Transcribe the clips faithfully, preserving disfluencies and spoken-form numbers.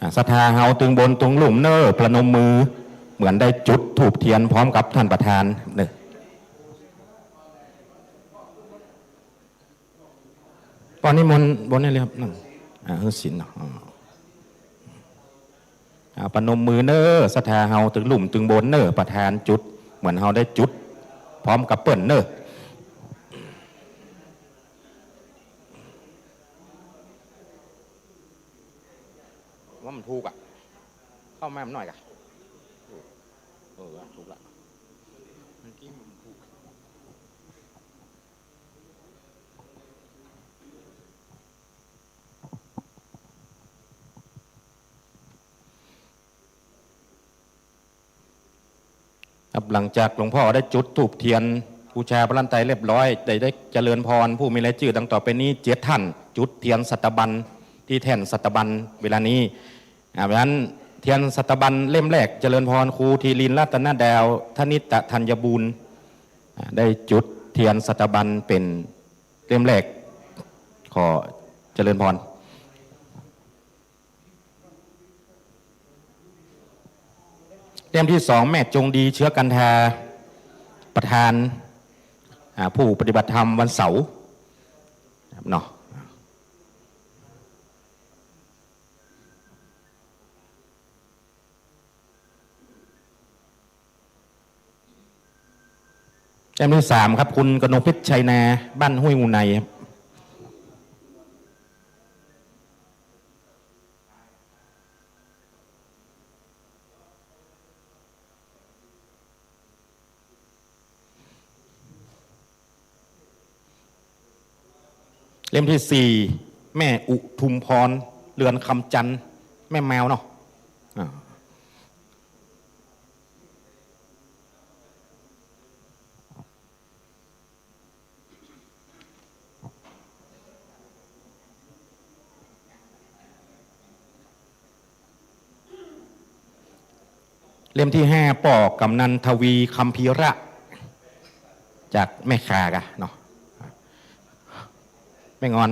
อ่า ศรัทธาเฮาตึงบนตึงลุ่มเน่อ ประนมมือ เหมือนได้จุดธูปเตียนพร้อมกับต้านประธานเน่อ ต๋อนนี้มนต์บนนี้เลยครับ นั่น อ่า หื้อศีลเนาะ อ่า อ่า ประนมมือเน่อ ศรัทธาเฮาตึงลุ่มตึงบนเน่อ ประธานจุด เหมือนเฮาได้จุดพร้อมกับเปิ้นเน่อ ว่ามันถูกอะ เข้ามามันหน่อยกะ เออ ถูกละ เมื่อกี้มันถูก ครับ หลังจากหลวงพ่อได้จุดธูปเตียนบูชาพระรัตนตรัยเรียบร้อย ได้ ได้เจริญพรผู้มีรายจื้อดังต่อไปนี้เจ็ดท่าน จุดเตียนสัตบัญตี้แท่นสัตบัญเวลานี้ อ่า เพราะฉะนั้นเตียนสัตบัญเล่มแรก เจริญพรครูธีรินทร์รัตนดาว ธนิตะธัญบูรณ์ อ่า ได้จุดเตียนสัตบัญเป๋นเล่มแรก ขอเจริญพร เล่มตี้สอง แม่จงดี เชื้อกันทา ประธาน อ่า ผู้ปฏิบัติธรรมวันเสาร์ ครับเนาะ เล่มตี้สามครับ คุณกนกเพชรชัยนา บ้านห้วยงูในครับ เล่มตี้สี่ แม่อุทุมพร เรือนคำจันทน์ แม่แมวเนาะ อ่า เล่มตี้ห้า ป้อกำนันทวีคัมภีระ จากแม่ข่ากะเนาะ แม่งอน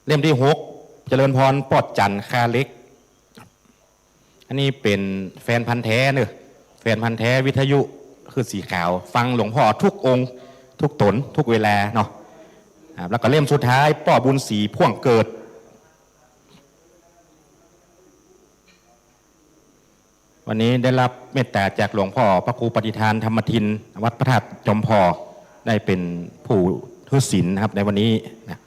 เล่มตี้หก เจริญพร ปอดจันทร์ คาเหล็ก อันนี้เป๋นแฟนพันธุ์แท้เนอะ แฟนพันธุ์แท้วิทยุคลื่นสีขาว ฟังหลวงพ่อทุกองค์ ทุกต๋น ทุกเวลาเนาะ อ่า แล้วก็เล่มสุดท้าย ป้อบุญศรี พ่วงเกิด วันนี้ได้รับเมตตาจากหลวงพ่อพระครูปฏิภาณธรรมทิน วัดพระธาตุจอมผ่อ ได้เป๋นผู้หื้อศีลนะครับ ในวันนี้นะ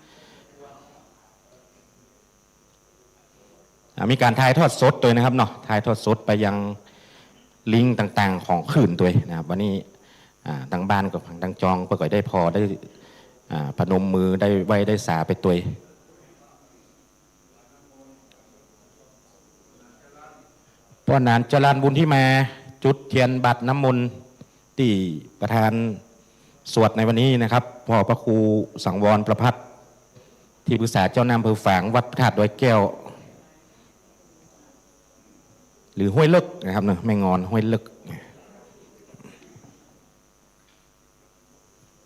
อ่า มีก๋านถ่ายทอดสดตวยนะครับเนาะ ถ่ายทอดสดไปยังลิงก์ต่างๆ ของคลื่นตวยนะครับ วันนี้ อ่า ตางบ้านก็ ตางจองก็ ก็ได้ผ่อ ได้ อ่า ประนมมือ ได้ไหว้ได้สาไปตวย ป้อหนานจรัญบุญที่มาจุดเตียนบาตรน้ำมนต์ตี้ประธานสวดในวันนี้นะครับ พ่อพระครูสังวรประภัส ตี้ปรึกษาเจ้าหน้าอำเภอฝางวัดพระธาตุดอยแก้ว หรือห้วยเลิกนะครับเนอะ แม่งอน ห้วยเลิก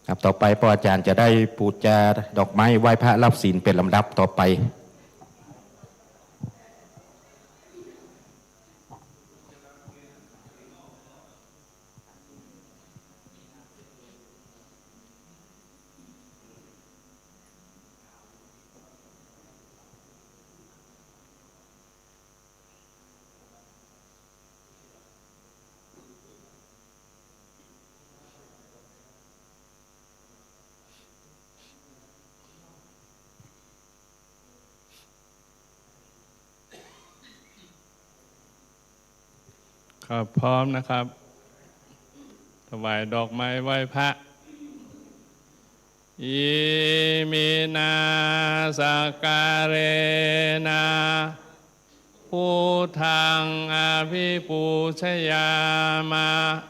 ครับ ต่อไปป้ออาจ๋ารย์จะได้ปู๋จาดอกไม้ไหว้พระรับศีลเป๋นลำดับต่อไป ครับ พร้อมนะครับ ถวายดอกไม้ไหว้พระ Iminā sakkārena buddhaṃ abhipūjayāma.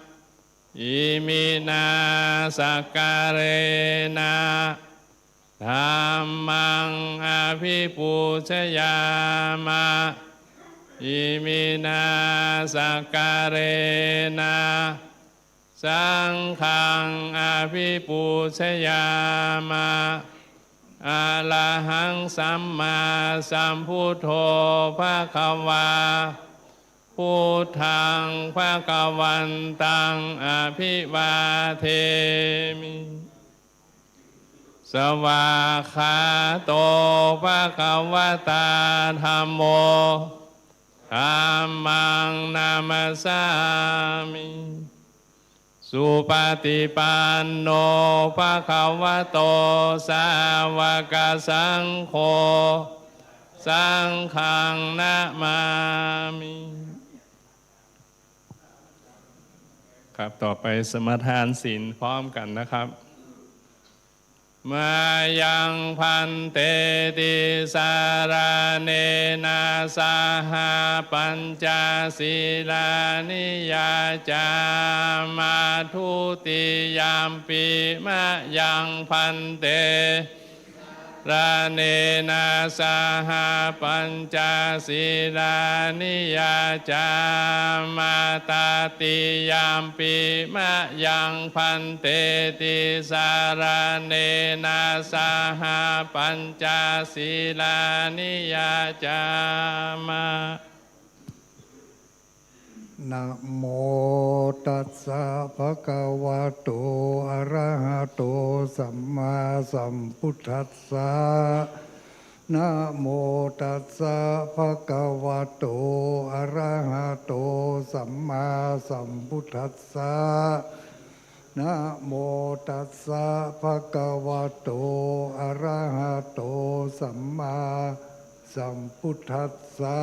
Iminā sakkārena dhammaṃ abhipūjayāma. Iminā sakkārena Saṅghaṃ abhipūjayāma. Arahaṃ sammāsambuddho bhagavā. Buddhaṃ bhagavantaṃ abhivādemi. Svākkhāto bhagavatā dhammo. Dhammaṃ namassāmi. Supaṭipanno bhagavato sāvakasaṅgho. Saṅghaṃ namāmi. ครับ ต่อไปสมาทานศีลพร้อมกันนะครับ Mayaṃ bhante tisaraṇena saha pañca sīlāni yācāma. Dutiyampi mayaṃ bhante tisaraṇena saha pañca sīlāni yācāma. Tatiyampi mayaṃ bhante tisaraṇena saha pañca sīlāni yācāma. Namo tassa bhagavato arahato sammāsambuddhassa. Namo tassa bhagavato arahato sammāsambuddhassa. Namo tassa bhagavato arahato sammāsambuddhassa.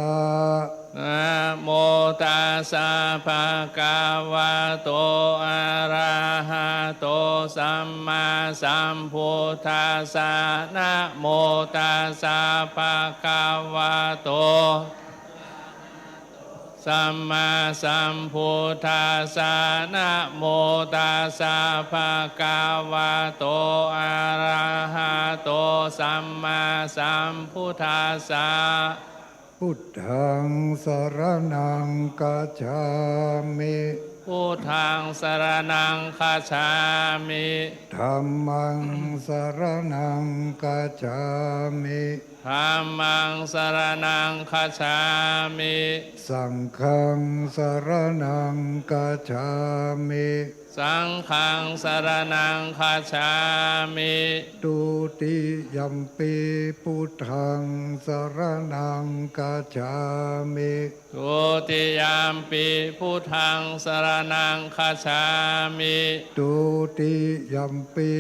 Namo tassa bhagavato arahato sammāsambuddhassa. Namo tassa bhagavato sammāsambuddhassa. Namo tassa bhagavato arahato sammāsambuddhassa. Buddhaṃ saraṇaṃ gacchāmi. Buddhaṃ saraṇaṃ gacchāmi. Dhammaṃ saraṇaṃ gacchāmi. Dhammaṃ saraṇaṃ gacchāmi. Saṅghaṃ saraṇaṃ gacchāmi. Saṅghaṃ saraṇaṃ gacchāmi. Dutiyampi buddhaṃ saraṇaṃ gacchāmi. Dutiyampi buddhaṃ saraṇaṃ gacchāmi. Dutiyampi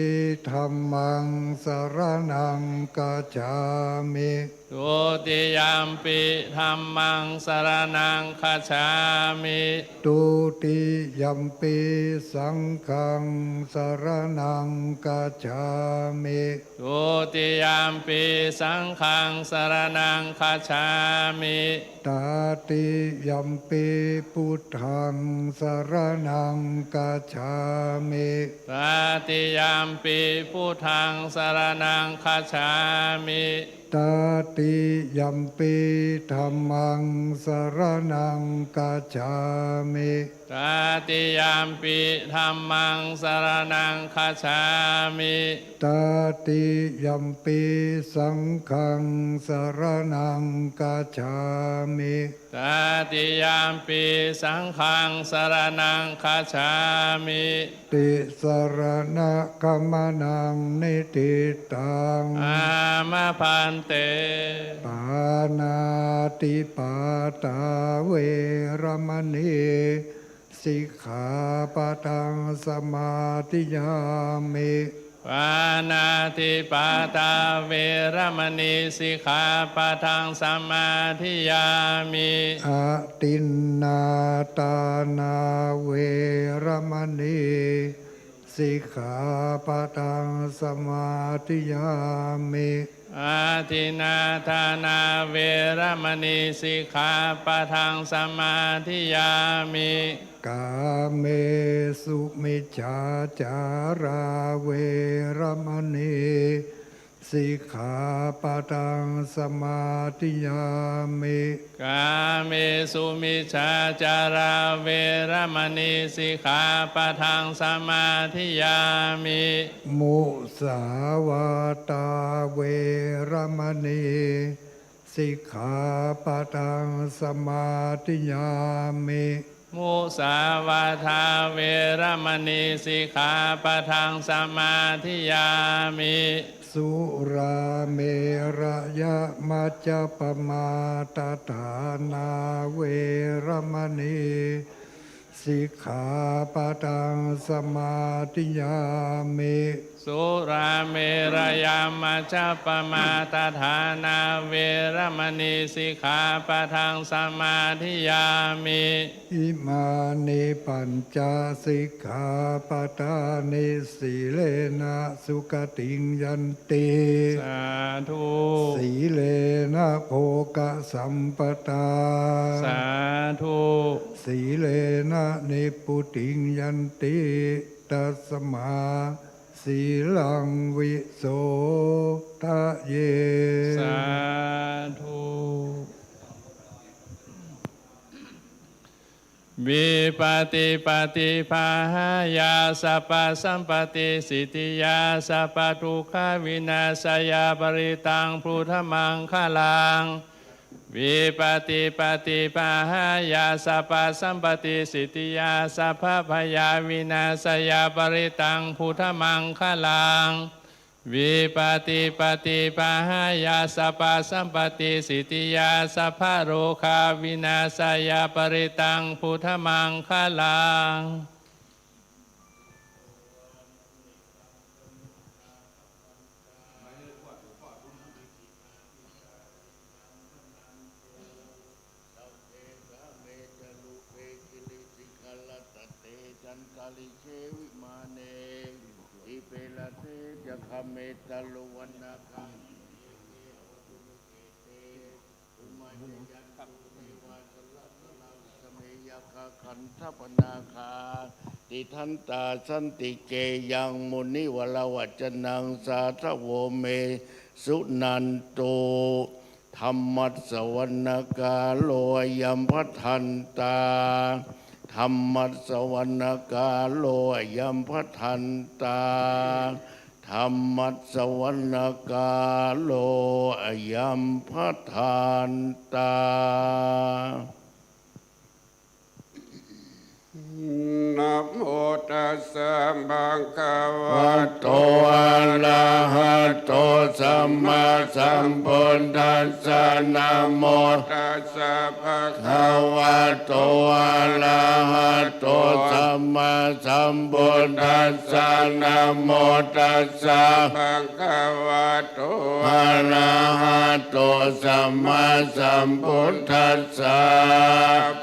dhammaṃ saraṇaṃ gacchāmi. Dutiyampi dhammaṃ saraṇaṃ gacchāmi. Dutiyampi saṅghaṃ saraṇaṃ gacchāmi. Dutiyampi saṅghaṃ saraṇaṃ gacchāmi. Tatiyampi buddhaṃ saraṇaṃ gacchāmi. Tatiyampi buddhaṃ saraṇaṃ gacchāmi. Tatiyampi dhammaṃ saraṇaṃ gacchāmi. Tatiyampi dhammaṃ saraṇaṃ gacchāmi. Tatiyampi saṅghaṃ saraṇaṃ gacchāmi. Tatiyampi saṅghaṃ saraṇaṃ gacchāmi. Tisaraṇagamanaṃ niṭṭhitaṃ. Āma bhante. Pāṇātipātā veramaṇī sikkhāpadaṃ samādiyāmi. Pāṇātipātā veramaṇī sikkhāpadaṃ samādiyāmi. Adinnādānā veramaṇī sikkhāpadaṃ samādiyāmi. Adinnādānā veramaṇī sikkhāpadaṃ samādiyāmi. Kāmesu micchācārā veramaṇī sikkhāpadaṃ samādiyāmi. Kāmesu micchācārā veramaṇī sikkhāpadaṃ samādiyāmi. Musāvādā veramaṇī sikkhāpadaṃ samādiyāmi. Musāvādā veramaṇī sikkhāpadaṃ samādiyāmi. Surāmerayamajjapamādaṭṭhānā veramaṇī sikkhāpadaṃ samādiyāmi. Surāmerayamajjapamādaṭṭhānā veramaṇī sikkhāpadaṃ samādiyāmi. Imāni pañca sikkhāpadāni. Sīlena sugatiṃ yanti. Sādhu. Sīlena bhogasampadā. Sādhu. Sīlena nibbutiṃ yanti, tasmā sīlaṃ visodhaye. Sādhu. Vipattipaṭibāhāya sabbasampattisiddhiyā sabbadukkhavināsāya parittaṃ brūtha maṅgalaṃ. Vipattipaṭibāhāya sabbasampattisiddhiyā sabbabhayavināsāya parittaṃ brūtha maṅgalaṃ. Vipattipaṭibāhāya sabbasampattisiddhiyā sabbarogavināsāya parittaṃ brūtha maṅgalaṃ. Tiṭṭhantā santike yaṃ munivaravacanaṃ sādhavo me suṇantu. Dhammassavanakālo ayambhadantā. Dhammassavanakālo ayambhadantā. Dhammassavanakālo ayambhadantā. Namo tassa bhagavato arahato sammāsambuddhassa. Namo tassa bhagavato arahato sammāsambuddhassa. Namo tassa bhagavato arahato sammāsambuddhassa.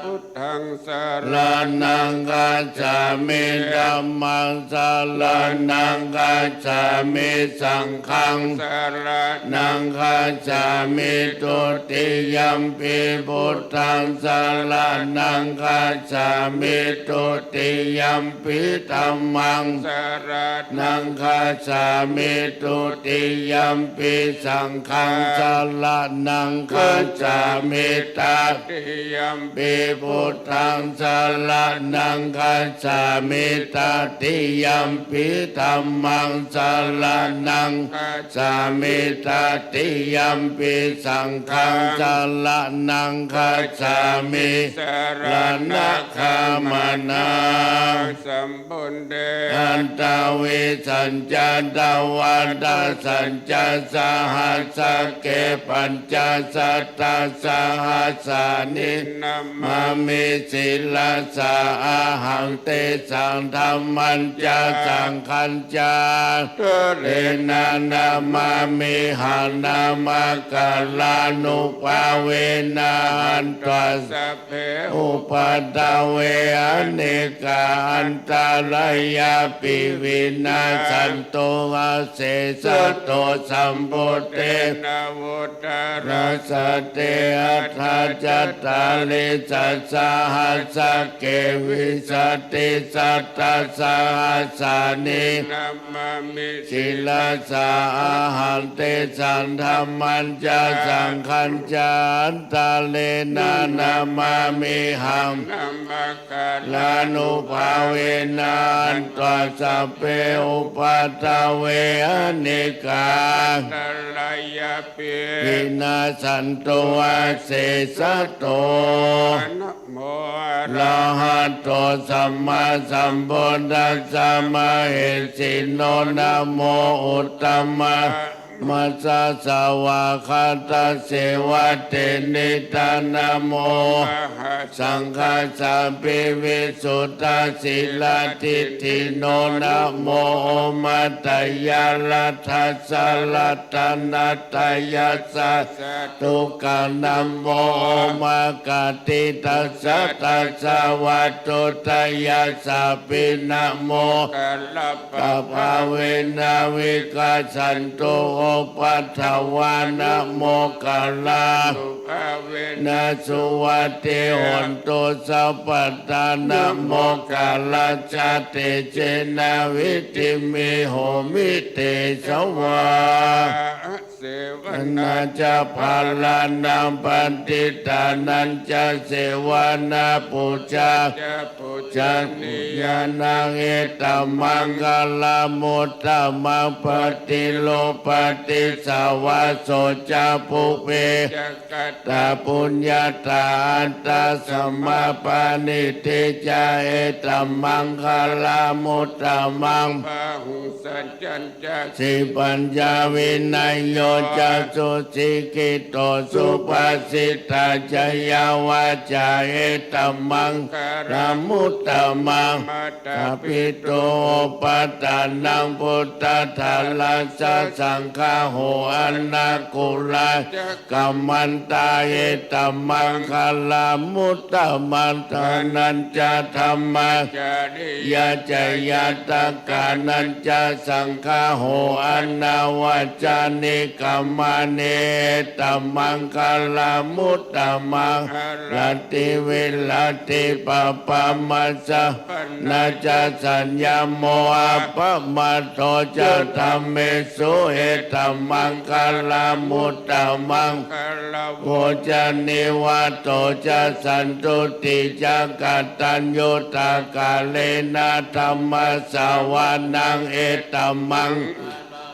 Buddhaṃ saraṇaṃ gacchāmi. Dhammaṃ saraṇaṃ gacchāmi. Saṅghaṃ saraṇaṃ gacchāmi. Dutiyampi buddhaṃ saraṇaṃ gacchāmi. Dutiyampi dhammaṃ saraṇaṃ gacchāmi. Dutiyampi saṅghaṃ saraṇaṃ gacchāmi. Tatiyampi buddhaṃ saraṇaṃ gacchāmi. Tatiyampi dhammaṃ saraṇaṃ gacchāmi. Tatiyampi saṅghaṃ saraṇaṃ gacchāmi. Saraṇagamanaṃ sambuddhe aṭṭhavīsañca dvādasañca sahassake pañcasatasahassāni namāmi sirasā ahaṃ. Tesaṃ dhammañca saṅghañca ādarena namāmihaṃ. Namakārānubhāvena hantvā sabbe upaddave anekā antārāyāpi vinassantu asesato. Sambuddhe navuttarasate aṭṭhacattāḷīsasahassake vīsatisatasahassāni namāmi sirasā ahaṃ. Tesaṃ dhammañca saṅghañca antārena namāmihaṃ. Namakkārānubhāvena hantvā sabbe upaddave anekā antarāyāpi vinassantu asesato. Namo arahato sammāsambuddhassa mahesino. Namo uttama dhammassa svākkhātasseva tenidha. Namo mahāsaṅghassāpi visuddhasīladiṭṭhino. Namo omātyāraddhassa ratanattayassa sādhukaṃ. Namo omakātītassa tassa vatthuttayassapi. Namokārappabhāvena vigacchantu upaddavā. Namokārānubhāvena suvatthi hotu sabbadā. Namokārassa tejena vidhimhi homi tejavā. Asevanā ca bālānaṃ paṇḍitānañca sevanā, pūjā ca pūjanīyānaṃ etammaṅgalamuttamaṃ. Paṭirūpadesavāso ca pubbe ca katapuññatā attasammāpaṇidhi ca etammaṅgalamuttamaṃ. Bāhusaccañca sippañca vinayo ca susikkhito subhāsitā ca yā vācā etammaṅgalamuttamaṃ. Mātāpituupaṭṭhānaṃ puttadārassa saṅgaho anākulā ca kammantā etammaṅgalamuttamaṃ. Dānañca dhammacariyā ca ñātakānañca saṅgaho anavajjāni kammāni etammaṅgalamuttamaṃ. Āratī viratī pāpā majjapānā ca saññamo appamādo ca dhammesu etammaṅgalamuttamaṃ. Gāravo ca nivāto ca santuṭṭhī ca kataññutā kālena dhammassavanaṃ etammaṅ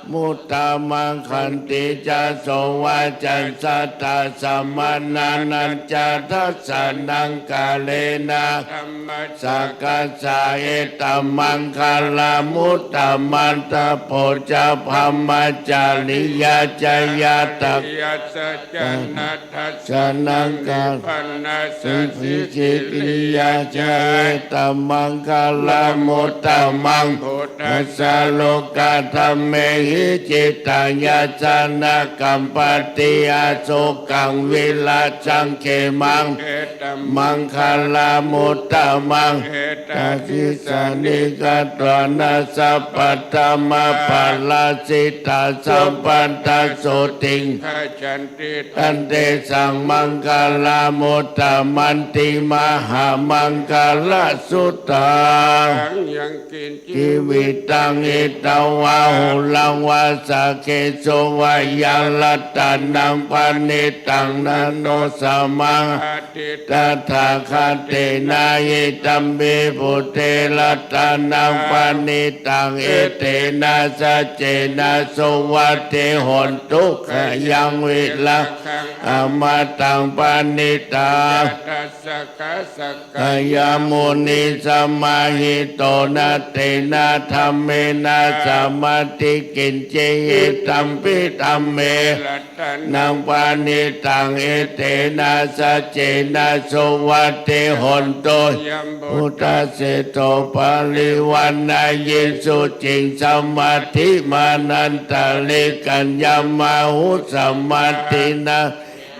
muttamaṃ. Khantī ca sovacassamaṇānañca dassanaṃ kālena dhammasākacchā etammaṅgalamuttamaṃ. Tapo ca brahmacariyañca ñātakānañca dassanaṃ kālena nibbānasacchikiriyā ca etammaṅgalamuttamaṃ. Phuṭṭhassa lokadhammehi cittaṃ yassa na kampati asokaṃ virajaṃ khemaṃ etammaṅgalamuttamaṃ. Etādisāni katvāna sabbatthamaparājitā sabbattha sotthiṃ gacchanti tantesaṃ maṅgalamuttamanti. Mahāmaṅgalasuttaṃ. Yaṃ kiñci vittaṃ idha vā huraṃ vā saggesu vā yaṃ ratanaṃ paṇītaṃ na no samaṃ atthi tathāgatena idampi buddhe ratanaṃ paṇītaṃ etena saccena suvatthi hotu. Khayaṃ virāgaṃ amataṃ paṇītaṃ yadajjhagā sakka yamuni samāhito na tena dhammena samatthi kiñci idampi dhamme ratanaṃ paṇītaṃ etena saccena suvatthi hotu. Yambuddhaseṭṭho parivaṇṇayī suciṃ samādhimānantarikaññamāhu samādhinā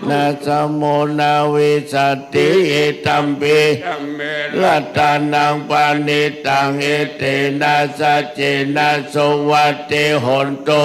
นะ samo na vijjati idampi dhamme ratanaṃ paṇītaṃ etena saccena suvatthi hontu.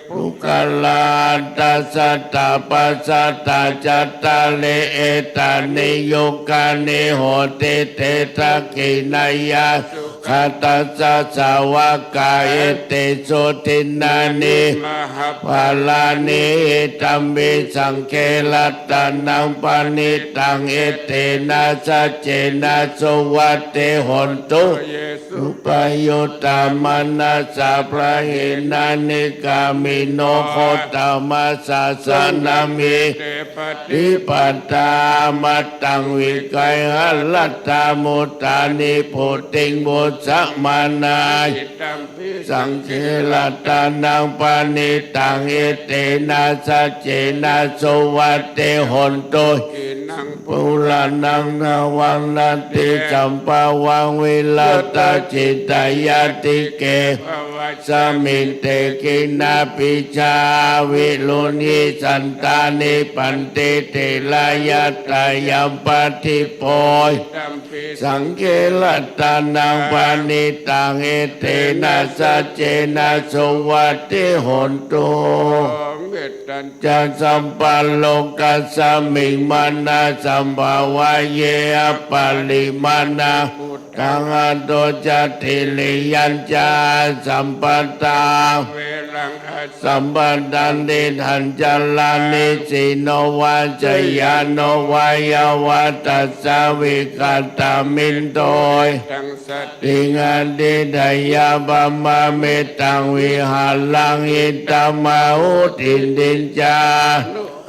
Puggalā aṭṭha sata pasatthā cattāri etāni yugāni honti te dakkhiṇeyyā sugatassa sāvakā etesu dinnāni mahapphalāni idampi saṅghe ratanaṃ paṇītaṃ etena saccena suvatthi hontu. Ye suppayuttā manasā daḷhena nikkāmino gotamasāsanamhi te pattipattā amataṃ vigayha laddhā mudhā nibbutiṃ bhuñjamānā idampi saṅghe ratanaṃ paṇītaṃ etena saccena suvatthi hontu. Khīṇaṃ purāṇaṃ navaṃ natthi sambhavaṃ virattacittāyatike bhavasmiṃ te khīṇabījā avirūḷhichandā nibbanti dhīrā yathāyampadīpo idampi saṅghe ratanaṃ paṇītaṃ etena saccena suvatthi hontu. Mettañca sabbalokasmiṃ mānasaṃ bhāvaye aparimāṇaṃ uddhaṃ adho ca tiriyañca asambādhaṃ averaṃ asapattaṃ. Tiṭṭhañcaraṃ nisinno vā sayāno vā yāvatassa vigatamiddho satiṃ adhiṭṭheyya brahmametaṃ vihāraṃ idhamāhu. Diṭṭhiñca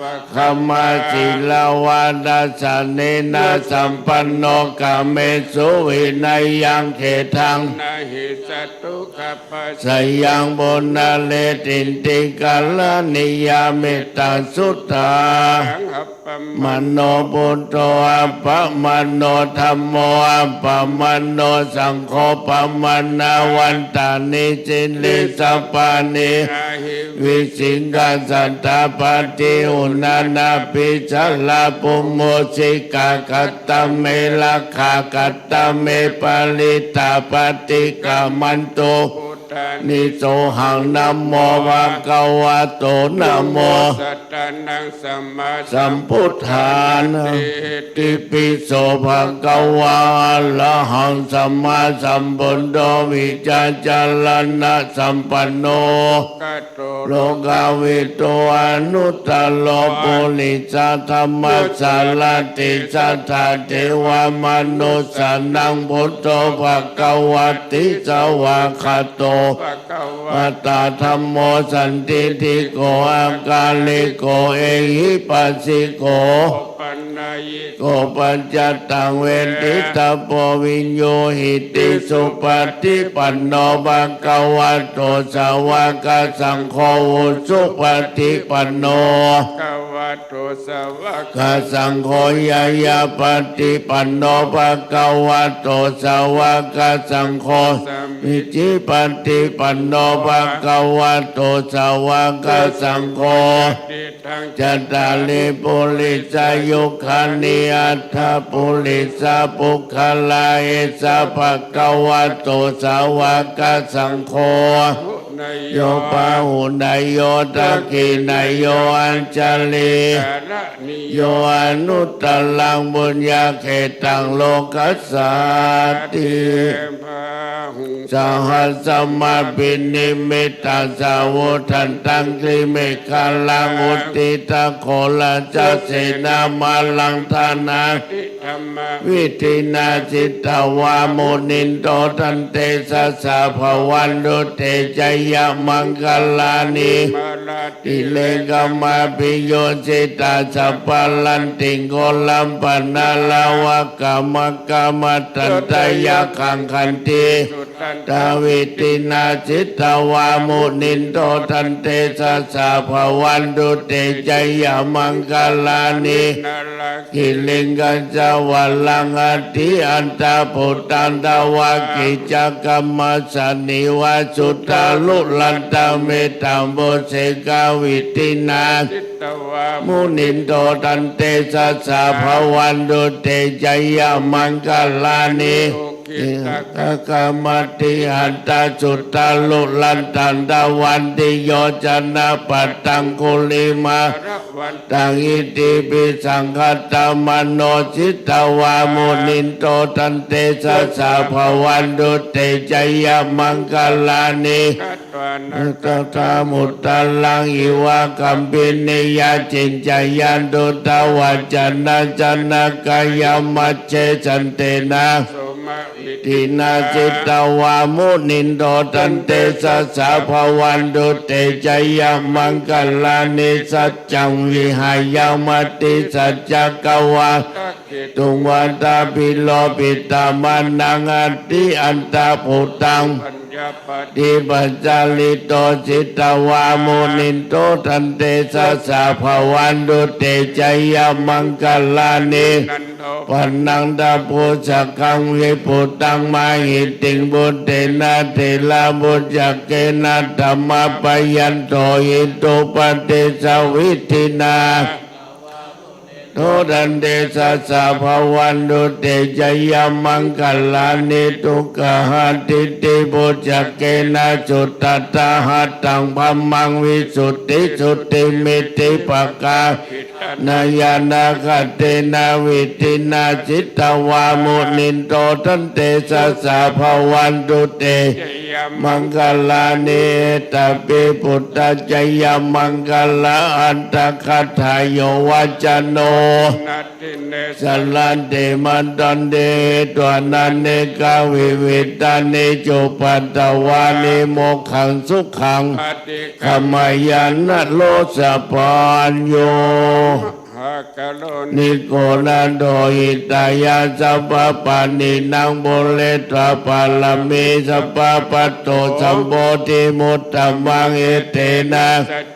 anupagamma sīlavā dassanena sampanno kāmesu vinayaṃ gedhaṃ na hi jātu gabbhaseyyaṃ punaretīti. Karaṇīyamettasuttaṃ. Ahappamāṇo buddho, appamāṇo dhammo, appamāṇo saṅgho, pamāṇavantāni sirīsapāni, ahi vicchikā satapadī uṇṇānābhī sarabū mūsikā. Katā me rakkhā, katā me parittā, paṭikkamantu bhūtāni, sohaṃ namo bhagavato, namo sattannaṃ sammāsambuddhānam. Itipi so bhagavā arahaṃ sammāsambuddho vijjācaraṇasampanno lokavidū anuttaro purisadammasārathi satthā devamanussānaṃ buddho bhagavāti. Svākkhāto bhagavatā dhammo sandiṭṭhiko akāliko ehipassiko opanayiko paccattaṃ veditabbo viññūhīti. Supaṭipanno bhagavato sāvakasaṅgho, ujupaṭipanno bhagavato sāvakasaṅgho, ñāyapaṭipanno bhagavato sāvakasaṅgho, sāmīcipaṭipanno bhagavato sāvakasaṅgho, cattāri purisayugāni aṭṭha purisapuggalā, esa bhagavato sāvakasaṅgho, āhuneyyo pāhuneyyo dakkhiṇeyyo añjalikaraṇīyo anuttaraṃ puññakkhettaṃ lokassāti. Sahassamabhinimmitasavuddhantaṃ girimekhalaṃ uditaghorasasenamāraṃ dānādidhammavidhinā jitavā munindo tantejasā bhavatu te jayamaṅgalāni. Mārātirekamabhiyujjhitasabbarattiṃ ghorampanāḷavakamakkhamathaddhayakkhaṃ khantīsudantavidhinā jitavā munindo tantejasā bhavatu te jayamaṅgalāni. Nāḷāgiriṃ gajavaraṃ atimattabhūtaṃ dāvaggicakkamasanīva sudāruṇantaṃ mettambusekavidhinā munindo taṃ tejasā bhavantu te jayamaṅgalāni. Ukkhittakhaggamatihatthasudāruṇantaṃ dhāvantiyojanapathaṅgulimālavantaṃ iddhībhisaṅkhatamano jitavā munindo taṃ tejasā bhavantu te jayamaṅgalāni. Katvāna kaṭṭhamudaraṃ iva gabbhinīyā ciñcāya duṭṭhavacanaṃ janakāyamajjhe santena somavidhinā jitavā munindo taṃ tejasā bhavantu te jayamaṅgalāni. Saccaṃ vihāya matisaccakavāda ketuṃ vādābhiropitamanaṃ atiandhabhūtaṃ paññāpadīpajalito jitavā munindo taṃ tejasā bhavantu te jayamaṅgalāni. Nandopanandabhujagaṃ vibudhaṃ mahiddhiṃ puttena therabhujagena damāpayanto iddhūpadesavidhinā munindo taṃ tejasā bhavantu te jayamaṅgalāni. Duggāhadiṭṭhibhujagena sudaṭṭhahatthaṃ brahmaṃ visuddhijutimiddhibakābhidhānaṃ ñāṇāgadena vidhinā jitavā munindo taṃ tejasā bhavantu te jayamaṅgalāni. Etāpi buddhajayamaṅgalaaṭṭhagāthā yo vācano dinadine sarate matandī hitvānanekavividhāni cupaddavāni mokkhaṃ sukhaṃ adhigameyya naro sapañño. Mahākāruṇiko nātho hitāya sabbapāṇinaṃ pūretvā pāramī sabbā patto sambodhimuttamaṃ etena sac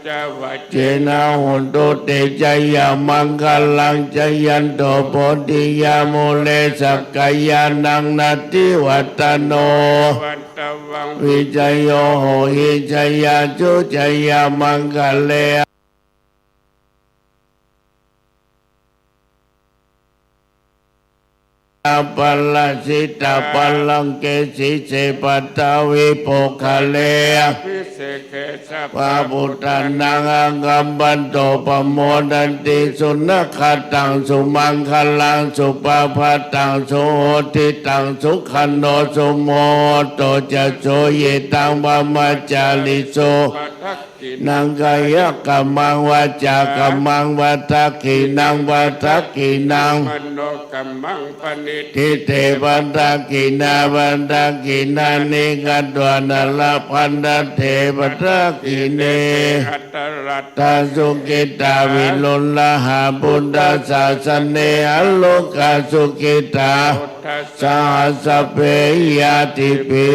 cena hotu te jayamaṅgalaṃ. Jayanto bodhiyā mūle sakyānaṃ nandivaḍḍhano evaṃ tvaṃ vijayo hohi jayassu jayamaṅgale. Aparājitapallaṅke sīse paṭhavipokkhare abhiseke sabbabuddhānaṃ aggappatto pamodati. Sunakkhattaṃ sumaṅgalaṃ supabhātaṃ suhuṭṭhitaṃ sukhaṇo sumuhutto ca suyiṭṭhaṃ brahmacārisu. Padakkhiṇaṃ kāyakammaṃ vācākammaṃ padakkhiṇaṃ padakkhiṇaṃ manokammaṃ paṇidhī te padakkhiṇā. Padakkhiṇāni katvāna labhantatthe padakkhiṇe. Atthaladdhā sukhitā viruḷhā buddhasāsane arogā sukhitā buddhasāhā sabbehi ñātibhi.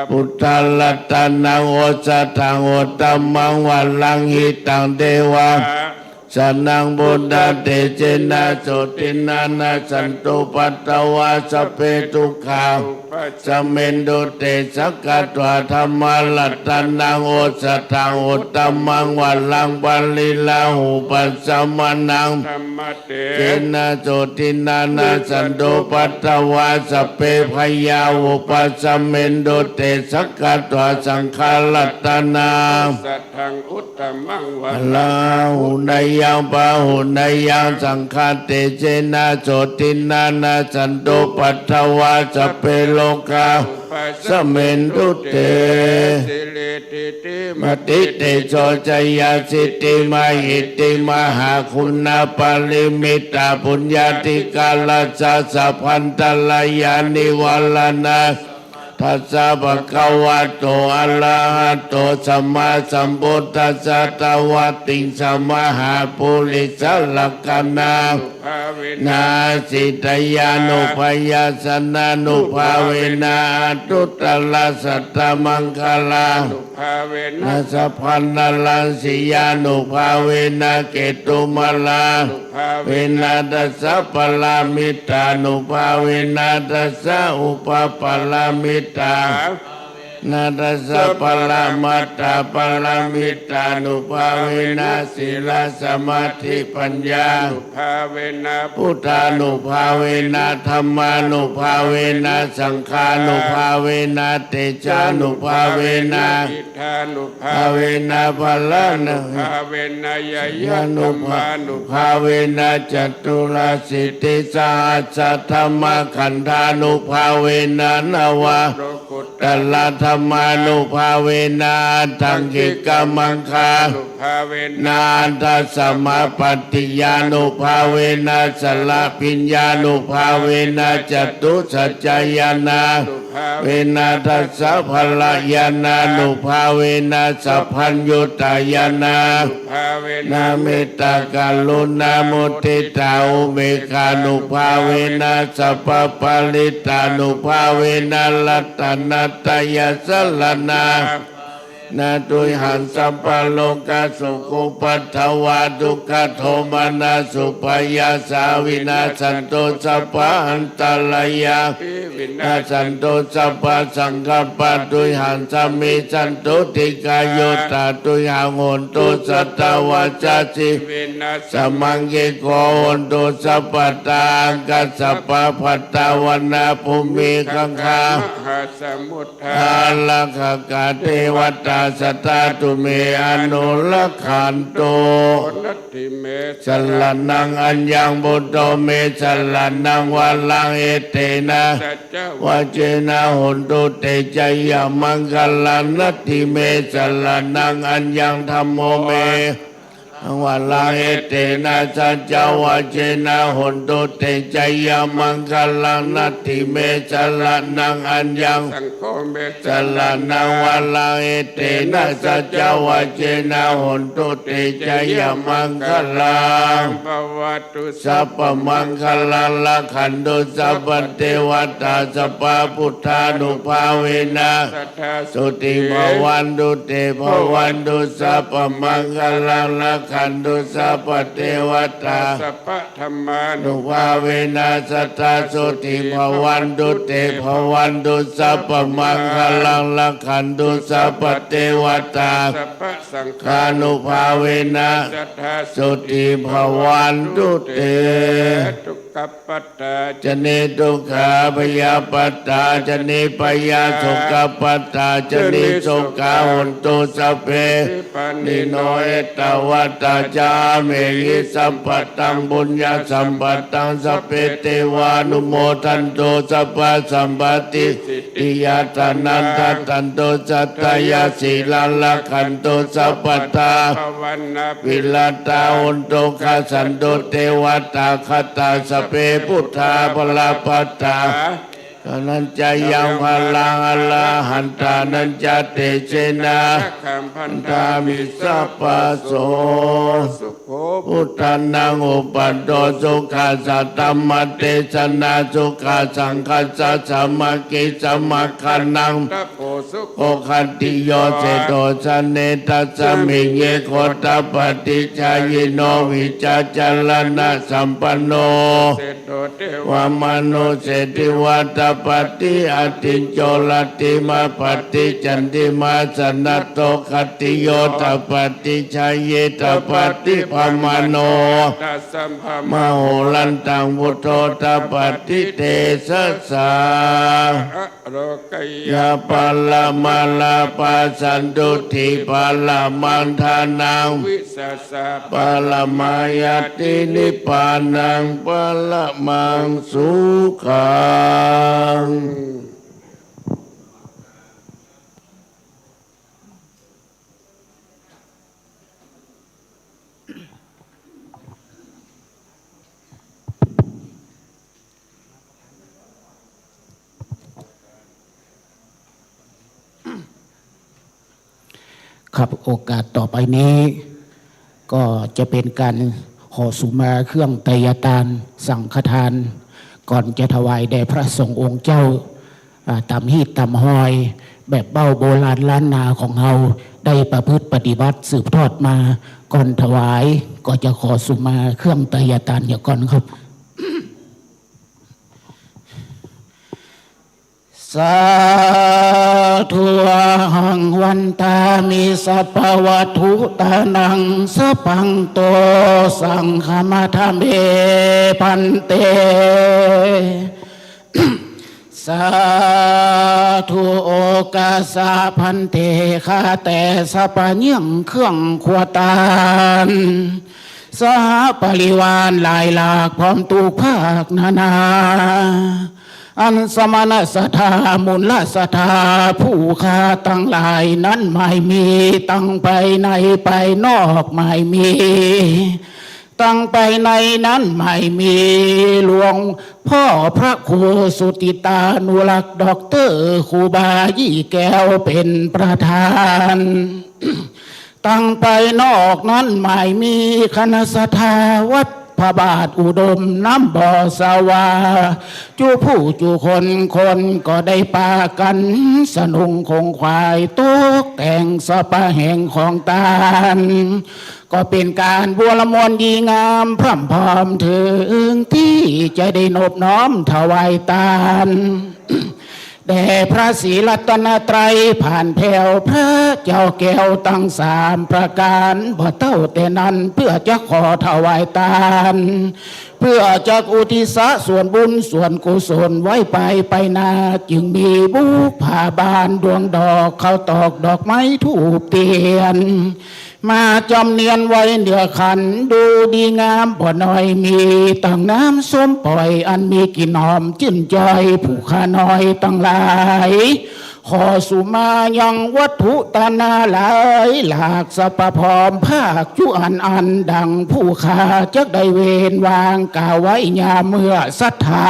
Buddharatanaṃ osathaṃ uttamaṃ varaṃ hitaṃ devasāsanaṃ buddhatejena sotthinā nassantupaddavā sabbe dukkhā vūpasamentu te. Sakkatvā dhammaratanaṃ osathaṃ uttamaṃ varaṃ pariḷāhūpasamanaṃ dhamma tejena sotthinā nassantupaddavā sabbe bhayā vūpasamentu te. Sakkatvā saṅgharatanaṃ osathaṃ uttamaṃ varaṃ āhuneyyaṃ pāhuneyyaṃ saṅghatejena sotthinā nassantupaddavā sabbe rogā vūpasamentu te. Siridhitimatitejojayasiddhimahiddhimahāguṇāparimitapuññādhikāra ssāsabbantarāyanivāraṇā dassa bhagavato arahato sammāsambuddhassa dvattiṃsamahāpurisalakkhaṇā nā sītyānubyañjanānubhāvena aṭṭhuttarasatamaṅgalā nā sabbanaraṃ siyānubhāvena ketumālānubhāvena dasapāramitānubhāvena dassaupapāramitānubhāvena นะ ทัสสะ ปะระมัตถะ ปะระมิตตานุภาเวนะ สีลสมาธิปัญญานุภาเวนะ พุทธานุภาเวนะ ธัมมานุภาเวนะ สังฆานุภาเวนะ เตจานุภาเวนะ อิทธานุภาเวนะ พลานุภาเวนะ ญาญาธัมมานุภาเวนะ จตุรสิทธิสหัสสะธัมมะขันธานุภาเวนะ นวะโลกุต ตระธัมมานุภาเวนะ อัตถังคิกมังคานุภาเวนะ อัตถสมาปัตติญานุภาเวนะ สรพิญญานุภาเวนะ จตุสัจจญาณานุภาเวนะ ทัสสะพละญาณานุภาเวนะ สัพพัญญุตญาณานุภาเวนะ เมตตากรุณามุทิตาอุเบกขานุภาเวนะ สัพพปริตตานุภาเวนะ รัตนัตตยสรณานะ ตุยหัง สัพพะโรกะ โสกุปัทวะ ทุกขโทมนัส อุปายาสา วินัสสันตุ สัพพะอันตะรายา วินัสสันตุ สัพพะสังคัปปะ ตุยหัง สามิสันตุ ทีฆายุตา ตุยหัง โหนตุ สัตตวาสา สี วินัสสะ มังคิโก โหนตุ สัพพะตา อังคะสะปะ พัตตา วนะ ภูมิคังคา มหาสมุทธา อารักขะ เทวตา สัทธา ตุเม อนุรักขันตุ นัตถิเม สรณัง อัญญัง พุทโธ เม สรณัง วรัง เอเตนะ สัจจวาเจนะ โหนตุ เต จายะมังคะลัง นัตถิเม สรณัง อัญญัง ธัมโม เม วรัง เอเตนะ สัจจวาเจนะ โหนตุ เต จายะมังคะลัง นัตถิเม สรณัง อัญญัง สังโฆ เม สรณัง วรัง เอเตนะ สัจจวาเจนะ โหนตุ เต จายะมังคะลัง ภวตุ สัพพะมังคะลัง รักขันตุ สัพพะเทวตา สัพพะพุทธานุภาเวนะ สัทธา โสติ ภวันตุ เต ภวันตุ สัพพะมังคะลัง รักขันตุ สัพพะเทวตา สัพพะธัมมานุภาเวนะ สัทธา โสติ ภวันตุ เต ภวันตุ สัพพะมังคะลัง รักขันตุ สัพพะเทวตา สัพพะสังฆานุภาเวนะ สัทธา โสติ ภวันตุ เต ทุกข ปัตตา จะ นิ ทุกขา พยาปัตตา จะ นิ พยา โศกปัตตา จะ นิ โศกา โหนตุ สัพเพ ปาณิโน เอตวัตตา จะ อาเมหิ สัมปัตตัง ปุญญสัมปัตตัง สัพเพ เตวานุโมทันตุ สัพพะสัมปะติ ติยา ธนัง ทัตตันตุ สัตตายะ สีลัง รักขันตุ สัพพะทา ภะวันนะ ภิรัตตา โหนตุ คัสสันตุ เตวะตา คตา สัพเพ พุทธา บะละปัตตา ธนัญจะยัง บะลัง อรหันตานัญจะ เตเจนะ รักขัง บันทามิ สัพพะโส สุโข พุทธานัง อุปัฏโฐ สุขัสสะ ธัมมเตสนา สุขัสสังคัสสะ สามัคคี สมัคคานัง ตะโพ สุโข ขัตติโย เศรษฐโส เนตัสสมิง เย โขฏฐัปปะติชายิโน วิชชาจารณะสัมปันโน เศรษฐโส เทวมนุสเส เทวาทัปปะติ อาทิญโจ รัตถิมา ปัตติจันติมา สะนะโท ขัตติโย ทัปปะติชายิ ทัปปะติภะมะโน ทัสสะ มะโหรันตัง พุทโธ ทัปปะติ เตสะสา อะโรกะยะ ยะ ปะระมาลาภา สันตุติ ปะระมัง ทานัง วิสาสะ ปะระมาญาติ นิพพานัง ปะระมัง สุขัง ครับ โอกาสต่อไปนี้ ก็จะเป๋นก๋านขอสุมาเครื่องไตยทาน สังฆทาน ก่อนจะถวายแด่พระสงฆ์องค์เจ้า อ่า ต๋ามฮีตต๋ามฮอย แบบเบ้าโบราณล้านนาของเฮา ได้ประพฤติปฏิบัติสืบทอดมา ก่อนถวายก็จะขอสุมาเครื่องไตยทานเหียก่อนครับ สา Tuahaṃ vandāmi sabbavatthuttānaṃ sabbaṃ to saṅghamatha me bhante. Sādhu โอกาสะ bhante ข้าแต่สัพพะเยี่ยงเครื่องครัวตาน สหปริวารหลายหลากพร้อมทุกภาคนานา อันสมณศรัทธา มูลศรัทธา ผู้ข้าตังหลายนั้นไม่มี ตังภายในภายนอกไม่มี ตังภายในนั้นไม่มี หลวงพ่อพระครูสุติตานุรักษ์ ด็อกเตอร์ ครูบายี่แก้วเป็นประธาน ตังภายนอกนั้นไม่มี คณะศรัทธาวัดพระบาทอุดมน้ำบ่อสวา จุผู้จุคนคนก็ได้ปากั๋นสนุงคงขวายตกแต่งสะปะแหงของตาน ก็เป๋นก๋านบัวระมวลดีงามพร่ำพร้อมเถิงตี้จะได้นบน้อมถวายตาน แด่พระศรีรัตนตรัยผ่านแผวพระเจ้าแก้วตังสามประก๋าน บ่เต้าแต่นั้นเปื้อจะขอถวายตาน เปื้อจะอุทิศส่วนบุญส่วนกุศลไว้ไปไปนา จึงมีบุพผาบานดวงดอกข้าวตอกดอกไม้ธูปเตียน มาจำเนียนไว้เหนือขัน ดูดีงามบ่น้อย มีตังน้ำส้มป่อยอันมีกลิ่นหอมจื้นจอย ผู้ข้าน้อยตังหลาย ขอสุมายังวัตถุตานาหลายหลากสรรพพร้อมภาคจุอันอันดังผู้ข้าจักได้เว้นวางกล่าวไว้ยามเมื่อศรัทธา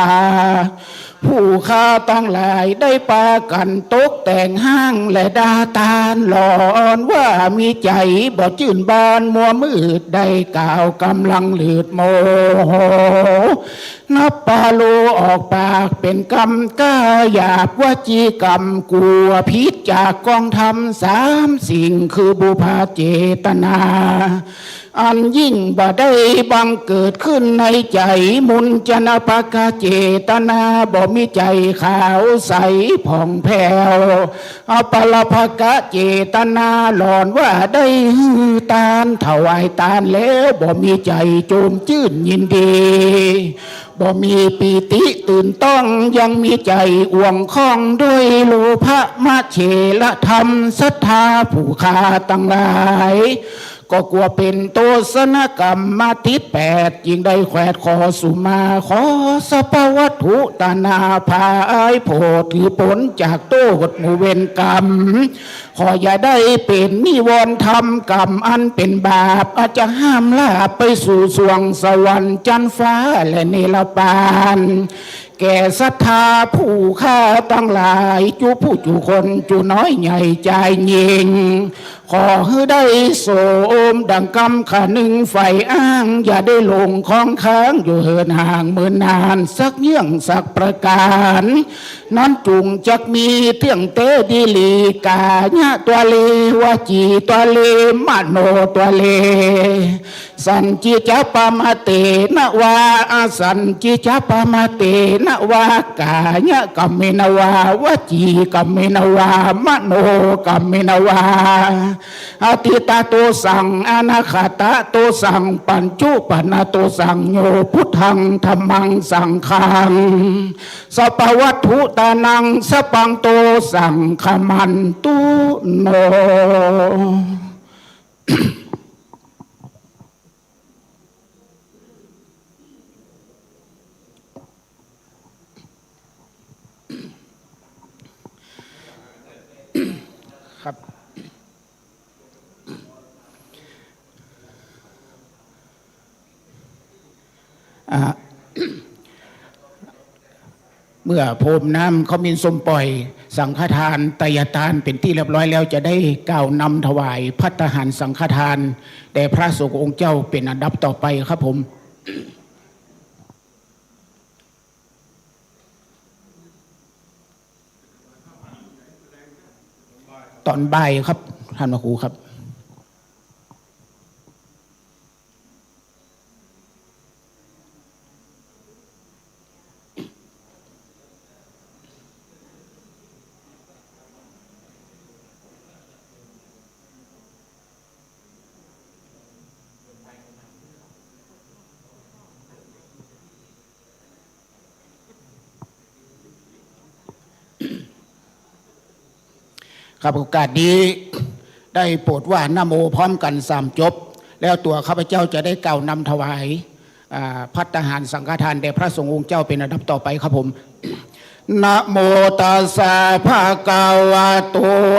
ผู้ข้าตังหลายได้ปากั๋นตกแต่งฮ้างและดาตานหลอนว่ามีใจ๋บ่จื้นบานมัวมืดได้กล่าวกำลังหลืดโมโห นับปาโลออกปากเป๋นกำกล้าหยาบวจีกรรม กั๋วผิดจากกองธรรมสามสิ่งคือบุพพาเจตนา อันยิ่งบ่ได้บังเกิดขึ้นในใจ๋ มุญจนปกะเจตนาบ่มีใจ๋ขาวใสผ่องแผ้ว อปรภกะเจตนาหลอนว่าได้หื้อตานถวายตานแล้วบ่มีใจ๋โจมจื้นยินดี บ่มีปีติตื่นต้อง ยังมีใจ๋อ่วงข้องด้วยโลภะมะเฉรธรรม ศรัทธาผู้ข้าตังหลาย ก็กั๋วเป๋นโตษณกรรมมาติดแปด จึงได้แขวดขอสุมา ขอสรรพวัตถุตานาพายโผดถือผลจากโต้ษหมู่เวรกรรม ขออย่าได้เป๋นนิวรณ์ธรรมกรรมอันเป๋นบาป อันจะห้ามลาไปสู่สวงสวรรค์จั๊นฟ้าและเนรปาน แก่ศรัทธาผู้ข้าตังหลาย จุผู้จุคน จุน้อยใหญ่จายญิง ขอหื้อได้สมดังกำขะนึงใฝ่อ้าง อย่าได้หลงคล้องค้างอยู่เหินห่างเมินนานสักเยื่องสักประก๋าน นั้นจุ่งจักมีเตื้องเต๊ดีหลี ก๋ายะตั๊วเล วจีตั๊วเล มโนตั๊วเล สัญญิจจะปะมะเตนะวา อสัญญิจจะปะมะเตนะวา ก๋ายะกรรมเมนะวา วจีกรรมเมนะวา มโนกรรมเมนะวา อตีตะโตสัง อนาคตะโตสัง ปัจจุปันนะโตสัง โย พุทธัง ธัมมัง สังฆัง สรรพวัตถุตานัง สัพพัง โตสังฆมันตุ โน ครับ อ่า เมื่อโภมน้ำขมิ้นส้มป่อย สังฆทาน ไตยทาน เป๋นตี้เรียบร้อยแล้ว จะได้กล่าวนำถวายภัตตาหารสังฆทาน แด่พระสงฆ์องค์เจ้าเป๋นอันดับต่อไปครับผม ต๋อนบ่ายครับ ท่านพระครูครับ ครับ โอกาสนี้ได้โปรดว่านะโมพร้อมกันสามจบ แล้วตั๋วข้าพเจ้าจะได้กล่าวนำถวาย อ่า ภัตตาหารสังฆทานแด่พระสงฆ์องค์เจ้าเป็นอันดับต่อไปครับผม นะโมตัสสะ ภะคะวะโต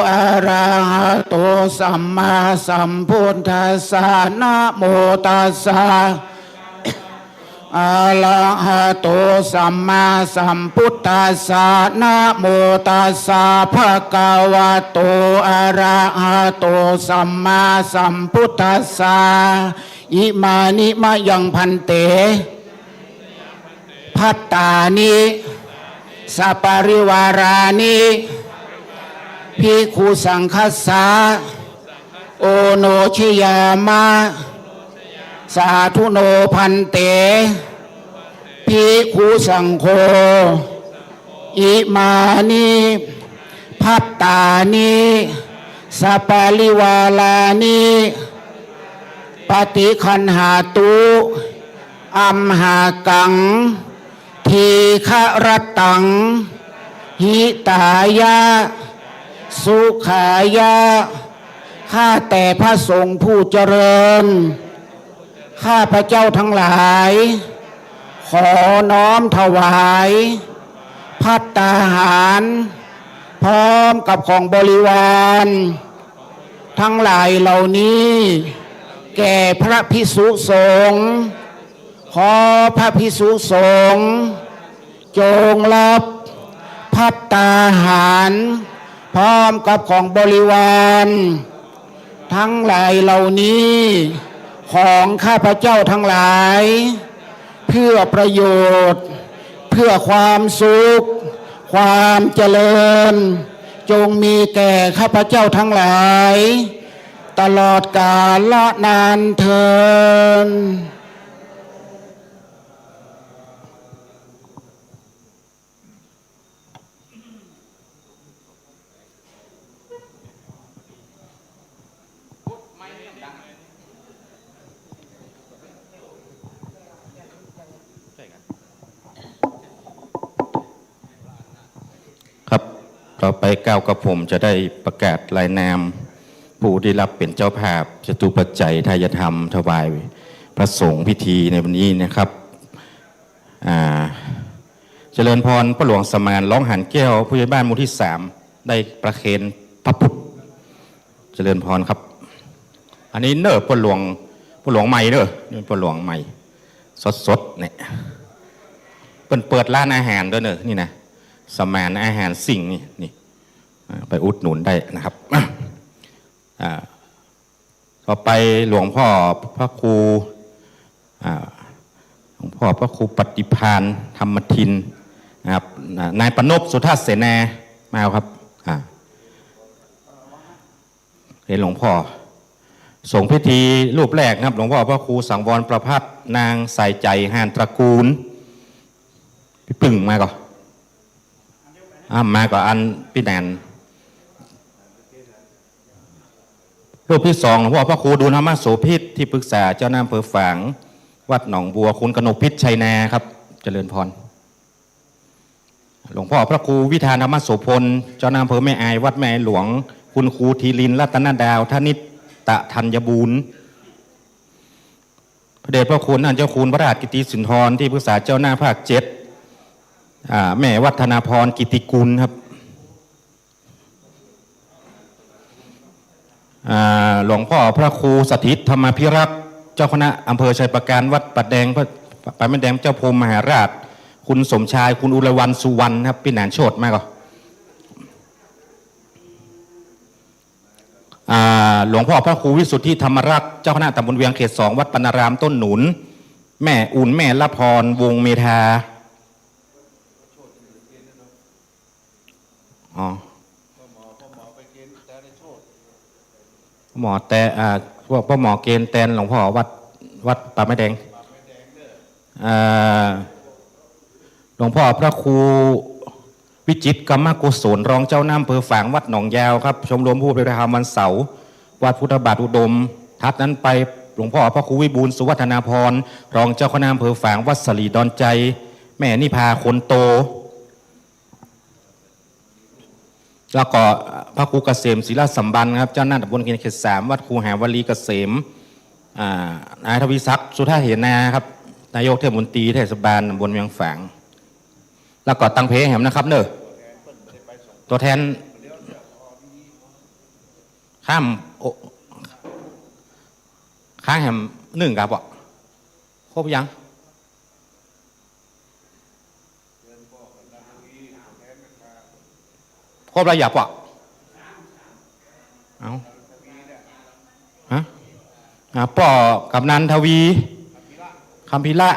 อะระหะโต สัมมาสัมพุทธัสสะ นะโมตัสสะ อะระหะโต สัมมาสัมพุทธัสสะ นะโมตัสสะ ภะคะวะโต อะระหะโต สัมมาสัมพุทธัสสะ อิมานิมะยัง ภันเต ภัตตานิ สะปะริวารานิ ภิกขุสังฆัสสะ โอโนชยามะ สาธุโน ภันเต ภิกขุสังโฆ อิมานิ ภัตตานิ สะปะริวารานิ ปะฏิคันหาตุ อัมหากัง ทีฆะรัตตัง หิตายะ สุขายะ ข้าแต่พระสงฆ์ผู้เจริญ ข้าพเจ้าทั้งหลาย ขอน้อมถวาย ภัตตาหาร พร้อมกับของบริวาร ทั้งหลายเหล่านี้ แก่พระภิกษุสงฆ์ ขอพระภิกษุสงฆ์ จงรับภัตตาหาร พร้อมกับของบริวาร ทั้งหลายเหล่านี้ ของข้าพเจ้าทั้งหลาย เพื่อประโยชน์ เพื่อความสุข ความเจริญ จงมีแก่ข้าพเจ้าทั้งหลาย ตลอดกาลนานเทอญ ครับ ต่อไปเก้ากระผมจะได้ประกาศรายนามผู้ได้รับเป๋นเจ้าภาพจตุปัจจัยทายธรรมถวายพระสงฆ์พิธีในวันนี้นะครับ อ่า เจริญพร ป้อหลวงสมาน ร้องหานแก้ว ผู้ใหญ่บ้านหมู่ตี้สาม ได้ประเคนพระพุทธ เจริญพรครับ อันนี้เน่อ ป้อหลวง ป้อหลวงใหม่เน่อ นี่ป้อหลวงใหม่ สดๆ เนี่ย เปิ้นเปิดร้านอาหารด้วยเน่อ นี่นะ สมานอาหารสิงห์นี่ นี่ อ่า ไปอุดหนุนได้นะครับ อ่า ต่อไปหลวงพ่อพระครู อ่า หลวงพ่อพระครูปฏิภาณธรรมทินนะครับ อ่า นายปนพ สุทัศน์เสนา มาครับ อ่า เรียนหลวงพ่อ สงฆ์พิธีรูปแรกนะครับ หลวงพ่อพระครูสังวรประภัต นางใสใจ๋ หานตระกูล ปี้ปึ้งมาก่อ อ่า มาก่อ อันปี้แนน รูปตี้สอง หลวงพ่อพระครูดูลธรรมโสภิต ตี้ปรึกษาเจ้าหน้าอำเภอฝาง วัดหนองบัว คุณกนกพิชชัยนาครับ เจริญพร หลวงพ่อพระครูวิธานธรรมโสภณ เจ้าหน้าอำเภอแม่อาย วัดแม่อายหลวง คุณครูธีรินทร์ รัตนดาว ธนิตตะธัญบูรณ์ พระเดชพระคุณท่านเจ้าคุณพระราชกิตติสุนทร ตี้ปรึกษาเจ้าหน้าภาคเจ็ด อ่า แม่วัฒนาพร กิตติกุลครับ อ่า หลวงพ่อพระครูสถิตธรรมาภิรักษ์ เจ้าคณะอำเภอชัยปราการ วัดป่าแดง ป่าไม้แดง เจ้าพรหมมหาราช คุณสมชาย คุณอุไรวรรณ สุวรรณครับ ปี้แนนโชติมาก่อ อ่า หลวงพ่อพระครูวิสุทธิธรรมรักษ์ เจ้าคณะตำบลเวียงเขตสอง วัดปานารามต้นหนุน แม่อุ่น แม่ละพร วงศ์เมธา อ๋อ หมอแต่ อ่า พวกป้อหมอเกณฑ์แตนหลวงพ่อวัด วัดป่าไม้แดง อ่า หลวงพ่อพระครูวิจิตรกรรมกุศล รองเจ้าหน้าอำเภอฝาง วัดหนองยาวครับ ชมรมผู้ปฏิบัติธรรมวันเสาร์ วัดพุทธบาทอุดม ถัดนั้นไปหลวงพ่อพระครูวิบูลย์ สุวัฒนาพรณ์ รองเจ้าคณะอำเภอฝาง วัดสลีดอนชัย แม่นิพาคนโต แล้วก็พระครูเกษม ศิลสัมปันธ์ครับ เจ้าคณะตำบลเขตสาม วัดคูหาวลีเกษม อ่า นายทวีศักดิ์ สุทธเหนาครับ นายกเทศมนตรีเทศบาลตำบลเวียงฝาง แล้วก็ตังเพแหมนะครับเนอะ ตัวแทน ข้าม โอ ค้างแหมนึ่งครับ ครบยัง ครบแล้วหยับอ่ะ เอ้า ฮะ อ่า ป้อกำนันทวี คำพีระ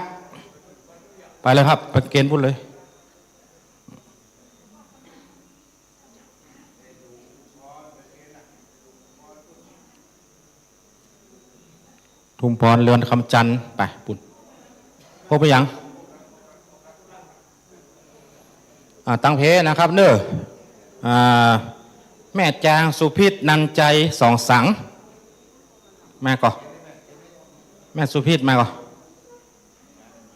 ไปเลยครับ ไปเกณฑ์พูดเลย ทุมพร เรือนคำจันทร์ ไป ปุ้น ครบหรือยัง อ่า ตังเพนะครับเนอะ อ่า แม่จาง สุพิษ นันใจ สองสัง มาก่อ แม่สุพิษ มาก่อ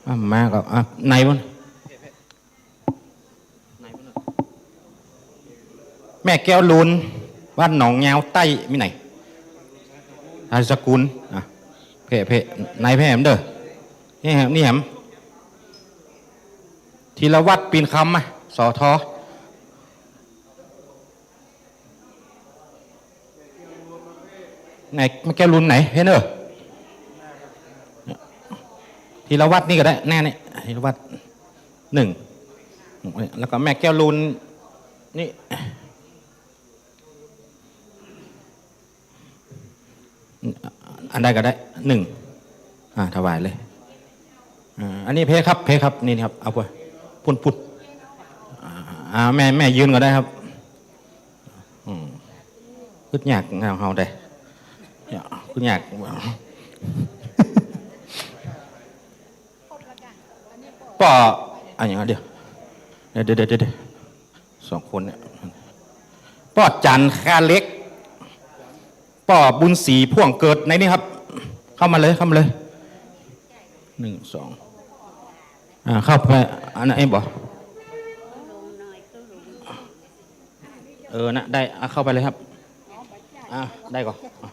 อ่า มาก่อ อ่า ไหนบุ้น แม่แก้วลูน บ้านหนองยาวใต้ มีไหน ไทยสกุล อ่ะ เพะ เพะ ไหนเพะแหมเด้อ นี่แหม นี่แหม ธีรวัฒน์ ปีนคำ อ่ะ สอทอ ไหน แม่แก้วลูนไหน เห็นเออ ธีรวัฒน์นี่ก็ได้ แน่นี่ ธีรวัฒน์ หนึ่ง แล้วก็แม่แก้วลูน นี่ อันใดก็ได้ หนึ่ง อ่า ถวายเลย อ่า อันนี้เพะครับ เพะครับ นี่ครับ เอาไป ปุ้น ปุ้น อ่า อ่า แม่ แม่ยืนก็ได้ครับ อืม กึ๊ดยาก เฮา เฮาได้ เนี่ย กึ๊ดยาก ป้อ อะหยังเดี๋ยว เดี๋ยว เดี๋ยว เดี๋ยว เดี๋ยว สองคนเนี่ย ป้อจันทร์ ค่าเหล็ก ป้อบุญศรี พ่วงเกิด ในนี้ครับ เข้ามาเลย เข้ามาเลย หนึ่ง สอง อ่า เข้าไป อันนั้นเองบ่ เออ นะ ได้ อ่ะ เข้าไปเลยครับ อ่ะ ได้ก่อน อ่ะ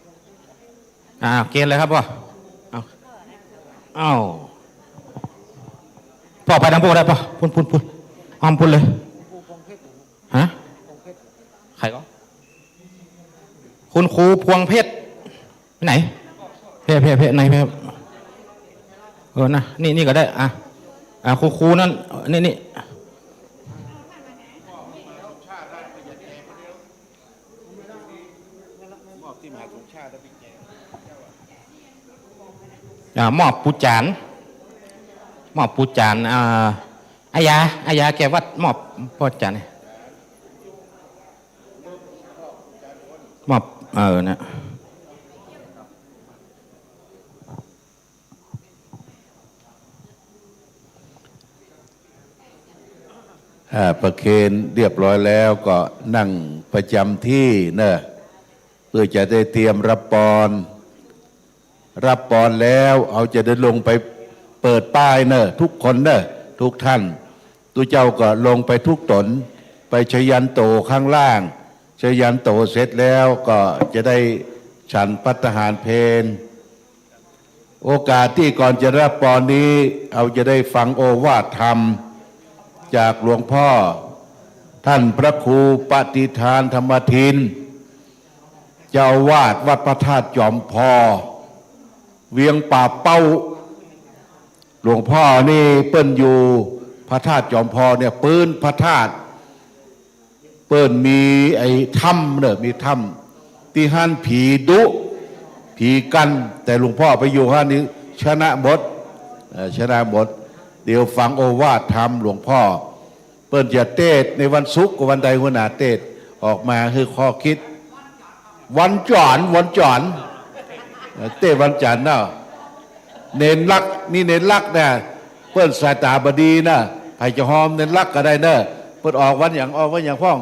อ่า เกณฑ์เลยครับป้อ เอา เอา ป้อไปตางปุ้นได้ป้อ ปุ้น ปุ้น ปุ้น อ้อมปุ้นเลย ฮะ ใครก่อ คุณครูพวงเพชร ไหน เพะ เพะ เพะ ไหน เพะ เออ นะ นี่ นี่ก็ได้ อ่ะ อ่ะ คุณครูนั่น นี่ นี่ อ่า มอบปู๋จ๋าน มอบปู๋จ๋าน อ่า อายา อายาแก่วัด มอบป้อจ๋าน มอบ เออ นะ อ่า ประเคนเรียบร้อยแล้วก็นั่งประจำตี้เนอะ เพื่อจะได้เตรียมรับปอน รับปอนแล้วเฮาจะได้ลงไปเปิดป้ายเนอะ ทุกคนเนอะ ทุกท่าน ตุ๊เจ้าก็ลงไปทุกต๋น ไปชยันโตข้างล่าง ชยันโตเสร็จแล้วก็จะได้ฉันภัตตาหารเพล โอกาสตี้ก่อนจะรับปอนนี้ เฮาจะได้ฟังโอวาทธรรมจากหลวงพ่อ ท่านพระครูปฏิทานธรรมทิน เจ้าอาวาสวัดพระธาตุจอมพอ เวียงป่าเป้า หลวงพ่อนี่เปิ้นอยู่พระธาตุจอมพอเนี่ย ปื๊นพระธาตุ เปิ้นมีไอ้ถ้ำเนอะ มีถ้ำ ตี้หั้นผีดุ ผีกั้น แต่หลวงพ่อไปอยู่หั้นนี่ชนะหมด เอ่อ ชนะหมด เดี๋ยวฟังโอวาทธรรมหลวงพ่อ เปิ้นจะเตสน์ในวันศุกร์กับวันใดหัวหน้าเตสน์ออกมาหื้อข้อคิด วันจ๋านทร์ วันจ๋านทร์ เอ่อ เตสน์วันจ๋านทร์เนาะ เณรลักษณ์ นี่เณรลักษณ์เนี่ย เปิ้นสายตาบ่ดีนะ ใผจะฮอมเณรลักษณ์ก็ได้เนอะ เปิ้นออกวันหยัง ออกวันหยังพ่อง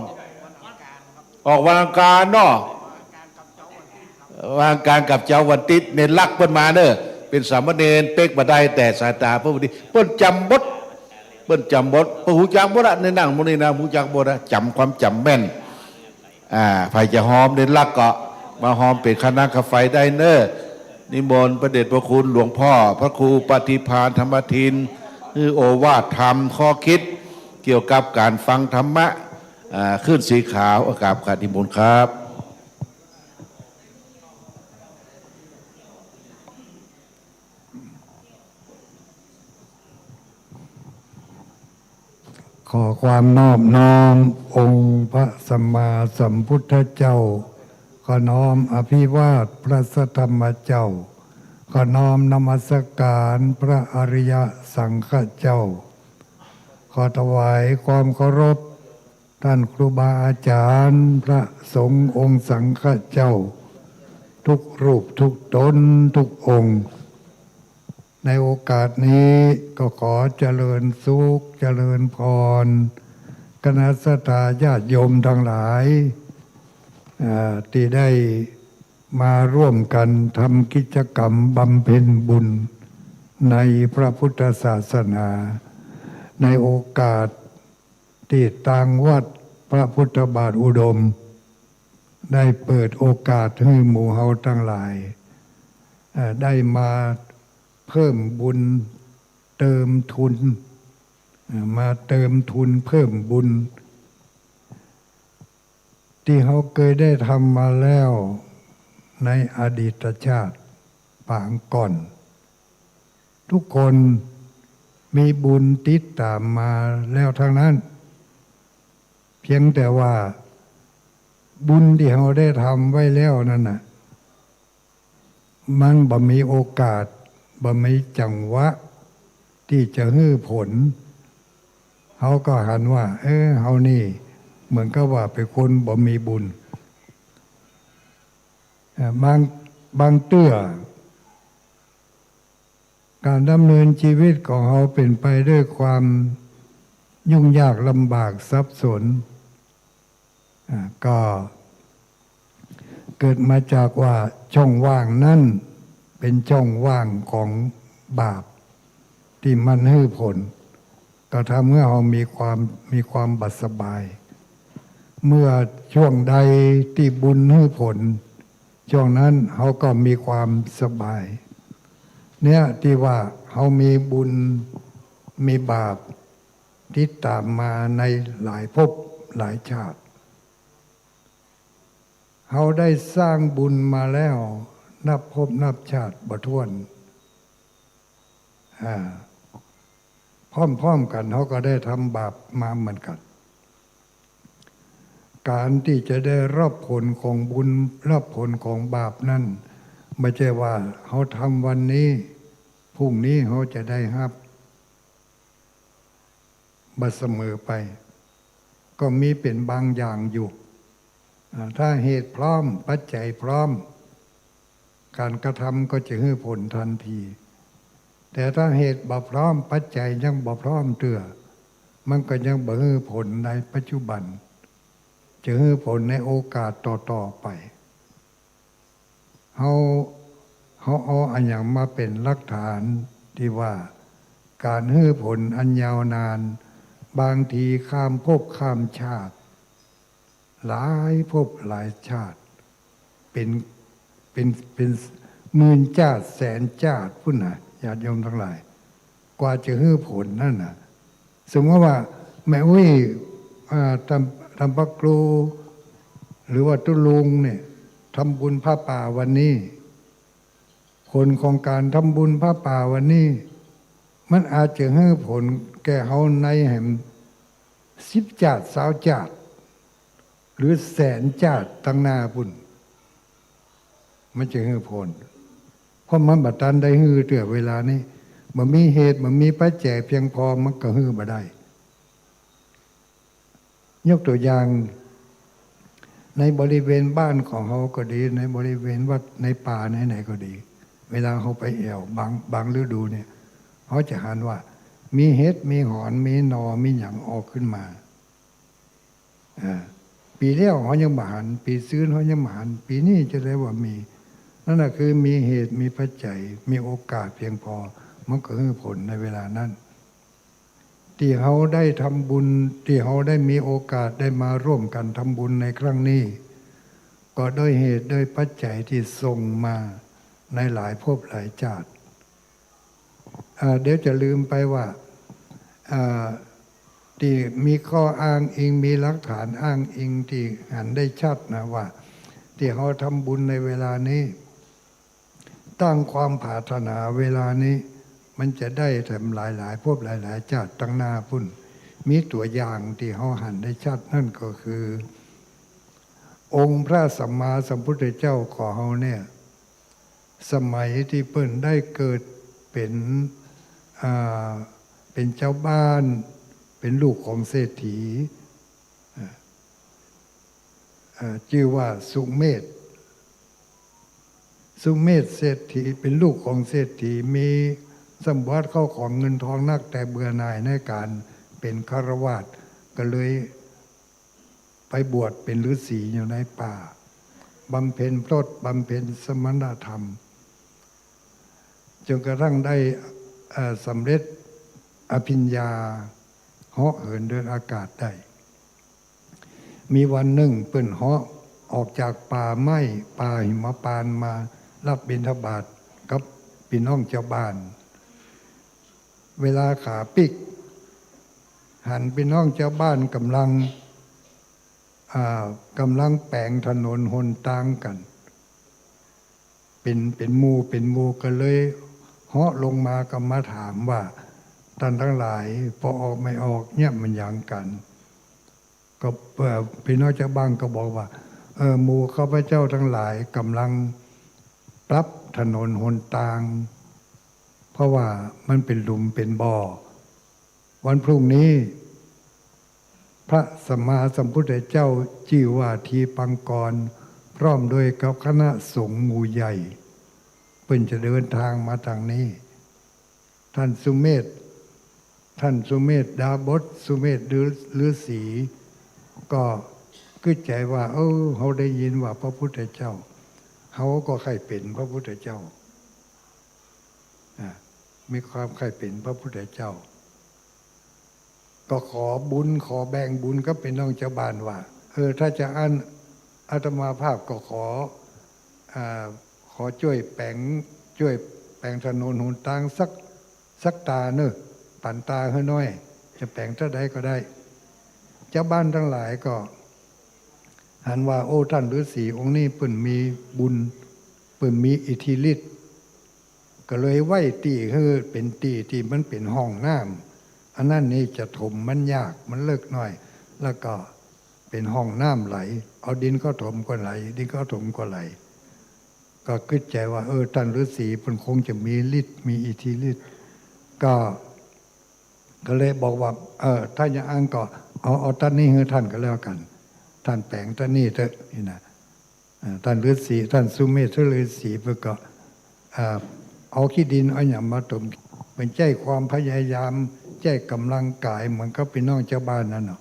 ออกวันอังคารเนาะ วันอังคารกับเจ๊าวันอาทิตย์ เณรลักษณ์เปิ้นมาเนอะ เป๋นสามเณรเป๊กบ่ได้ แต่สายตาเปิ้นบ่ดี เปิ้นจ๋ำหมด เปิ้นจ๋ำหมด เปิ้นฮู้จักหมดอะ ในนั้นหมู่นี้นะ ฮู้จักหมดอะ จ๋ำ ความจ๋ำแม่น อ่า ใผจะฮอมเด่นลักษณ์ก็มาฮอมเป๋นคณะกาไฟได้เน่อ นิมนต์พระเดชพระคุณหลวงพ่อพระครูปฏิภาณธรรมทิน หื้อโอวาทธรรมข้อคิดเกี่ยวกับก๋านฟังธรรมะ อ่า ขึ้นสีขาว กราบขอนิมนต์ครับ ขอความนอบน้อมองค์พระสัมมาสัมพุทธเจ้า ขอน้อมอภิวาทพระสัทธรรมเจ้า ขอน้อมนมัสการพระอริยสังฆเจ้า ขอถวายความเคารพ ท่านครูบาอาจารย์ พระสงฆ์องค์สังฆเจ้า ทุกรูปทุกตนทุกองค์ ในโอกาสนี้ก็ขอเจริญสุขเจริญพร คณะศรัทธาญาติโยมทั้งหลาย อ่า ตี้ได้มาร่วมกั๋นทำกิจกรรมบำเพ็ญบุญในพระพุทธศาสนา ในโอกาส ตี้ตางวัดพระพุทธบาทอุดม ได้เปิดโอกาสหื้อหมู่เฮาตังหลาย เอ่อ ได้มาเพิ่มบุญเติมทุน เอ่อ มาเติมทุนเพิ่มบุญ ตี้เฮาเกยได้ทำมาแล้วในอดีตชาติปางก่อน ทุกคนมีบุญติดต๋ามมาแล้วตังนั้น เพียงแต่ว่าบุญตี้เฮาได้ทำไว้แล้วนั้นน่ะ มันบ่มีโอกาส บ่มีจังหวะตี้จะหื้อผล เฮาก็หันว่า เออ เฮานี่เหมือนกับว่าเป๋นคนบ่มีบุญ เอ่อ บาง บางเตื้อ ก๋านดำเนินจีวิตของเฮาเป๋นไปด้วยความยุ่งยากลำบากสับสน อ่า ก็เกิดมาจากว่าช่องว่างนั้นเป๋นช่องว่างของบาปตี้มันหื้อผล ก็ทำหื้อเฮามีความ มีความบ่สบาย เมื่อช่วงใดตี้บุญหื้อผล ช่วงนั้นเฮาก็มีความสบาย เนี่ยตี้ว่าเฮามีบุญมีบาปติดต๋ามมาในหลายภพหลายชาติ เฮาได้สร้างบุญมาแล้วนับภพนับชาติบ่ถ้วน อ่า พร้อมๆ กั๋นเฮาก็ได้ทำบาปมาเหมือนกั๋น ก๋านตี้จะได้รับผลของบุญ รับผลของบาปนั้น บ่ใจ้ว่าเฮาทำวันนี้ พรุ่งนี้เฮาจะได้ฮับ บ่เสมอไป ก็มีเป๋นบางอย่างอยู่ อ่า ถ้าเหตุพร้อม ปัจจัยพร้อม ก๋านกระทำก็จะหื้อผลทันที แต่ถ้าเหตุบ่พร้อม ปัจจัยยังบ่พร้อมเตื้อ มันก็ยังบ่หื้อผลในปัจจุบัน จะหื้อผลในโอกาสต่อๆ ไป เฮา เฮาเอาอะหยังมาเป๋นหลักฐานตี้ว่าก๋านหื้อผลอันยาวนาน บางทีข้ามภพข้ามชาติ หลายภพหลายชาติ เป๋น เป๋น เป๋นหมื่นชาติแสนชาติปู้นน่ะ ญาติโยมตังหลาย กว่าจะหื้อผลนั่นน่ะ สมมติว่าแม่อุ๊ย อ่า ต๋าม ต๋ามพระครู หรือว่าตุ๊ลุงเนี่ย ทำบุญผ้าป่าวันนี้ ผลของก๋านทำบุญผ้าป่าวันนี้ มันอาจจะหื้อผลแก่เฮาในแหมสิบชาติ ซาวชาติ หรือแสนชาติตังหน้าปู้น มันจะหื้อผล เพราะมันบ่ตันได้หื้อเตื้อเวลานี้ บ่มีเหตุ บ่มีปัจจัยเพียงพอ มันก็หื้อบ่ได้ ยกตั๋วอย่าง ในบริเวณบ้านของเฮาก็ดี ในบริเวณวัด ในป่าไหนๆ ก็ดี เวลาเฮาไปแอ่ว บาง บางฤดูเนี่ย เฮาจะหันว่ามีเห็ด มีหอน มีหน่อ มีหยังออกขึ้นมา อ่า ปี๋แล้วเฮายังบ่หัน ปี๋ซืนเฮายังบ่หัน ปี๋นี้จะได้ว่ามี นั่นน่ะคือมีเหตุ มีปัจจัย มีโอกาสเพียงพอ มันก็หื้อผลในเวลานั้น ตี้เฮาได้ทำบุญ ตี้เฮาได้มีโอกาสได้มาร่วมกั๋นทำบุญในครั้งนี้ ก็ด้วยเหตุด้วยปัจจัยตี้ส่งมาในหลายภพหลายจาติ อ่า เดี๋ยวจะลืมไปว่า อ่า ตี้มีข้ออ้างอิง มีหลักฐานอ้างอิงตี้หันได้ชัดนะว่า ตี้เฮาทำบุญในเวลานี้ ตั้งความปรารถนาเวลานี้ มันจะได้แถมหลายๆ ภพหลายๆ จาติตังหน้าปู้น มีตั๋วอย่างตี้เฮาหันได้ชัด นั้นก็คือ องค์พระสัมมาสัมพุทธเจ้าของเฮาเนี่ย สมัยตี้เปิ้นได้เกิดเป๋น อ่า เป๋นจาวบ้าน เป๋นลูกของเศรษฐี อ่า อ่า จื้อว่าสุเมธ สุเมธเศรษฐี เป๋นลูกของเศรษฐี มีสมบัติเข้าของเงินทองนัก แต่เบื่อหน่ายในก๋านเป๋นฆราวาส ก็เลยไปบวชเป๋นฤๅษีอยู่ในป่า บำเพ็ญพรต บำเพ็ญสมณธรรม จนกระทั่งได้ เอ่อ สำเร็จอภิญญา เหาะเหินเดินอากาศได้ มีวันนึ่งเปิ้นเหาะออกจากป่าไม้ ป่าหิมพานต์ มารับบิณฑบาตกับปี้น้องจาวบ้าน เวลาขาปิ๊ก หันปี้น้องจาวบ้านก่ำลัง อ่า ก่ำลังแป๋งถนนหนตางกั๋น เป๋น เป๋นหมู่ เป๋นหมู่ ก็เลยเหาะลงมาก็มาถามว่า ต้านตังหลาย ปอออกไม่ออก เยียะหมั้นหยังกั๋น ก็ เอ่อ ปี้น้องจาวบ้านก็บอกว่า เออ หมู่ข้าพเจ้าตังหลายก่ำลังปรับถนนหนตาง เพราะว่ามันเป๋นหลุมเป๋นบ่อ วันพรุ่งนี้ พระสัมมาสัมพุทธเจ้าจื้อว่าทีปังกร พร้อมด้วยกับคณะสงฆ์หมู่ใหญ่ เปิ้นจะเดินตางมาตางนี้ ต้านสุเมธ ต้านสุเมธดาบส สุเมธฤๅ- ฤๅษี ก็กึ๊ดใจ๋ว่า เออ เฮาได้ยินว่าพระพุทธเจ้า เฮาก็ใค่เป๋นพระพุทธเจ้า อ่ะ มีความใค่เป๋นพระพุทธเจ้า ก็ขอบุญ ขอแบ่งบุญกับปี้น้องจาวบ้านว่า เออ ถ้าจะอั้น อาตมาภาพก็ขอ อ่า ขอจ้วยแป๋ง จ้วยแป๋งถนนหนตางสัก สักต๋าเน่อ ปั๋นต๋าหื้อหน้อย จะแป๋งเต้าใดก็ได้ จาวบ้านตังหลายก็ หันว่า โอ้ ต้านฤๅษีองค์นี้เปิ้นมีบุญ เปิ้นมีอิทธิฤทธิ์ ก็เลยไว้ตี้หื้อเป๋นตี้ตี้มันเป๋นห้องน้ำ อันนั้นนี่จะถมมันยาก มันเลิกหน้อย แล้วก็เป๋นห้องน้ำไหล เอาดินเข้าถมก็ไหล ดินเข้าถมก็ไหล ก็กึ๊ดใจ๋ว่า เออ ต้านฤๅษีเปิ้นคงจะมีฤทธิ์ มีอิทธิฤทธิ์ ก็ ก็เลยบอกว่า เออ ถ้าอย่างอั้นก็เอา เอาตะนี้หื้อต้านก็แล้วกั๋น ต้านแป๋งตะนี้เต๊อะ นี่นะ เอ่อ ต้านฤๅษี ต้านสุเมธฤๅษีเปิ้นก็ เอ่อ เอาขี้ดินเอาหยังมาถม เปิ้นใจ๊ความพยายาม ใจ๊ก๋ำลังกายเหมือนกับปี้น้องจาวบ้านนั่นเนาะ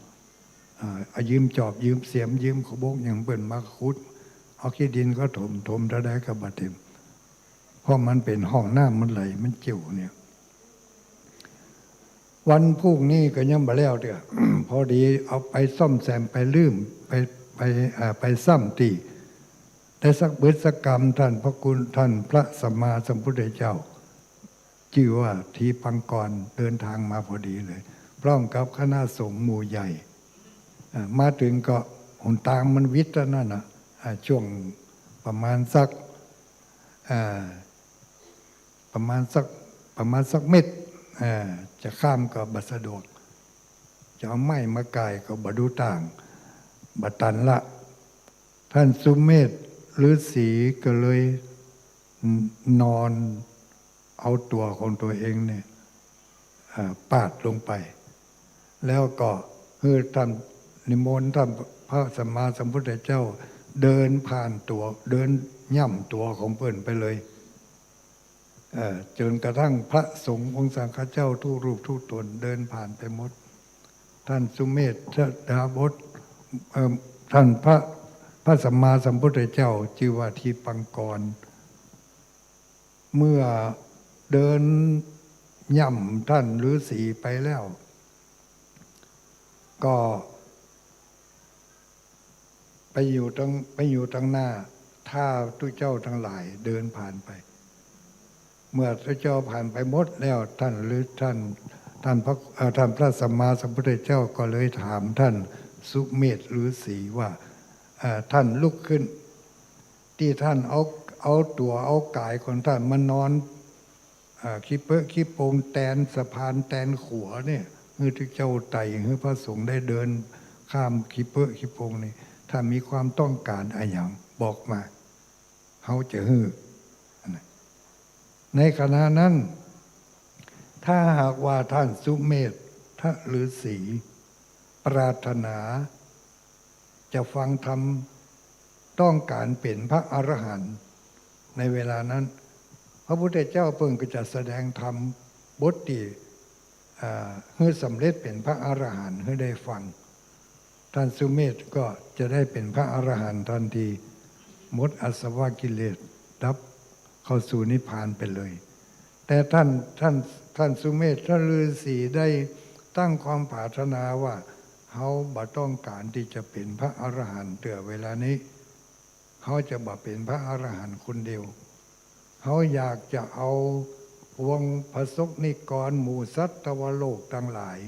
เอ่อ เอายืมจอบ ยืมเสียม ยืมขบกหยังเปิ้นมาขุด เอาขี้ดินก็ถม ถมเต้าใดก็บ่เต็ม เพราะมันเป๋นห้องน้ำมันไหล มันเจียวเนี่ย วันพรุ่งนี้ก็ยังบ่แล้วเตื้อ พอดีเอาไปซ่อมแซม ไปรื้ม ไป ไป เอ่อ ไปซ่อมตี้ ได้สักบึดสักกำ ต้านพระคุณ ต้านพระสัมมาสัมพุทธเจ้า จื้อว่าทีปังกร เดินตางมาพอดีเลย พร้อมกับคณะสงฆ์หมู่ใหญ่ เอ่อ มาเถิงก็หนตางมันวิดเต้านั้นน่ะ อ่า จ้วงประมาณสัก อ่า ประมาณสัก ประมาณสักเม็ด อ่า จะข้ามก็บ่สะดวก จะเอาไม้มาก่ายก็บ่ดูต่าง บ่ตันละ ต้านสุเมธฤๅษีก็เลยนอนเอาตั๋วของตั๋วเองเนี่ย อ่า ปาดลงไป แล้วก็หื้อต้านนิมนต์ต้านพระสัมมาสัมพุทธเจ้าเดินผ่านตั๋ว เดินย่ำตั๋วของเปิ้นไปเลย เอ่อ จนกระทั่งพระสงฆ์องค์สังฆเจ้าทุกรูปทุกต๋นเดินผ่านไปหมด ต้านสุเมธดาบส เอ่อ ต้านพระ พระสัมมาสัมพุทธเจ้าจื้อว่าทีปังกร เมื่อเดินย่ำต้านฤๅษีไปแล้ว ก็ไปอยู่ตาง ไปอยู่ตางหน้า ถ้าตุ๊เจ้าตังหลายเดินผ่านไป เมื่อตุ๊เจ้าผ่านไปหมดแล้ว ท่านฤๅ- ท่าน ท่านพระ เอ่อ ท่านพระสัมมาสัมพุทธเจ้าก็เลยถามท่านสุเมธฤๅษีว่า เอ่อ ท่านลุกขึ้น ตี้ท่านเอา เอาตั๋วเอาก๋ายของท่านมานอน อ่า ขี้เป๊อะขี้ปงแตนสะพานแตนขัวเนี่ย หื้อตุ๊เจ้าไต่ หื้อพระสงฆ์ได้เดินข้ามขี้เป๊อะขี้ปงนี่ ท่านมีความต้องก๋านอะหยัง บอกมา เฮาจะหื้อ ในขณะนั้น ถ้าหากว่าท่านสุเมธฤๅษีปรารถนา จะฟังธรรม ต้องก๋านเป๋นพระอรหันต์ ในเวลานั้น พระพุทธเจ้าเปิ้นก็จะแสดงธรรมบทตี้ อ่า หื้อสำเร็จเป๋นพระอรหันต์หื้อได้ฟัง ท่านสุเมธก็จะได้เป๋นพระอรหันต์ทันที หมดอาสวะกิเลส ดับเข้าสู่นิพพานไปเลย แต่ท่าน ท่าน ท่านสุเมธฤๅษีได้ตั้งความปรารถนาว่า เฮาบ่ต้องก๋านตี้จะเป๋นพระอรหันต์เตื้อเวลานี้ เฮาจะบ่เป๋นพระอรหันต์คนเดียว เฮาอยากจะเอาปวงพสกนิกรหมู่สัตวโลกตังหลาย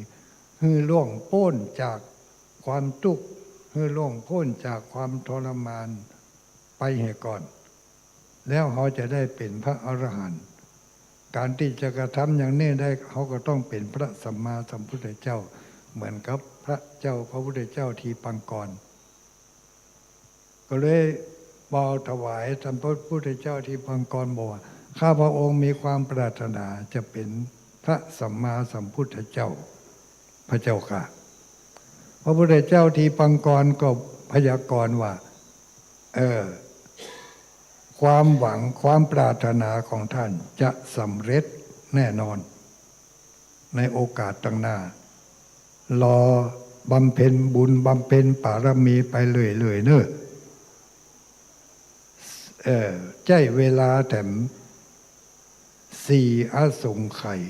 หื้อล่วงป๊นจากความตุ๊กข์ หื้อล่วงป๊นจากความทรมานไปเหียก่อน แล้วเฮาจะได้เป๋นพระอรหันต์ ก๋านตี้จะกระทำอย่างนี้ได้ เฮาก็ต้องเป๋นพระสัมมาสัมพุทธเจ้า เหมือนกับพระเจ้าพระพุทธเจ้าทีปังกร ก็เลยเบาถวายท่านพระพุทธเจ้าทีปังกรบอกว่า ข้าพระองค์มีความปรารถนาจะเป๋นพระสัมมาสัมพุทธเจ้า พระเจ้าข้า พระพุทธเจ้าทีปังกรก็พยากรณ์ว่า เออ ความหวังความปรารถนาของท่านจะสำเร็จแน่นอน ในโอกาสตังหน้า รอบำเพ็ญบุญบำเพ็ญปารมีไปเรื่อยๆ เน่อ เอ่อ ใจ๊เวลาแถมสี่อสงไขย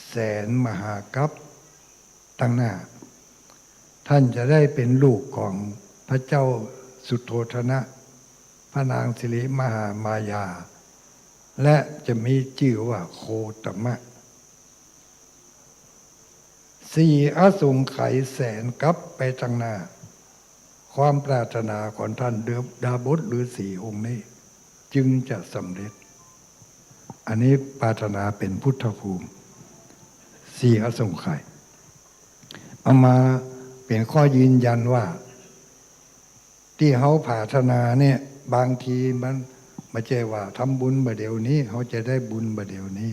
แสนมหากัปตังหน้า ท่านจะได้เป๋นลูกของพระเจ้าสุโธทนะ พระนางสิริมหามายา และจะมีจื้อว่าโคตมะ สี่อสงไขยแสนกัปไปตังหน้า ความปรารถนาของท่านดาบสฤๅษีองค์นี้จึงจะสำเร็จ อันนี้ปรารถนาเป๋นพุทธภูมิ สี่อสงไขย เอามาเป๋นข้อยืนยันว่า ตี้เฮาปรารถนาเนี่ย บางทีมันบ่ใจ้ว่าทำบุญบ่าเดี่ยวนี้ เฮาจะได้บุญบ่าเดี่ยวนี้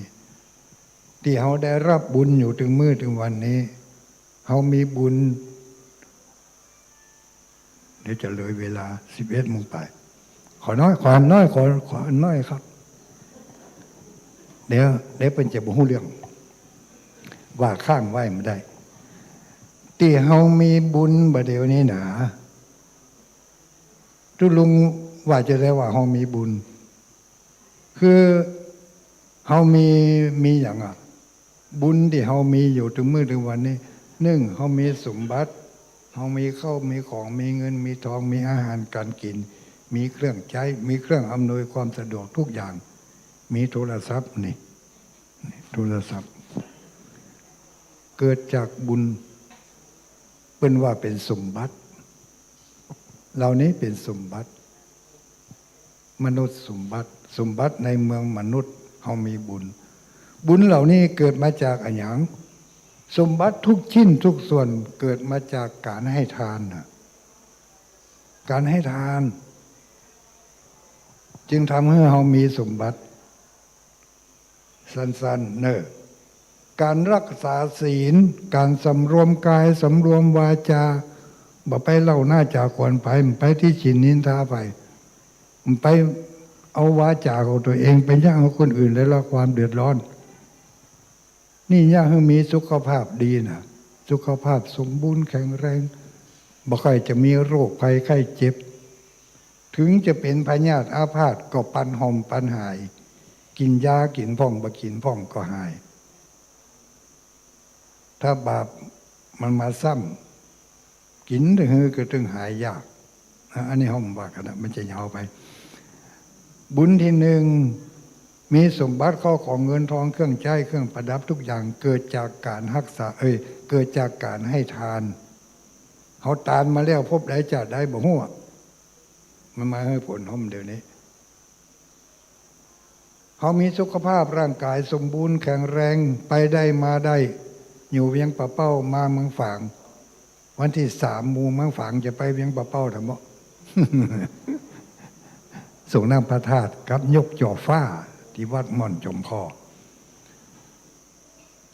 ตี้เฮาได้ฮับบุญอยู่เถิงมื้อเถิงวันนี้ เฮามีบุญ เดี๋ยวจะเลยเวลาสิบเอ็ดโมงไป ขอน้อย ขอน้อย ขอ ขอน้อยครับ เดี๋ยว เดี๋ยวเปิ้นจะบ่ฮู้เรื่อง ว่าค้างไว้บ่ได้ ตี้เฮามีบุญบ่าเดี่ยวนี้หนา ตุ๊ลุงว่าจะได้ว่าเฮามีบุญ คือเฮามี มีหยังอะ บุญตี้เฮามีอยู่เถิงมื้อเถิงวันนี้ นึ่ง เฮามีสมบัติ เฮามีข้าว มีของ มีเงิน มีทอง มีอาหารก๋านกิ๋น มีเครื่องใจ๊ มีเครื่องอำนวยความสะดวกทุกอย่าง มีโทรศัพท์นี่ โทรศัพท์ เกิดจากบุญ เปิ้นว่าเป๋นสมบัติ เหล่านี้เป๋นสมบัติ มนุษย์สมบัติ สมบัติในเมืองมนุษย์ เฮามีบุญ บุญเหล่านี้เกิดมาจากอะหยัง สมบัติทุกชิ้นทุกส่วนเกิดมาจากก๋านให้ทานน่ะ ก๋านให้ทาน จึงทำหื้อเฮามีสมบัติ สั้นๆ เน่อ ก๋านฮักษาศีล ก๋านสำรวมกาย สำรวมวาจา บ่ไปเล่าหน้าจ๋าขวัญใผ บ่ไปติฉินนินทาใผ บ่ไปเอาวาจาของตั๋วเองไปเยียะหื้อคนอื่นได้รับความเดือดร้อน นี่เยียะหื้อมีสุขภาพดีน่ะ สุขภาพสมบูรณ์แข็งแรง บ่ค่อยจะมีโรคภัยไข้เจ็บ เถิงจะเป๋นพยาธิอาพาธก็ปันหอมปันหาย กิ๋นยากิ๋นพ่องบ่กิ๋นพ่องก็หาย ถ้าบาป มันมาซ้ำ กิ๋นหื้อก็ตึงหายยาก อ่ะ อันนี้เฮาบ่ว่ากั๋นนะ มันจะยาวไป บุญตี้นึ่ง มีสมบัติเข้าของเงินทอง เครื่องใจ๊ เครื่องประดับทุกอย่าง เกิดจากก๋านฮักษา เอ้ย เกิดจากก๋านให้ตาน เฮาตานมาแล้ว ภพใดจาติใดบ่ฮู้อะ มันมาหื้อผลเฮาเดี๋ยวนี้ เฮามีสุขภาพร่างก๋ายสมบูรณ์แข็งแรง ไปได้มาได้ อยู่เวียงป่าเป้า มาเมืองฝาง วันตี้สาม หมู่เมืองฝางจะไปเวียงป่าเป้าทำบ่ ส่งน้ำพระธาตุกับยกจ่อฟ้าตี้วัดม่อนจอมคอ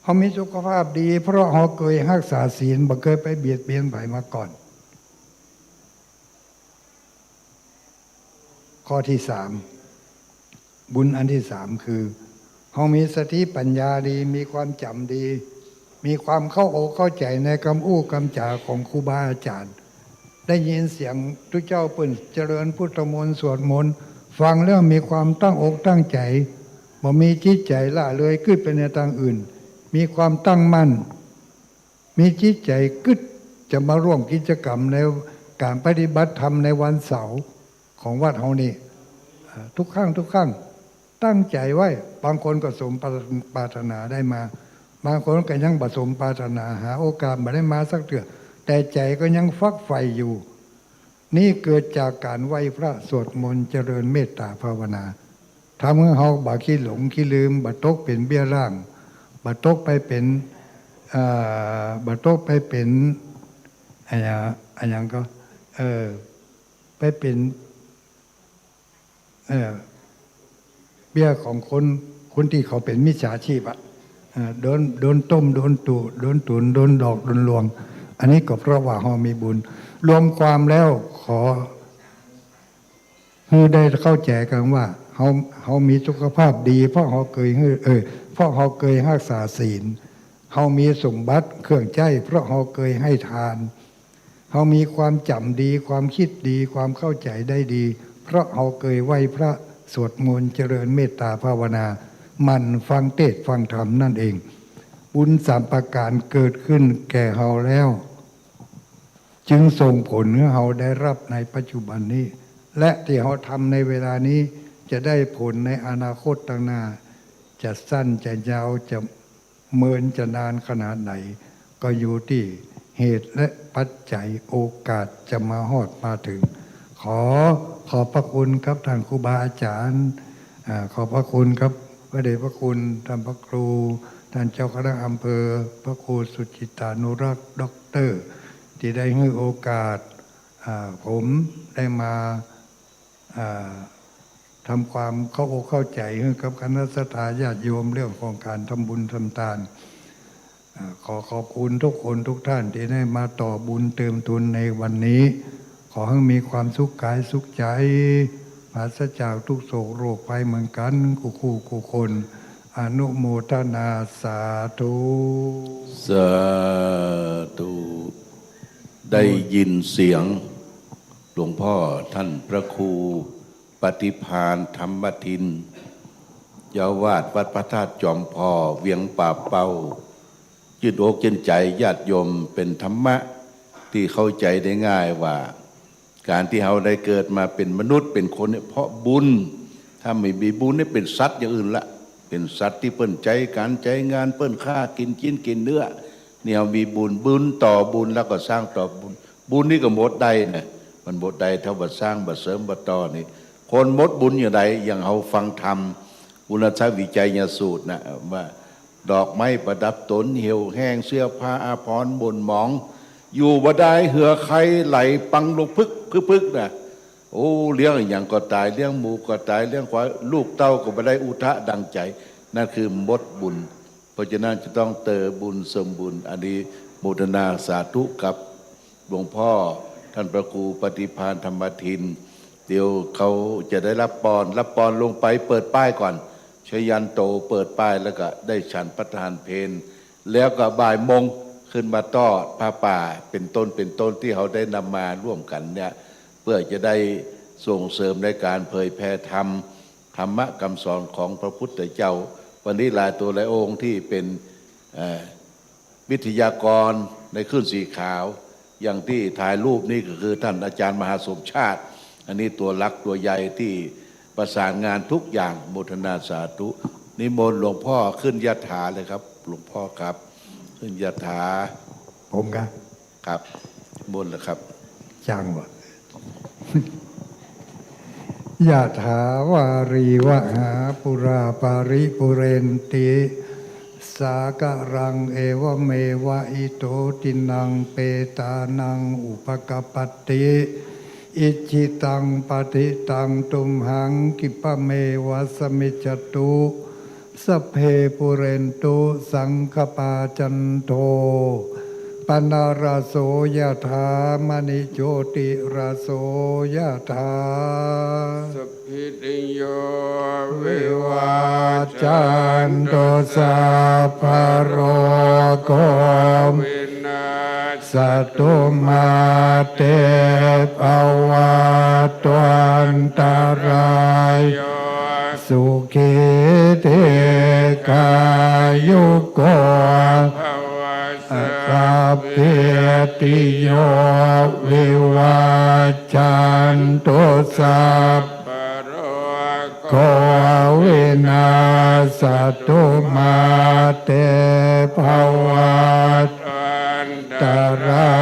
เฮามีสุขภาพดี เพราะเฮาเกยฮักษาศีล บ่เกยไปเบียดเบียนใผมาก่อน ข้อตี้สาม บุญอันตี้สามคือ เฮามีสติปั๋ญญาดี มีความจ๋ำดี มีความเข้าอกเข้าใจ๋ในกำอู้กำจ๋าของครูบาอาจ๋ารย์ ได้ยินเสียงตุ๊เจ้าเปิ้นเจริญพุทธมนต์สวดมนต์ ฟังแล้วมีความตั้งอกตั้งใจ๋ บ่มีจิตใจ๋ละเลยกึ๊ดไปในตางอื่น มีความตั้งมั่น มีจิตใจ๋กึ๊ดจะมาร่วมกิจกรรมในก๋านปฏิบัติธรรมในวันเสาร์ของวัดเฮานี่ อ่า ทุกครั้ง ทุกครั้ง ตั้งใจ๋ไว้ บางคนก็สมปรารถนาได้มา บางคนก็ยังบ่สมปรารถนา หาโอกาสบ่ได้มาสักเตื้อ แต่ใจ๋ก็ยังฝักใฝ่อยู่ นี่เกิดจากก๋านไหว้พระสวดมนต์เจริญเมตตาภาวนา ทำหื้อเฮาบ่ขี้หลงขี้ลืม บ่ตกเป๋นเบี้ยร้าง บ่ตกไปเป๋น อ่า บ่ตกไปเป๋น อะหยัง อะหยังก็ เออ ไปเป๋น เอ่อ เบี้ยของคน คนตี้เขาเป๋นมิจฉาชีพอะ เอ่อ โดน โดนต้ม โดนตุ โดนตุ๋น โดนดอกโดนลวง อันนี้ก็เพราะว่าเฮามีบุญ รวมความแล้วขอหื้อได้เข้าใจ๋กั๋นว่า เฮา เฮามีสุขภาพดี เพราะเฮาเกยหื้อ เอ่อ เพราะเฮาเกยฮักษาศีล เฮามีสมบัติเครื่องใจ๊ เพราะเฮาเกยให้ตาน เฮามีความจ๋ำดี ความกึ๊ดดี ความเข้าใจ๋ได้ดี เพราะเฮาเกยไหว้พระ สวดมนต์ เจริญเมตตาภาวนา หมั่นฟังเตสน์ฟังธรรมนั่นเอง บุญสามประก๋านเกิดขึ้นแก่เฮาแล้ว จึงส่งผลหื้อเฮาได้ฮับในปัจจุบันนี้ และตี้เฮาทำในเวลานี้ จะได้ผลในอนาคตตางหน้า จะสั้นจะยาว จะ เมินจะนานขนาดไหน ก็อยู่ตี้เหตุและปัจจัย โอกาสจะมาฮอดมาเถิง ขอขอบพระคุณครับต้านครูบาอาจ๋ารย์ อ่า ขอบพระคุณครับ พระเดชพระคุณต้านพระครู ต้านเจ้าคณะอำเภอ พระครูสุจิตตานุรักษ์ ด็อกเตอร์ ตี้ได้หื้อโอกาส อ่า ผมได้มา อ่า ทำความเข้าอกเข้าใจ๋หื้อกับคณะศรัทธาญาติโยมเรื่องของก๋านทำบุญทำตาน อ่า ขอขอบคุณทุกคนทุกท่านตี้ได้มาต่อบุญเติมทุนในวันนี้ ขอหื้อมีความสุขก๋ายสุขใจ๋ ปราศจากทุกข์โศกโรคภัยเหมือนกั๋นกู้คู่กู้คน อนุโมทนาสาธุ สาธุ ได้ยินเสียงหลวงพ่อต้านพระครู ปฏิภาณ ธรรมทิน เจ้าอาวาสวัดพระธาตุจอมคอ เวียงป่าเป้า จื้นอกจื้นใจ๋ญาติโยม เป๋นธรรมะตี้เข้าใจ๋ได้ง่ายว่า ก๋านตี้เฮาได้เกิดมาเป๋นมนุษย์เป๋นคนเนี่ยเพราะบุญ ถ้าบ่มีบุญเนี่ยเป๋นสัตว์อย่างอื่นละ เป๋นสัตว์ตี้เปิ้นใจ๊ก๋านใจ๊งาน เปิ้นฆ่ากิ๋นจิ๊นกิ๋นเนื้อ นี่เฮามีบุญ บุญต่อบุญแล้วก็สร้างต่อบุญ บุญนี่ก็หมดได้นะ มันหมดได้ถ้าบ่สร้างบ่เสริมบ่ต่อนี่ คนหมดบุญอย่างใด อย่างเฮาฟังธรรม ปุณณวิจัยสูตรนะ ว่าดอกไม้ประดับต๋นเหี่ยวแห้ง เสื้อผ้าอาภรณ์หม่นหมอง อยู่บ่ได้เหือใคไหลปังลงพึกพึกพึกนะ โอ้ เลี้ยงอะหยังก็ต๋าย เลี้ยงหมูก็ต๋าย เลี้ยงควาย ลูกเต้าก็บ่ได้อุทะดังใจ๋ นั่นคือหมดบุญ เพราะฉะนั้นจะต้องเติมบุญเสริมบุญ อันนี้โมทนาสาธุกับหลวงพ่อต้านพระครูปฏิภาณ ธรรมทิน เดี๋ยวเขาจะได้รับปอน รับปอนลงไปเปิดป้ายก่อน ชยันโตเปิดป้ายแล้วก็ได้ฉันพระทานเพล แล้วก็บ่ายโมงขึ้นมาทอดผ้าป่า เป๋นต้น เป๋นต้นตี้เฮาได้นำมาร่วมกั๋นเนี่ย เปื้อจะได้ส่งเสริมในก๋านเผยแผ่ธรรม ธรรมะกำสอนของพระพุทธเจ้า วันนี้หลายตั๋วหลายองค์ตี้เป๋น เอ่อ วิทยากร ในขึ้นสีขาว อย่างตี้ถ่ายรูปนี่ก็คือท่านอาจารย์มหาสมชาติ อันนี้ตั๋วหลักตั๋วใหญ่ตี้ประสานงานทุกอย่าง โมทนาสาธุ นิมนต์หลวงพ่อขึ้นยาถาเลยครับ หลวงพ่อครับ ขึ้นยาถา ผมครับ ครับ นิมนต์เลยครับ จังวะ ยะถาวาริวะหาปูราปะริปูเรนติ สาคะรัง เอวะเมวะ อิโตตินัง เปตานัง อุปะกัปปะติ อิจฉิตัง ปะฏิตัง ตุมหัง คิปะเมวะ สะมิจฉตุ สัพเพ ปูเรนตุ สังคะปา จันโท ปะนะระโส ยะถา มะณิ โจติระโส ยะถา สัพพิติโย วิวัจจันตุ สัพพะโรโค วินัสสะตุ มาเต ภะวัตวันตะราโย สุขี ทีฆายุโก ภะวะ สัพพิติโย วิวัจจันตุ สัพพะโรโค วินัสสะตุ มาเต ภะวัตวันตะรา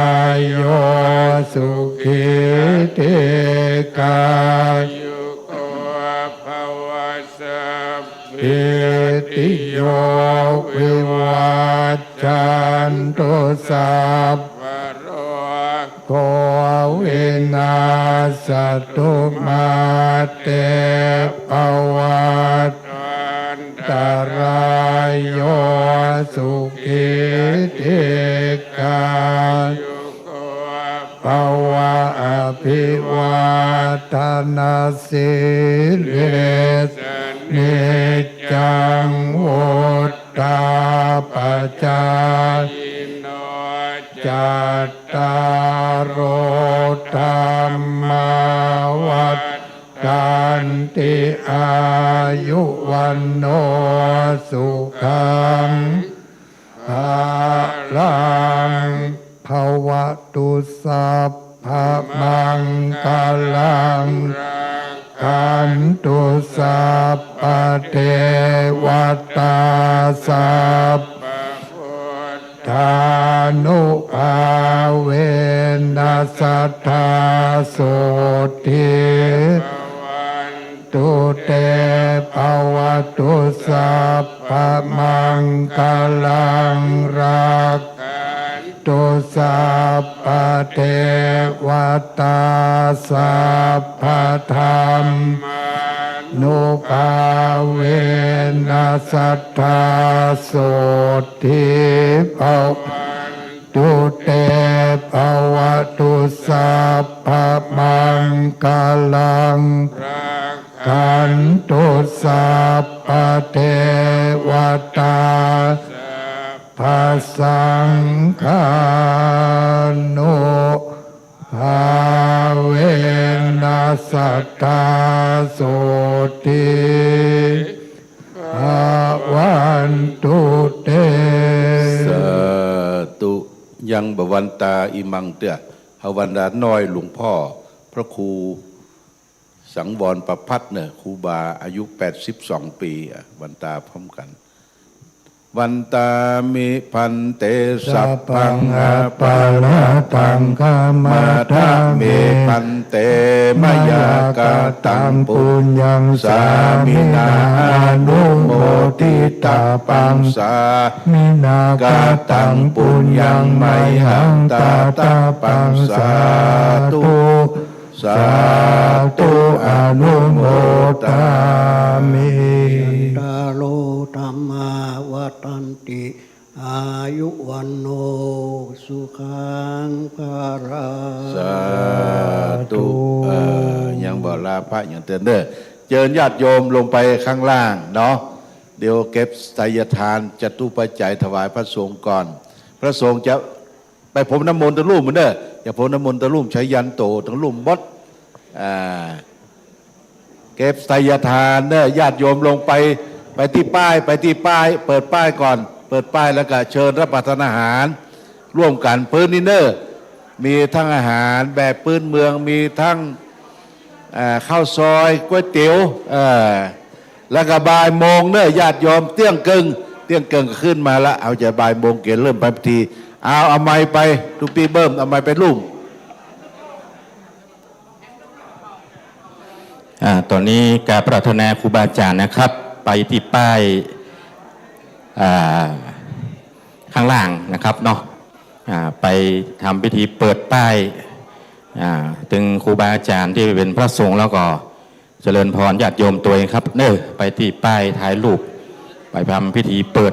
โย สุขี ทีฆายุโก ภะวะ สัพพิติโย วิวัจจันตุ สัพพะโรโค วินัสสะตุ มาเต ภะวัตวันตะราโย สุขี ทีฆายุโก ภะวะ อะภิวาทะนะสีลิสสะ นิจจัง วุฑฒาปะจายิโน จัตตาโร ธัมมา วัฑฒันติ อายุ วัณโณ สุขัง พะลัง ภะวะตุ สัพพะมังคะลัง รักขันตุ สัพพะเทวะตา สัพพะพุทธานุภาเวนะ สัตถาโสตถี ภะวัน ตุ เต ภะวะตุ สัพพะมังคะลัง รักขันตุ สัพพะเทวะตา สัพพะธัมมานุภาเวนะ สัตถาโสตถี ภะวัน ตุ เต ภะวะตุ สัพพะมังคะลัง รักขันตุ สัพพะเทวะตา สัพพะสังฆานุภาเวนะ สัตถาโสตถี ภะวันตุ เต สาธุ ยังบ่วันตาอีหมั่งเตื้อ เอาวันตาน้อยหลวงพ่อพระครูสังวรประภัตเน่อ ครูบาอายุแปดสิบสองปี๋อะ วันตาพร้อมกั๋น วันตามิ ภันเต สัพพัง อัปปะราฮัง ขะมาทะเม ภันเต มะยา กะตัง ปุญญัง สามินา อนุโมทิตาปัง สามินา กะตัง ปุญญัง มะหัง ตาตาปัง สาธุ สาธุ อนุโมทามิ ตาโร ธัมมา วัฑฒันติ อายุ วัณโณ สุขัง พะลัง สาธุ เออ ยังบ่ลาพระอย่างเตื้อเน่อ เจิญญาติโยมลงไปข้างล่างเนาะ เดี๋ยวเก็บไทยทานจตุปัจจัยถวายพระสงฆ์ก่อน พระสงฆ์จะ ไปพรมน้ำมนต์ตะลุ่มเน่อ อย่าพรมน้ำมนต์ตะลุ่ม ใช้ยันโตตะลุ่มหมด อ่า เก็บไทยทานเน่อ ญาติโยมลงไป ไปตี้ป้าย ไปตี้ป้าย เปิดป้ายก่อน เปิดป้ายแล้วก็เชิญรับประทานอาหาร ร่วมกั๋นปื๊ดนี้เน่อ มีตึงอาหารแบบปื๊ดเมือง มีตึง เอ่อ ข้าวซอย ก๋วยเตี๋ยว เอ่อ แล้วก็บ่ายโมงเน่อ ญาติโยม เตี้ยงเกิ่ง เตี้ยงเกิ่งก็ขึ้นมาละ เอาจะบ่ายโมงเกียรติเริ่มพิธี เอา เอาไมค์ไป ตุ๊ปี้เบิ้ม เอาไมค์ไปลุ่ม อ่า ต๋อนนี้กราบอาราธนาครูบาอาจ๋ารย์นะครับ ไปตี้ป้าย อ่า ข้างล่างนะครับเนาะ อ่า ไปทำพิธีเปิดป้าย อ่า ตึงครูบาอาจ๋ารย์ตี้เป๋นพระสงฆ์แล้วก็เจริญพรญาติโยมตวยครับ เน่อ ไปตี้ป้ายถ่ายรูป ไปทำพิธีเปิด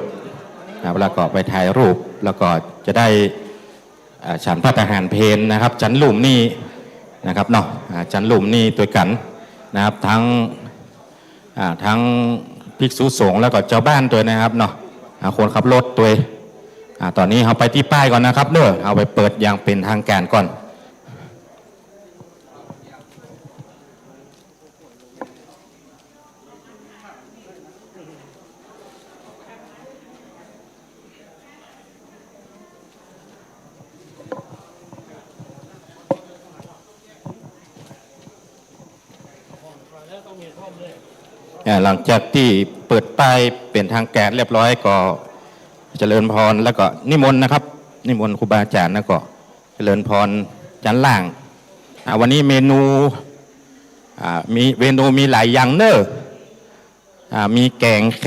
นะครับ แล้วก็ไปถ่ายรูป แล้วก็จะได้ อ่า ฉันภัตตาหารเพลนะครับ จั๊นลุ่มนี่นะครับเนาะ อ่า จั๊นลุ่มนี่ตวยกั๋นนะครับ ตึง อ่า ตึงภิกษุสงฆ์แล้วก็จาวบ้านตวยนะครับเนาะ อ่า คนขับรถตวย อ่า ต๋อนนี้เฮาไปตี้ป้ายก่อนนะครับเน่อ เฮาไปเปิดอย่างเป๋นทางก๋านก่อน อ่า หลังจากตี้เปิดป้ายเป๋นทางก๋านเรียบร้อยก็เจริญพรแล้วก็นิมนต์นะครับ นิมนต์ครูบาอาจ๋ารย์แล้วก็เจริญพรจั๊นล่าง อ่า วันนี้เมนู อ่า มีเมนูมีหลายอย่างเน่อ อ่า มีแกงแค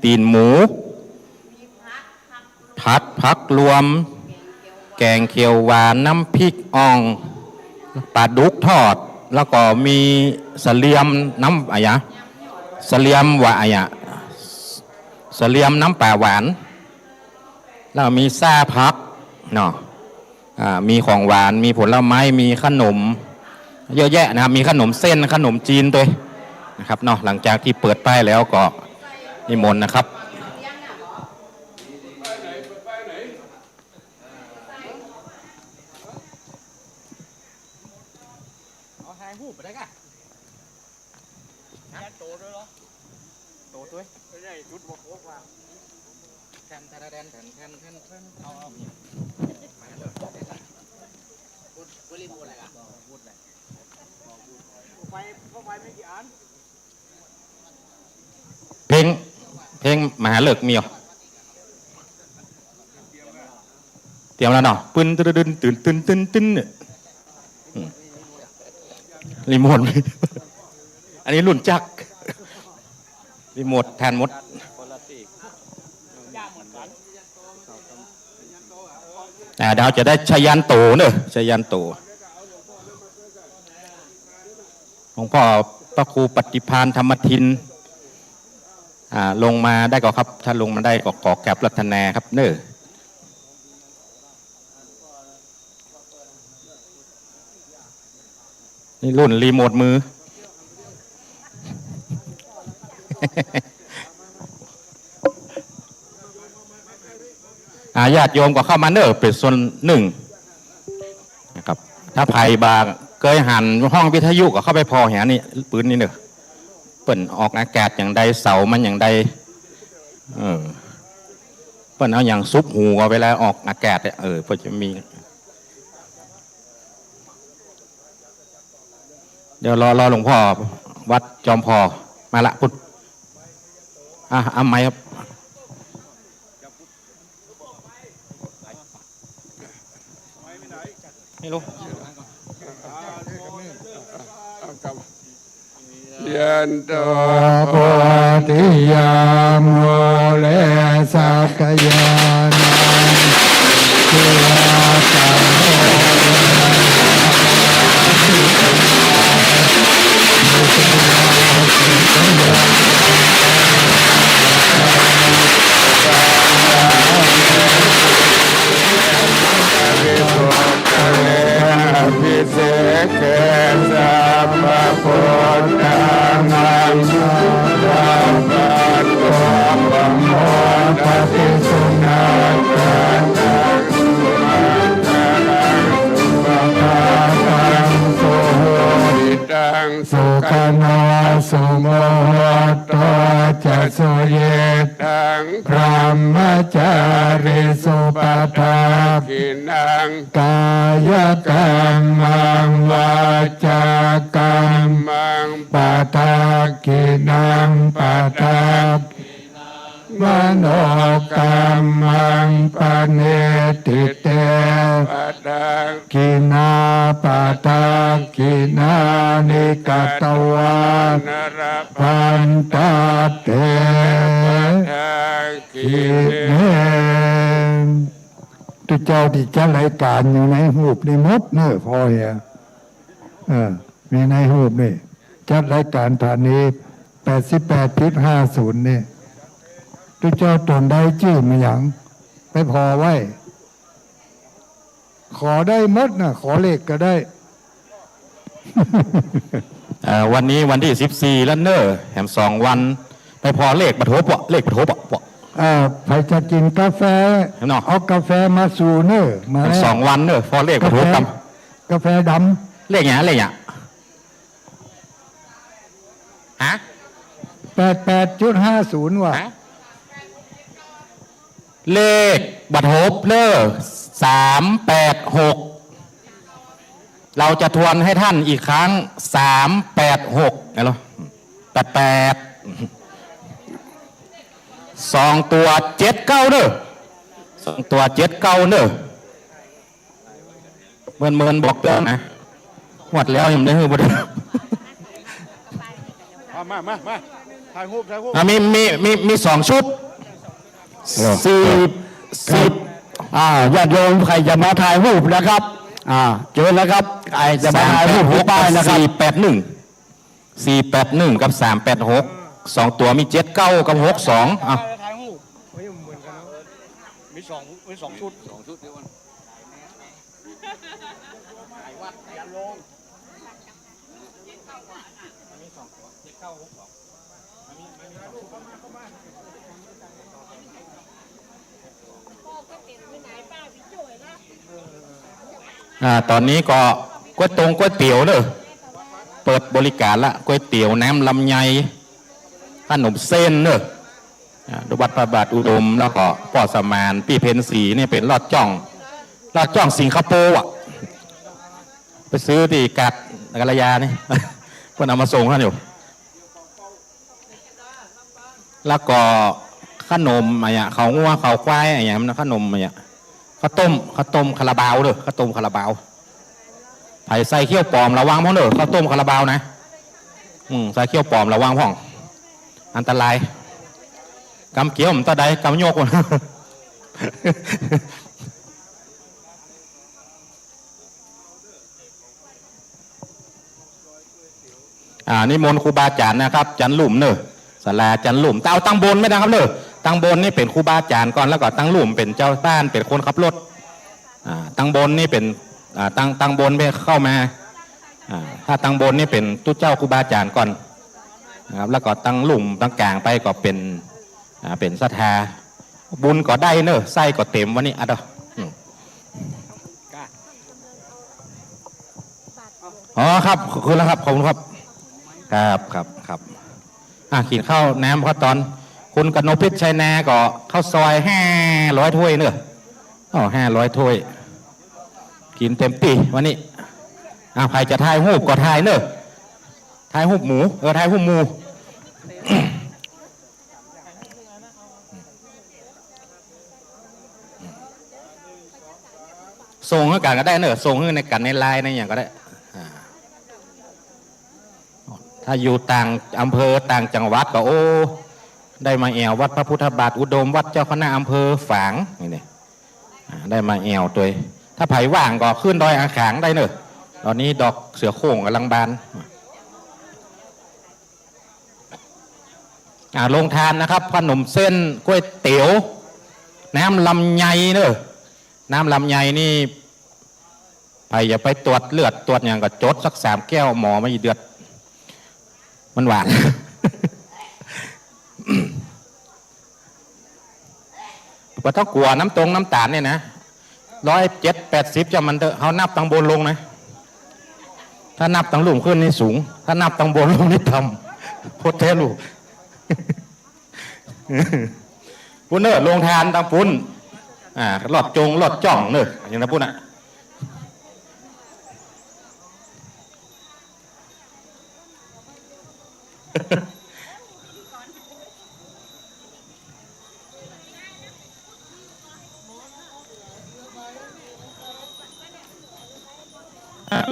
ตี๋นหมู ผัดผักรวม แกงเขียวหวาน น้ำพริกอ่อง ปลาดุกทอด แล้วก็มีเสลียมน้ำอะหยัง เสลียมวะอะหยัง เสลียมน้ำปลาหวาน แล้วมีซ่าผักเนาะ อ่า มีของหวาน มีผลไม้ มีขนม เยอะแยะนะครับ มีขนมเส้น ขนมจีนตวยนะครับเนาะ หลังจากตี้เปิดป้ายแล้วก็นิมนต์นะครับ เอาถ่ายรูปไปได้ก่ะ ฮะ โตด้วยเหรอ โตด้วย ไม่ได้จุดบอกโอ๊กว่า แทน แทน แทน เอา เอา มาเลย พูด พูดรีโมทเลยอ่ะ พูดเลย ไฟ ไฟไม่กี่อัน เพลง เพลงมหาฤกษ์มีเหรอ เตรียมแล้วเนาะ ปึ้น ตึ้น ตึ้น ตึ้น ตึ้น ตึ้น ตึ้น เนี่ย อืม รีโมท อันนี้รุ่นจักร รีโมทแทนหมด อ่า เดี๋ยวจะได้ชยันโตเนอะ ชยันโต หลวงพ่อพระครูปฏิภาณธรรมทิน อ่า ลงมาได้ก่อครับ ถ้าลงมาได้ก็ขอกราบอาราธนาครับเนอะ นี่รุ่นรีโมทมือ อ่า ญาติโยมก็เข้ามาเนอะ เป๋นส่วนนึ่งนะครับ ถ้าใผบ่าเกยหันห้องวิทยุก็เข้าไปผ่อแหนี่ ปื๊ดนี่เนอะ เปิ้นออกอากาศอย่างใด เสามันอย่างใด เออ เปิ้นเอาหยังซุบหูก็เวลาออกอากาศเนี่ย เออ เปิ้นจะมี เดี๋ยวรอ รอหลวงพ่อวัดจอมพอมาละ พุทธ อ่ะ เอาไมค์ครับ ไม่รู้ ยันโต โพธิยามูเล สักขยานัง ภิเศกเก สัพพะพุทธานัง สัพพะโต ปะโมทะติ สุนักขัตตัง สุมังคลัง สุภะคาตัง สุหุติตัง สุขะโน สุมุตโต จะ สุยิตตัง brahmacārisu padakkhiṇaṃ kāyakammaṃ vācākammaṃ padakkhiṇaṃ padakkhiṇaṃ manokammaṃ paṇidhī te padakkhiṇā padakkhiṇāni katvāna labhantatthe padakkhiṇe. ตุ๊เจ้าตี้จัดรายก๋านอยู่ในฮูปนี้หมดเน่อ ผ่อเหีย เออ มีในฮูปนี้ จัดรายก๋านฐานี แปดสิบแปดจุดห้าศูนย์ นี่ ตุ๊เจ้าต๋นได้จื้อมาหยัง ไปผ่อไว้ ขอได้หมดน่ะ ขอเลขก็ได้ เอ่อ วันนี้วันตี้สิบสี่แล้วเน่อ แหมสองวัน ไปผ่อเลขบ่ทบอะ เลขบ่ทบอะ เอ่อ ใผจะกิ๋นกาแฟ เนาะ เอากาแฟมาสู่เน่อ มา แหม แล้ว สองวันเน่อ ผ่อเลขบ่ทบ กาแฟ กำ กาแฟดำ เลขหยัง เลขหยัง ฮะ แปดแปดจุดห้าศูนย์ ว่ะ ฮะ เลขบ่ทบเน่อ สามแปดหก เราจะทวนให้ท่านอีกครั้ง สามแปดหก นะลูก แปดแปด สองตั๋วเจ็ดเก้าเน่อ สองตั๋วเจ็ดเก้าเน่อ เมินๆ บอกเตื้อนะ งวดแล้วยังบ่ได้หื้อบ่ได้ มา มา มา มา ถ่ายรูป ถ่ายรูป อ่ะ มี มี มี มีสองชุด สี่ สิบ อ่า ญาติโยมใผจะมาถ่ายรูปนะครับ อ่า เจิญนะครับ ใผจะมาถ่ายรูปตี้ป้ายนะครับ สี่แปดหนึ่ง สี่แปดหนึ่ง กับ สามแปดหก สองตั๋วมี เจ็ดเก้า กับ หกสอง อ่ะ ถ่ายรูป เฮ้ย มันเหมือนกันนะ มีสอง มีสองชุด สองชุดเดียวกัน อ่า ต๋อนนี้ก็ก๋วยตงก๋วยเตี๋ยวเน่อ เปิดบริก๋านละ ก๋วยเตี๋ยวน้ำลำไย ขนมเส้นเน่อ อ่า วัดพระบาทอุดม แล้วก็ป้อสมาน ปี้เพ็ญศรี นี่เป๋นลอดจ้อง ลอดจ้องสิงคโปร์อะ ไปซื้อตี้กาดกัลยานี่ เปิ้นเอามาส่งหั้นอยู่ แล้วก็ขนมอะหยัง ข้าวงัวข้าวควายอะหยังนะ ขนมอะหยัง ข้าวต้ม ข้าวต้มคาราบาวเน่อ ข้าวต้มคาราบาว ใผใส่เขี้ยวป๋อมระวังพ่องเน่อ ข้าวต้มคาราบาวนะ อืม ใส่เขี้ยวป๋อมระวังพ่อง อันตราย กำเกี้ยวมันเต้าใด กำยกมัน อ่า นิมนต์ครูบาอาจ๋ารย์นะครับ จั๊นลุ่มเน่อ ศาลาจั๊นลุ่ม แต่เอาตังบนไม่ได้ครับเน่อ ตังบนนี่เป๋นครูบาอาจ๋ารย์ก่อน แล้วก็ตังลุ่มเป๋นเจ้าบ้าน เป๋นคนขับรถ อ่า ตังบนนี่เป๋น อ่า ตัง ตังบนไปเข้ามา อ่า ถ้าตังบนนี่เป๋นตุ๊เจ้าครูบาอาจ๋ารย์ก่อนนะครับ แล้วก็ตังลุ่มตังก๋างไปก็เป๋น อ่า เป๋นศรัทธา บุญก็ได้เน่อ ไส้ก็เต๋มวันนี้ อ่ะเด้อ อืม อ๋อครับ ขอบคุณแล้วครับ ขอบคุณครับ ครับ ครับ ครับ อ่ะ กิ๋นข้าวน้ำข้าวตอน คุณกนกเพชรชัยนา ก็ข้าวซอยห้าร้อยถ้วยเน่อ อ๋อ ห้าร้อยถ้วย กิ๋นเต๋มตี้วันนี้ อ่ะ ใผจะถ่ายรูปก็ถ่ายเน่อ ถ่ายรูปหมู่ เออ ถ่ายรูปหมู่ ส่งหื้อกั๋นก็ได้เน่อ ส่งหื้อในกั๋นในไลน์ในอะหยังก็ได้ อ่า ถ้าอยู่ต่างอำเภอต่างจังหวัดก็ โอ้ ได้มาแอ่ววัดพระพุทธบาทอุดม วัดเจ้าคณะอำเภอฝาง นี่ นี่ อ่า ได้มาแอ่วตวย ถ้าใผว่างก็ขึ้นดอยอ่างขางได้เน่อ ต๋อนนี้ดอกเสือโคร่งก่ำลังบาน อ่า โรงทานนะครับ ขนมเส้น ก๋วยเตี๋ยว น้ำลำไยเน่อ น้ำลำไยนี่ ใผจะไปตรวจเลือดตรวจหยังก็จดสักสามแก้ว หมอบ่เดือด มันหวาน บ่ต้องกั๋วน้ำตงน้ำต๋าลเนี่ยนะ ร้อยเจ็ดแปดสิบ จ้ามันเถอะ เฮานับตังบนลงนะ ถ้านับตังลุ่มขึ้นนี่สูง ถ้านับตังบนลงนี่ต่ำ โพดแท้ลูก ปุ้นเน่อ โฮงตานตังปุ้น อ่า ลอดจงลอดจ้องเน่อ อย่างนั้นปุ้นน่ะ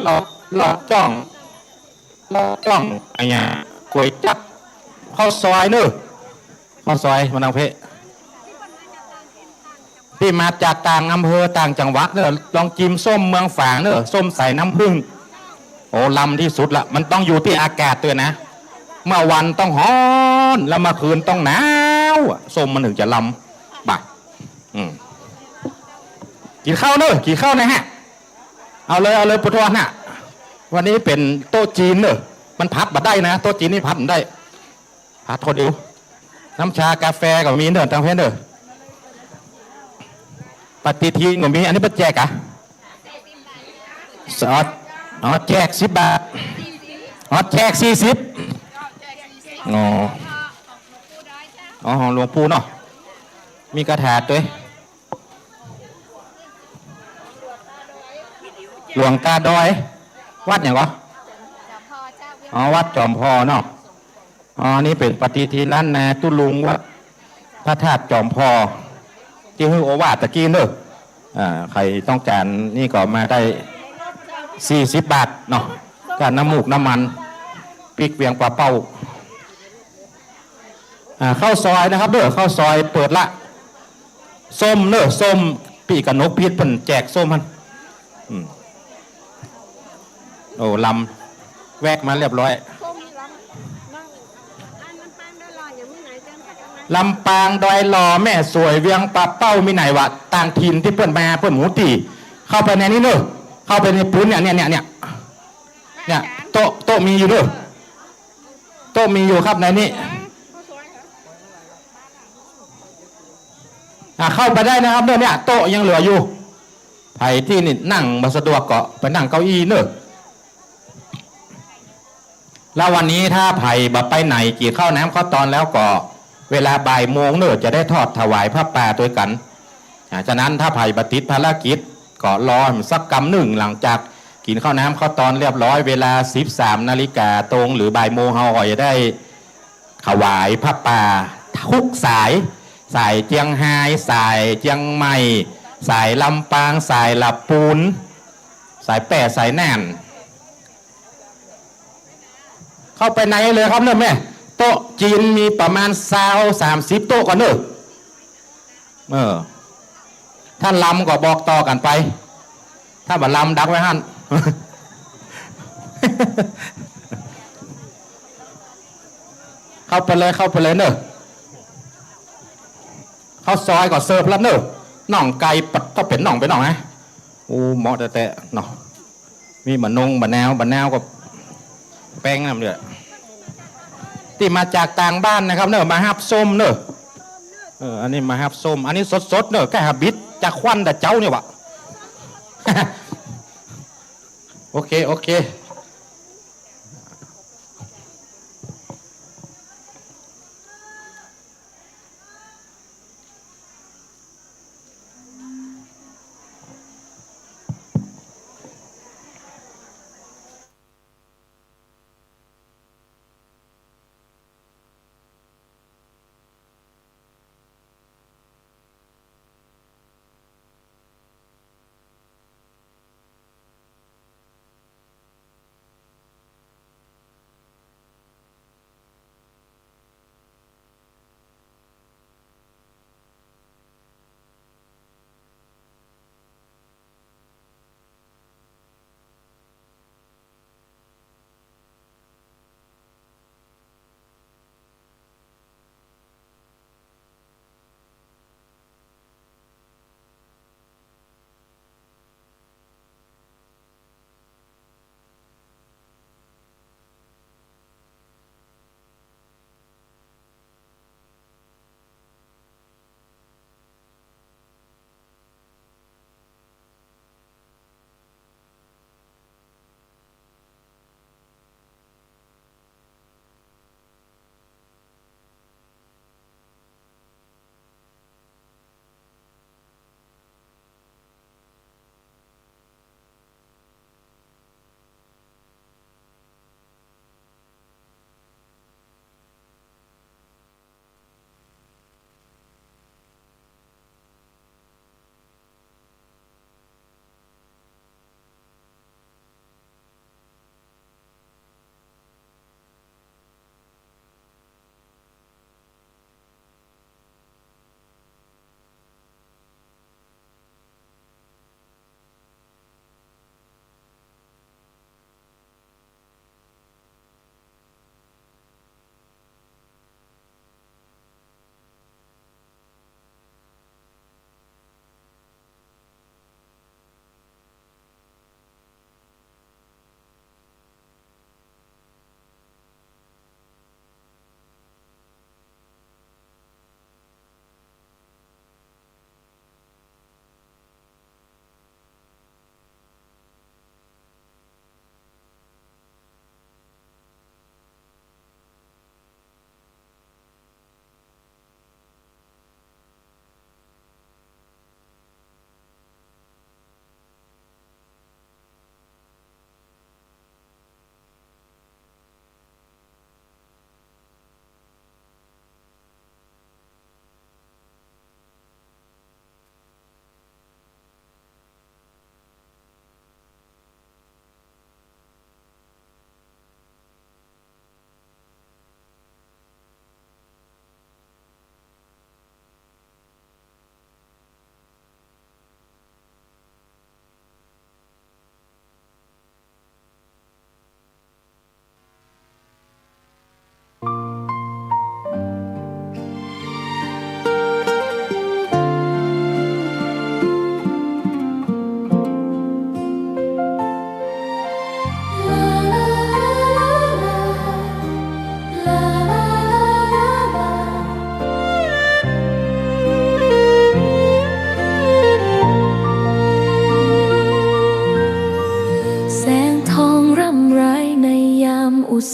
ลอด ลอดจ้อง ลอดจ้อง อะหยัง ก๋วยจั๊บ ข้าวซอยเน่อ ข้าวซอยมานังเพะ ตี้มาจากต่างอำเภอต่างจังหวัดเน่อ ลองจิมส้มเมืองฝางเน่อ ส้มสายน้ำผึ้ง โอ้ ลำตี้สุดละ มันต้องอยู่ตี้อากาศตวยนะ เมื่อวันต้องฮ้อน แล้วเมื่อคืนต้องหนาวอะ ส้มมันถึงจะลำ บ่ะ อืม กิ๋นข้าวเน่อ กิ๋นข้าวนะฮะ เอาเลย เอาเลย ปู่ทวดฮะ วันนี้เป๋นโต๊ะจีนเน่อ มันผัดบ่ได้นะ โต๊ะจีนนี่ผัดบ่ได้ ผัดคนเดียว น้ำชากาแฟก็มีเน่อ ตางเพะเน่อ ปฏิทินก็มี อันนี้เปิ้นแจกอะ อ๋อ อ๋อ แจกสิบบาท อ๋อ แจกสี่สิบ อ๋อ อ๋อ ของหลวงปู่เนาะ มีกาถาตวย หลวงตาดอย วัดหยังก่อ อ๋อ วัดจอมพอเนาะ อ๋อ นี่เป๋นปฏิทินล้านนาตุ๊ลุงวัดพระธาตุจอมพอ ตี้หื้อโอวาทตะกี้เน่อ อ่า ใผต้องก๋านนี่ก็มาได้ สี่สิบบาทเนาะ ก้าน้ำมูกน้ำมัน ปิ๊กเวียงป่าเป้า อ่า ข้าวซอยนะครับเน่อ ข้าวซอยเปิดละ ส้มเน่อ ส้ม ปี้กนกพิษเปิ้นแจกส้มหั้น อืม โอ้ ลำ แวะมาเรียบร้อย ลำปางดอยหล่อ แม่สวย เวียงป่าเป้า มีไหนวะ ต่างถิ่นตี้เปิ้นมา เปิ้นบ่ฮู้ตี้ เข้าไปในนี้เน่อ เข้าไปในปูนเนี่ย เนี่ย เนี่ย เนี่ย เนี่ย โต๊ะ โต๊ะมีอยู่เน่อ โต๊ะมีอยู่ครับในนี้ อ่ะ เข้าไปได้นะครับเน่อ เนี่ย โต๊ะยังเหลืออยู่ ใผตี้นี่นั่งบ่สะดวกก็ไปนั่งเก้าอี้เน่อ แล้ววันนี้ถ้าใผบ่ไปไหน กิ๋นข้าวน้ำข้าวตอนแล้วก็ เวลาบ่ายโมงเน่อ จะได้ทอดถวายผ้าป่าตวยกั๋น อ่า ฉะนั้นถ้าใผบ่ติดภารกิจ ก็รอสักกำนึ่ง หลังจากกิ๋นข้าวน้ำข้าวตอนเรียบร้อย เวลาสิบสามนาฬิกาตรง หรือบ่ายโมง เฮาก็จะได้ถวายผ้าป่าทุกสาย สายเจียงฮาย สายเจียงใหม่ สายลำปาง สายละปูน สายแป้ สายน่าน เข้าไปในเลยครับเน่อแม่ โต๊ะจีนมีประมาณซาว สามสิบโต๊ะก่อนเน่อ เออ ถ้าลำก็บอกต่อกั๋นไป ถ้าบ่ลำดักไว้หั้น เข้าไปเลย เข้าไปเลยเน่อ ข้าวซอยก็เสิร์ฟแล้วเน่อ น่องไก่ปัด ก็เป๋นน่อง เป๋นน่องนะ โอ้ เหมาะแต๊ๆ เนาะ มีบ่านงบ่านาว บ่านาวก็แป้งน้ำเดือด ตี้มาจากต่างบ้านนะครับเน่อ มาฮับส้มเน่อ เออ อันนี้มาฮับส้ม อันนี้สดๆ เน่อ ใก้หาบิดจากควันแต่เจ๊านี่วะ โอเค โอเค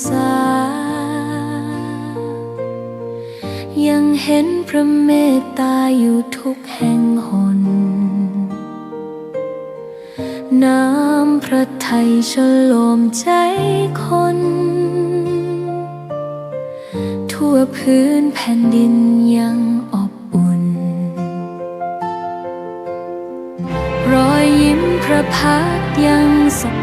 สา ยังหันพระเมตต๋าอยู่ทุกแห่งหน น้ำพระทัยชโลมใจ๋คน ทั่วพื้นแผ่นดินยังอบอุ่น รอยยิ้มพระพักตร์ยังสด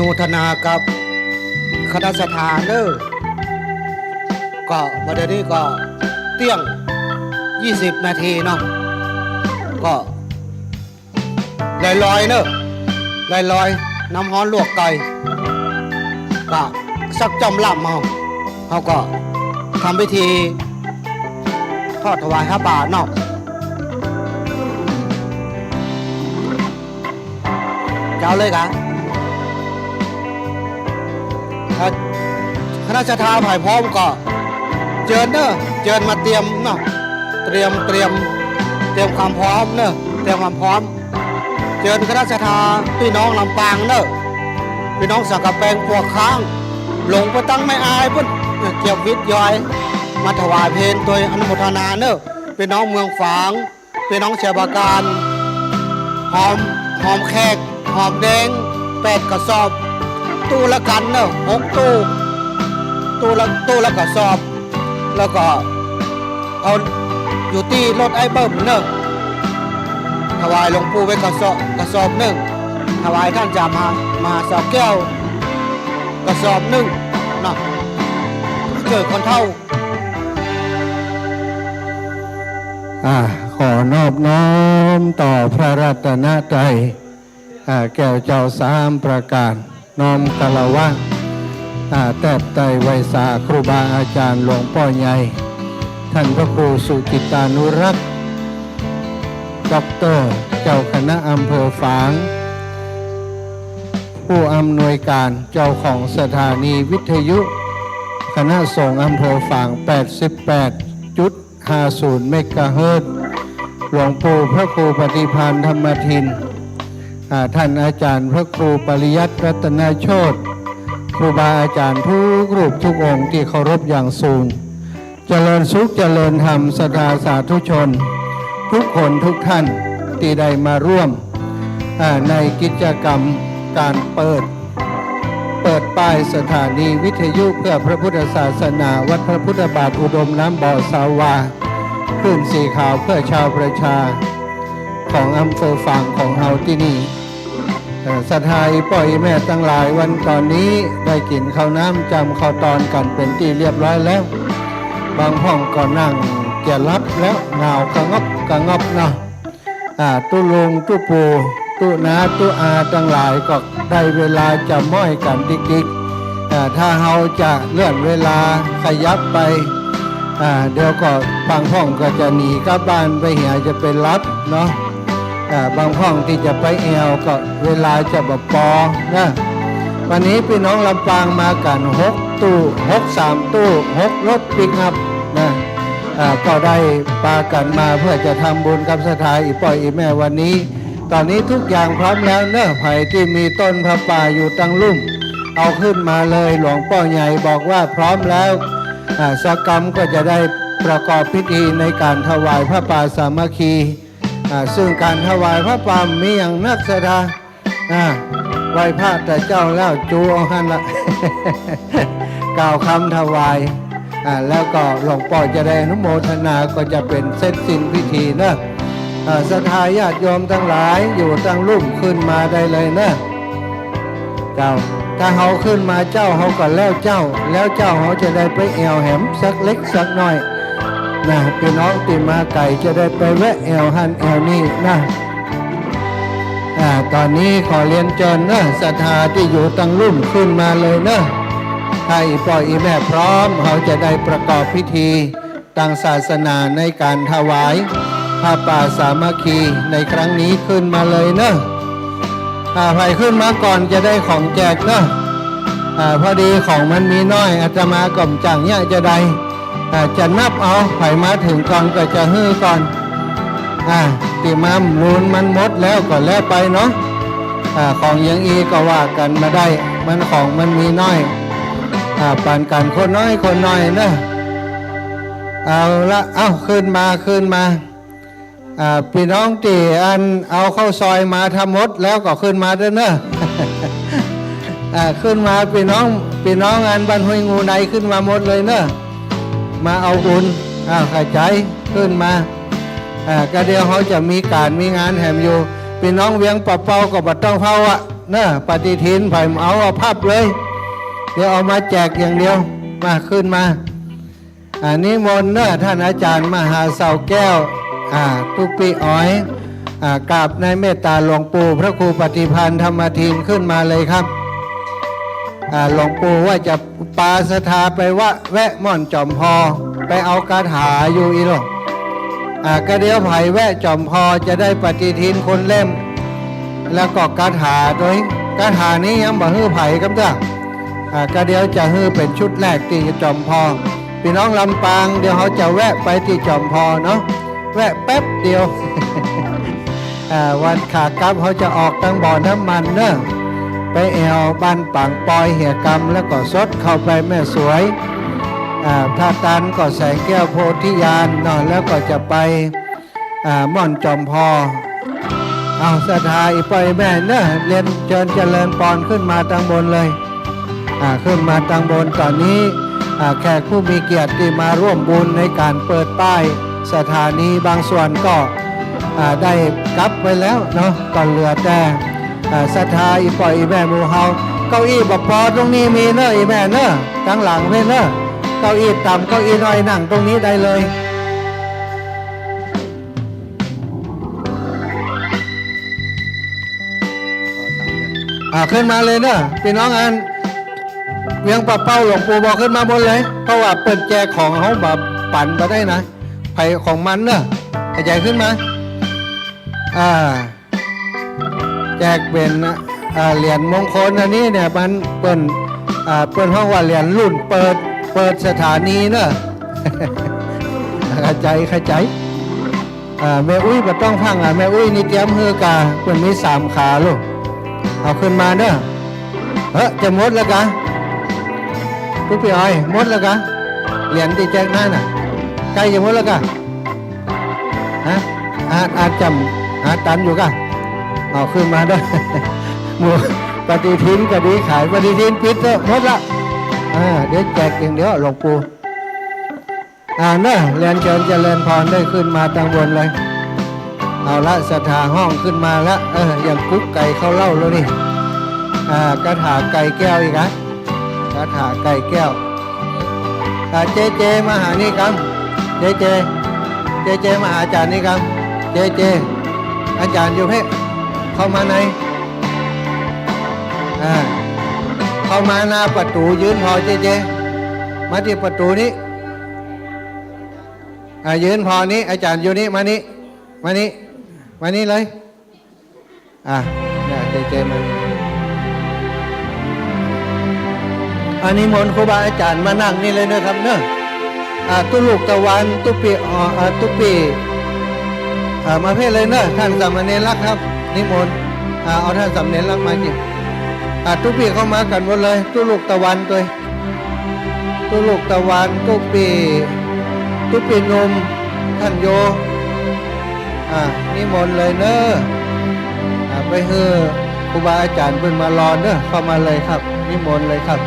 โมทนากับคณะศรัทธาเน่อ ก็บ่าเดี่ยวนี้ก็เตี้ยงยี่สิบนาทีเนาะ ก็ลอยๆ เน่อ ลอยๆ น้ำฮ้อนลวกไก่ ก็สักจ้อมล่ำเฮา เฮาก็ทำพิธีทอดถวายผ้าป่าเนาะ เจ้าเลยกะ ถ้าคณะศรัทธาใผพร้อมก็เจิญเน่อ เจิญมาเตรียมเนาะ เตรียม เตรียม เตรียมความพร้อมเน่อ เตรียมความพร้อม เจิญคณะศรัทธาปี้น้องลำปางเน่อ ปี้น้องสังกะแปง ปวกค้าง ลงไปตังแม่อายปุ้น เกียบวิทย์ย้อย มาถวายเพลโตยอนุโมทนาเน่อ ปี้น้องเมืองฝาง ปี้น้องชัยปราการ หอม หอมแขก หอมแดง แปดกระสอบ ตู้ละกั๋นเน่อ หกตู้ ตู้ละ ตู้ละกระสอบ แล้วก็เอาอยู่ตี้รถไอ้เบิ้มเน่อ ถวายหลวงปู่ไปกระสอบ กระสอบนึ่ง ถวายต้านจามหา มหาสาวแก้ว กระสอบนึ่งเนาะ เจิญคนเฒ่า อ่า ขอนอบน้อมต่อพระรัตนตรัย อ่า แก้วเจ้าสามประการ น้อมคารวะ อ่า แตบไต้ไหว้สาครูบาอาจารย์หลวงป้อใหญ่ ท่านพระครูสุจิตตานุรักษ์ ด็อกเตอร์ เจ้าคณะอำเภอฝาง ผู้อำนวยการเจ้าของสถานีวิทยุ คณะสงฆ์อำเภอฝาง แปดสิบแปดจุดห้าศูนย์เมกะเฮิรตซ์ หลวงปู่พระครูปฏิภาณธรรมทิน อ่า ท่านอาจารย์พระครูปริยัติรัตนโชติ ครูบาอาจารย์ทุกรูปทุกองค์ตี้เคารพอย่างสูง เจริญสุขเจริญธรรม ศรัทธาสาธุชน ทุกคนทุกท่านตี้ได้มาร่วม อ่า ในกิจกรรมการเปิด เปิดป้ายสถานีวิทยุเพื่อพระพุทธศาสนา วัดพระพุทธบาทอุดมน้ำบ่อสาวา คลื่นสีขาวเพื่อชาวประชา ของอำเภอฝางของเฮาตี้นี่ เอ่อ ศรัทธาอี่ป้ออี่แม่ตังหลาย วันต๋อนนี้ได้กิ๋นข้าวน้ำจ๋ำข้าวตอนกั๋นเป๋นตี้เรียบร้อยแล้ว บางพ่องก็นั่งจะหลับแล้ว หนาวกะงอบกะงอบเนาะ อ่า ตุ๊ลุงตุ๊ปู่ตุ๊น้าตุ๊อาตังหลายก็ได้เวลาจะม้อยกั๋นติ๊กๆ อ่า ถ้าเฮาจะเลื่อนเวลาขยับไป อ่า เดี๋ยวก็บางพ่องก็จะหนีกลับบ้านไปเหีย จะไปหลับเนาะ อ่า บางพ่องตี้จะไปแอ่วก็เวลาจะบ่ปอนะ วันนี้ปี้น้องลำปางมากั๋นหกตู้ หกสามตู้ หกรถปิกอัพนะ อ่า ก็ได้ปากั๋นมาเพื่อจะทำบุญกับศรัทธาอี่ป้ออี่แม่วันนี้ ต๋อนนี้ทุกอย่างพร้อมแล้วเนอะ ใผตี้มีต้นผ้าป่าอยู่ตังลุ่ม เอาขึ้นมาเลย หลวงป้อใหญ่บอกว่าพร้อมแล้ว อ่า สกรรมก็จะได้ประกอบพิธีในการถวายผ้าป่าสามัคคี อ่า ซึ่งการถวายผ้าป่ามีอย่างนักศรัทธา อ่า ไหว้พระแต่เจ๊าแล้วจู๋เอาหั้นละ กล่าวคำถวาย อ่า แล้วก็หลวงป้อจะได้อนุโมทนา ก็จะเป๋นเสร็จสิ้นพิธีเนอะ อ่า ศรัทธาญาติโยมตังหลายอยู่ตังลุ่มขึ้นมาได้เลยเนอะ เจ้า ถ้าเฮาขึ้นมาเจ๊าเฮาก็แล้วเจ๊า แล้วเจ๊าเฮาจะได้ไปแอ่วแหมสักเล็กสักน้อยนะ ปี้น้องตี้มาไก๋จะได้ไปแวะแอ่วหั้นแอ่วนี่นะ อ่า ต๋อนนี้ขอเรียนเจิญเนอะ ศรัทธาตี้อยู่ตังลุ่มขึ้นมาเลยเนอะ ถ้าอี่ป้ออี่แม่พร้อม เฮาจะได้ประกอบพิธีตางศาสนาในการถวายผ้าป่าสามัคคีในครั้งนี้ขึ้นมาเลยเนอะ อ่า ใผขึ้นมาก่อนจะได้ของแจกเนอะ อ่า พอดีของมันมีน้อย อาตมาก็บ่จั่งเยียะจะได้ อ่า จะนับเอา ใผมาเถิงก่อนก็จะหื้อก่อน อ่า ตี้มาลูนมันหมดแล้วก็แล้วไปเนาะ อ่า ของอย่างอี้ก็ว่ากั๋นบ่ได้ มันของมันมีน้อย อ่า ปั๋นกั๋นคนน้อยคนน้อยเนอะ เอาละ เอ้า ขึ้นมา ขึ้นมา อ่า ปี้น้องตี้อันเอาข้าวซอยมาทำหมดแล้วก็ขึ้นมาเต๊อะเนอะ อ่า ขึ้นมา ปี้น้อง ปี้น้องอันบ้านห้วยงูในขึ้นมาหมดเลยเนอะ มาเอาบุญ อ่า เข้าใจ๋ ขึ้นมา อ่า ก็เดี๋ยวเฮาจะมีก๋านมีงานแหมอยู่ ปี้น้องเวียงป่าเป้าก็บ่ต้องเฝ้าอะ เน่อ ปฏิทินใผบ่เอา เอาพับเลย เดี๋ยวเอามาแจกอย่างเดียว มา ขึ้นมา อ่า นิมนต์เน่อ ท่านอาจารย์มหาเสาแก้ว อ่า ตุ๊ปี้ออย อ่า กราบในเมตตาหลวงปู่พระครูปฏิภาณธรรมทิน ขึ้นมาเลยครับ อ่า หลวงปู่ว่าจะปาศรัทธาไปวะ แวะม่อนจอมพอ ไปเอาคาถาอยู่อี้โล อ่า ก็เดี๋ยวใผแวะจอมพอจะได้ปฏิทินคนเล่ม แล้วก็คาถาตวย คาถานี้ยังบ่หื้อใผกำเตื้อ อ่า ก็เดี๋ยวจะหื้อเป๋นชุดแรกตี้จอมพอ ปี้น้องลำปาง เดี๋ยวเฮาจะแวะไปตี้จอมพอเนาะ แวะแป๊บเดียว อ่า วันขากลับเฮาจะออกตางบ่อน้ำมันเน่อ ไปแอ่วบ้านปางปอยเหียกำ แล้วก็สดเข้าไปแม่สวย อ่า ถ้าตันก็แสงแก้วโพธิญาณเนาะ แล้วก็จะไป อ่า ม่อนจอมพอ เอาศรัทธาอี่ป้ออี่แม่เน่อ เรียนเจิญเจริญปอนขึ้นมาตางบนเลย อ่า ขึ้นมาตางบน ต๋อนนี้ อ่า แขกผู้มีเกียรติตี้มาร่วมบุญในก๋านเปิดป้ายสถานีบางส่วนก็ อ่า ได้กลับไปแล้วเนาะ ก็เหลือแต่ อ่า ศรัทธาอี่ป้ออี่แม่หมู่เฮา เก้าอี้บ่ปอตรงนี้มีเน่อ อี่แม่เน่อ ตางหลังเพนเน่อ เก้าอี้ต่ำเก้าอี้น้อยนั่งตรงนี้ได้เลย อ่า ขึ้นมาเลยเน่อ ปี้น้องอันเวียงป่าเป้าหลวงปู่บอกขึ้นมาบนเลย เพราะว่าเปิ้นแจกของเฮาบ่ปั๋นบ่ได้นะ ใผของมันเน่อ ขยายขึ้นมา อ่า แจกเป๋น อ่า เหรียญมงคลอันนี้เนี่ย มันเปิ้น อ่า เปิ้นฮ้องว่าเหรียญรุ่นเปิด เปิดสถานีเน่อ เข้าใจ๋ เข้าใจ๋ อ่า แม่อุ๊ยบ่ต้องพังอ่ะ แม่อุ๊ยนี่เตรียมหื้อก่า เปิ้นมีสามขาลูก เอาขึ้นมาเน่อ เฮ้อ จะหมดแล้วก่า ตุ๊ปี้ออย หมดแล้วก่า เหรียญตี้แจกนั้นน่ะ ใก้จะหมดแล้วก่า ฮะ อาจ อาจจะหาตันอยู่ก่า เอาขึ้นมาเน่อ หมู่ ปฏิทินก็ดีขาย ปฏิทินปิดเต๊อะ หมดละ อ่า เดี๋ยวแจกอย่างเดียวหลวงปู่ อ่า เน่อ เรียนเจิญเจริญพร ได้ขึ้นมาตางบนเลย เอาละ ศรัทธาฮ้องขึ้นมาละ เออ ยังกุ๊กไก่เข้าเล่าแล้วนี่ อ่า คาถาไก่แก้วอีกอะ คาถาไก่แก้ว อ่า เจเจ มาหานี่กำ เจเจ เจเจ มาหาอาจารย์นี่กำ เจเจ อาจารย์อยู่เพะ เข้ามาใน อ่า เข้ามาหน้าประตู๋ ยืนผ่อ เจเจ มาตี้ประตู๋นี้ อ่า ยืนผ่อนี้ อาจารย์อยู่นี้ มานี้ มานี้ มานี้เลย อ่ะ เนี่ย เจเจ มานี่ อ่ะ นิมนต์ครูบาอาจ๋ารย์มานั่งนี่เลยนะครับเนาะ อ่ะ ตุ๊ลุกตะวัน ตุ๊ปี้ อ่อ อ่ะ ตุ๊ปี้ อ่ะ มาเพะเลยเนาะ ท่านสามเณรลักษณ์ครับ นิมนต์ อ่ะ เอาท่านสามเณรลักษณ์มาจิ อ่ะ ตุ๊ปี้เข้ามากั๋นหมดเลย ตุ๊ลุกตะวันตวย ตุ๊ลุกตะวัน ตุ๊ปี้ ตุ๊ปี้หนุ่ม ท่านโย อ่า นิมนต์เลยเนาะ อ่า ไปหื้อครูบาอาจ๋ารย์เปิ้นมารอเนาะ เข้ามาเลยครับ นิมนต์เลยครับ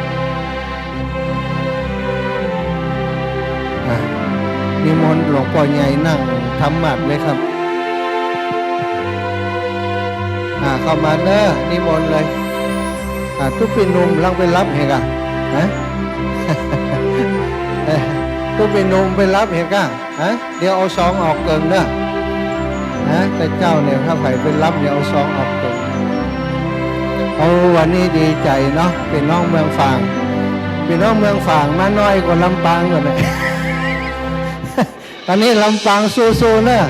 อ่า นิมนต์หลวงป้อใหญ่นั่งทำหมาดเลยครับ อ่า เข้ามาเนาะ นิมนต์เลย อ่า ตุ๊ปี้หนุ่มลังไปหลับเหรอก่า ฮะ เอ้ย ตุ๊ปี้หนุ่มไปหลับเหรอก่า ฮะ เดี๋ยวเอาซองออกเกิ่งเนาะ ฮะ แต่เจ้าเนี่ย ถ้าใผไปหลับ เดี๋ยวเอาซองออกเกิ่ง โอ้ วันนี้ดีใจ๋เนาะ ปี้น้องเมืองฝาง ปี้น้องเมืองฝางมาน้อยกว่าลำปางก่อนเนี่ย ต๋อนนี้ลำปางสู้ๆ เน่อ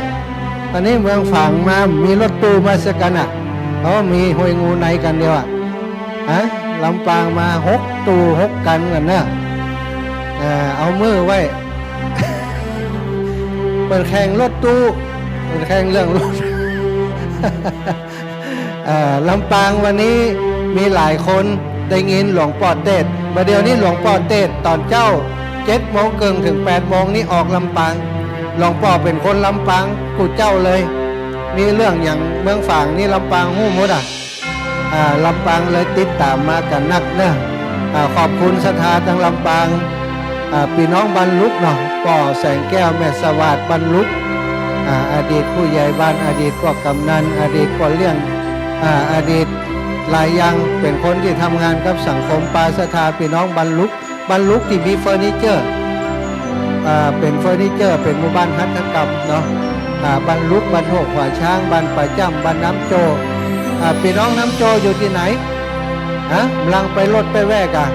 ต๋อนนี้เมืองฝางมา มีรถตู้มาสักกั๋นอ่ะ เขามีห้วยงูในกั๋นเดียวอ่ะ ฮะ ลำปางมาหกตู้หกกั๋นกั๋นเน่อ เอ่อ เอามือไว้ เปิ้นแข่งรถตู้ เปิ้นแข่งเรื่องรถ เอ่อ ลำปางวันนี้มีหลายคนได้ยินหลวงป้อเตสน์ บ่าเดี่ยวนี้หลวงป้อเตสน์ต๋อนเจ๊าเจ็ดโมงเกิ่งเถิงแปดโมงนี้ออกลำปาง หลวงป้อเป๋นคนลำปางกู้เจ้าเลย มีเรื่องหยังเมืองฝางนี่ลำปางฮู้หมดอ่ะ อ่า ลำปางเลยติดต๋ามมากั๋นนักเนาะ อ่า ขอบคุณศรัทธาตางลำปาง อ่า ปี้น้องบ้านลุกเนาะ ป้อแสงแก้ว แม่สวัสดิ์ บ้านลุก อ่า อดีตผู้ใหญ่บ้าน อดีตป้อกำนัน อดีตป้อเลี้ยง อ่า อดีต หลายอย่าง เป๋นคนตี้ทำงานกับสังคม ปาศรัทธาปี้น้องบานลุก บานลุกตี้มีเฟอร์นิเจอร์ อ่า เป๋นเฟอร์นิเจอร์ เป๋นหมู่บ้านหัตถกรรมเนาะ อ่า บานลุก บานหวกหัวช้าง บานป่าจ้ำ บานน้ำโจ อ่า ปี้น้องน้ำโจอยู่ตี้ไหน ฮะ กำลังไปรถไปแว่ก่ะ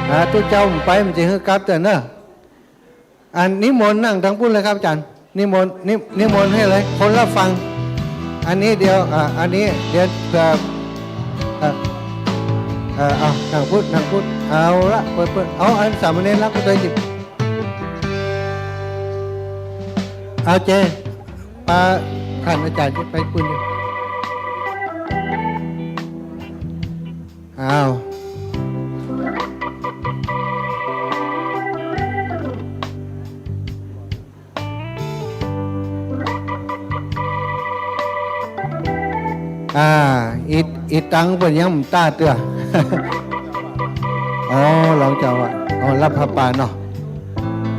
อ่า ตุ๊เจ้าบ่ไปบ่จะหื้อกลับเตื้อเนาะ อันนิมนต์นั่งตางปู๊นเลยครับอาจ๋ารย์ นิมนต์ นิ นิมนต์หื้อเลย คนละฝั่ง อันนี้เดี๋ยว อ่า อันนี้เดี๋ยวเผื่อ เอ่อ เอ่อ เอา นั่งปู๊น นั่งปู๊น เอาละ เปิด เปิด เอา อันสามเณรรักก็ได้สิ เอาเจ ปาท่านอาจ๋ารย์ไปปู๊น อ้าว อ่า อี อีตังเปิ้นยังบ่ต้าเตื้อ อ๋อ รองเจ้าอาวาส อ๋อ ฮับผ้าป่าเนาะ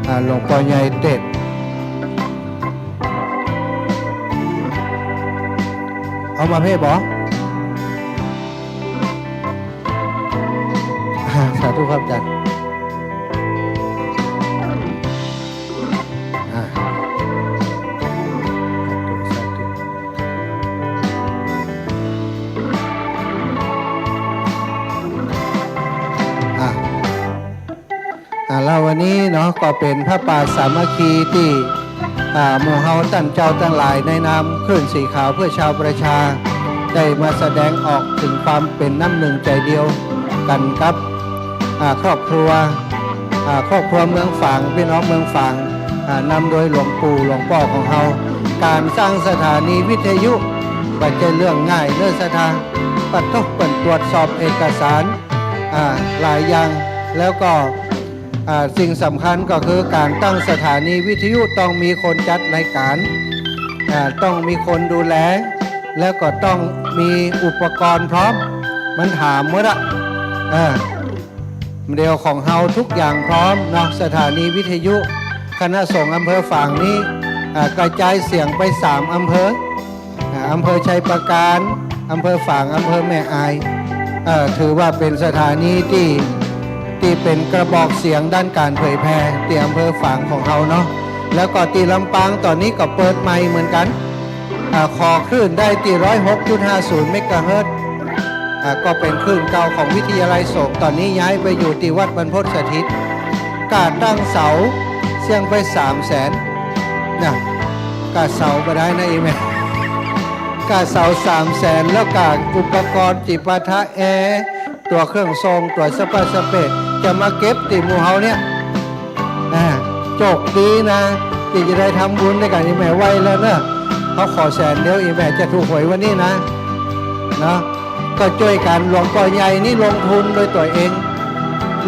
อ่า หลวงป้อใหญ่เตศน์ เอามาเพ่บ่ อ่า สาธุครับอาจ๋ารย์ อ่า สาธุ สาธุ อ่า อ่า แล้ววันนี้เนาะ ก็เป๋นผ้าป่าสามัคคีตี้ อ่า หมู่เฮาต้านเจ้าตังหลายในนามคลื่นสีขาวเพื่อชาวประชา ได้มาแสดงออกเถิงความเป๋นน้ำนึ่งใจ๋เดียวกั๋นกับ อ่า ครอบครัว อ่า ครอบครัวเมืองฝาง ปี้น้องเมืองฝาง อ่า นำโดยหลวงปู่หลวงป้อของเฮา ก๋านสร้างสถานีวิทยุบ่ใจ้เรื่องง่ายเน้อศรัทธา ปะโต๊ะ เปิ้นตรวจสอบเอกสาร อ่า หลายอย่าง แล้วก็ อ่า สิ่งสำคัญก็คือก๋านตั้งสถานีวิทยุต้องมีคนจัดรายก๋าน อ่า ต้องมีคนดูแล แล้วก็ต้องมีอุปกรณ์พร้อม มันถามหมดอะ อ่า เดี๋ยวของเฮาทุกอย่างพร้อมเนาะ สถานีวิทยุ คณะสงฆ์อำเภอฝางนี้ อ่า กระจายเสียงไปสามอำเภอ อ่า อำเภอชัยปราการ อำเภอฝาง อำเภอแม่อาย เอ่อ ถือว่าเป๋นสถานีตี้ ตี้เป๋นกระบอกเสียงด้านก๋านเผยแผ่ตี้อำเภอฝางของเฮาเนาะ แล้วก็ตี้ลำปางต๋อนนี้ก็เปิดใหม่เหมือนกั๋น อ่า ขอคลื่นได้ตี้ร้อยหกจุดห้าศูนย์เมกะเฮิรตซ์ อ่า ก็เป๋นคลื่นเก่าของวิทยาลัยสงฆ์ ต๋อนนี้ย้ายไปอยู่ตี้วัดบรรพตสถิต ก้าตั้งเสาเสี้ยงไปสามแสน นะ ก้าเสาบ่ได้นะอีแม่ ก้าเสาสามแสน แล้วก้าอุปกรณ์จิปาถะ แอร์ ตั๋วเครื่องทรง ตั๋วสะปัดสะเปด จะมาเก็บตี้หมู่เฮาเนี่ย อ่า โจคดีนะ ตี้จะได้ทำบุญด้วยกั๋นอีแม่ ไว้แล้วเนอะ เฮาขอแสนเดียว อีแม่จะถูกหวยวันนี้นะ เนาะ ก็จ้วยกั๋น หลวงป้อใหญ่นี่ลงทุนโดยตั๋วเอง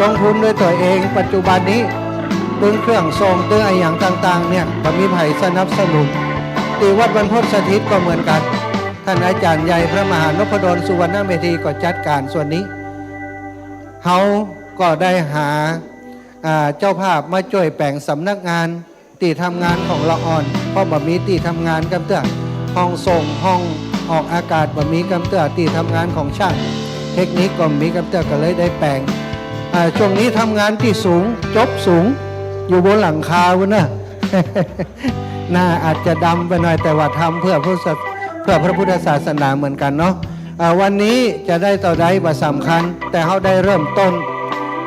ลงทุนโดยตั๋วเอง ปัจจุบันนี้ ตึงเครื่องทรง ตึงอะหยังต่างๆ เนี่ย บ่มีใผสนับสนุน ตี้วัดบรรพตสถิตก็เหมือนกั๋น ต้านอาจ๋ารย์ใหญ่พระมหานพดลสุวรรณเมธีก็จัดก๋านส่วนนี้ เฮาก็ได้หา อ่า เจ้าภาพมาจ้วยแป๋งสำนักงาน ตี้ทำงานของละอ่อน เพราะบ่มีตี้ทำงานกำเตื้อ ห้องส่ง ห้องออกอากาศบ่มีกำเตื้อ ตี้ทำงานของช่างเทคนิคก็บ่มีกำเตื้อ ก็เลยได้แป๋ง อ่า ช่วงนี้ทำงานตี้สูง จบสูง อยู่บนหลังคาพุ้นนะ หน้าอาจจะดำไปหน่อย แต่ว่าทำเพื่อพุทธศาส- เพื่อพระพุทธศาสนาเหมือนกั๋นเนาะ อ่า วันนี้จะได้เต้าใดบ่สำคัญ แต่เฮาได้เริ่มต้น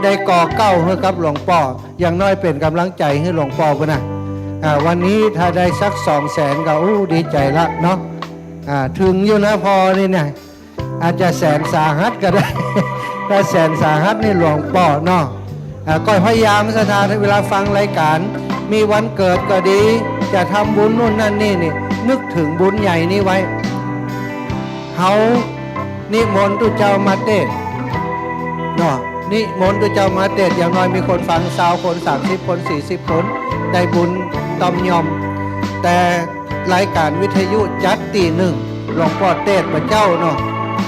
ได้ก่อเก๊าหื้อกับหลวงป้อ อย่างน้อยเป๋นก๋ำลังใจ๋หื้อหลวงป้อพุ้นนะ อ่า วันนี้ถ้าได้สักสองแสนก็ อู้ ดีใจ๋ละเนาะ อ่า เถิงอยู่นะ ปอนี่เนี่ย อาจจะแสนสาหัสก็ได้ ถ้าแสนสาหัสนี่หลวงป้อเนาะ อ่า ก็พยายามศรัทธา เวลาฟังรายก๋าน มีวันเกิดก็ดี จะทำบุญนู่นนั่นนี่นี่ นึกเถิงบุญใหญ่นี้ไว้ เฮานิมนต์ตุ๊เจ้ามาเตศน์เนาะ นิมนต์ตุ๊เจ้ามาเตศน์ อย่างน้อยมีคนฟังซาวคน สามสิบคน สี่สิบคน ได้บุญต่อมย่อม แต่รายก๋านวิทยุจัดตี้นึ่ง หลวงป้อเตศน์บ่าเจ้าเนาะ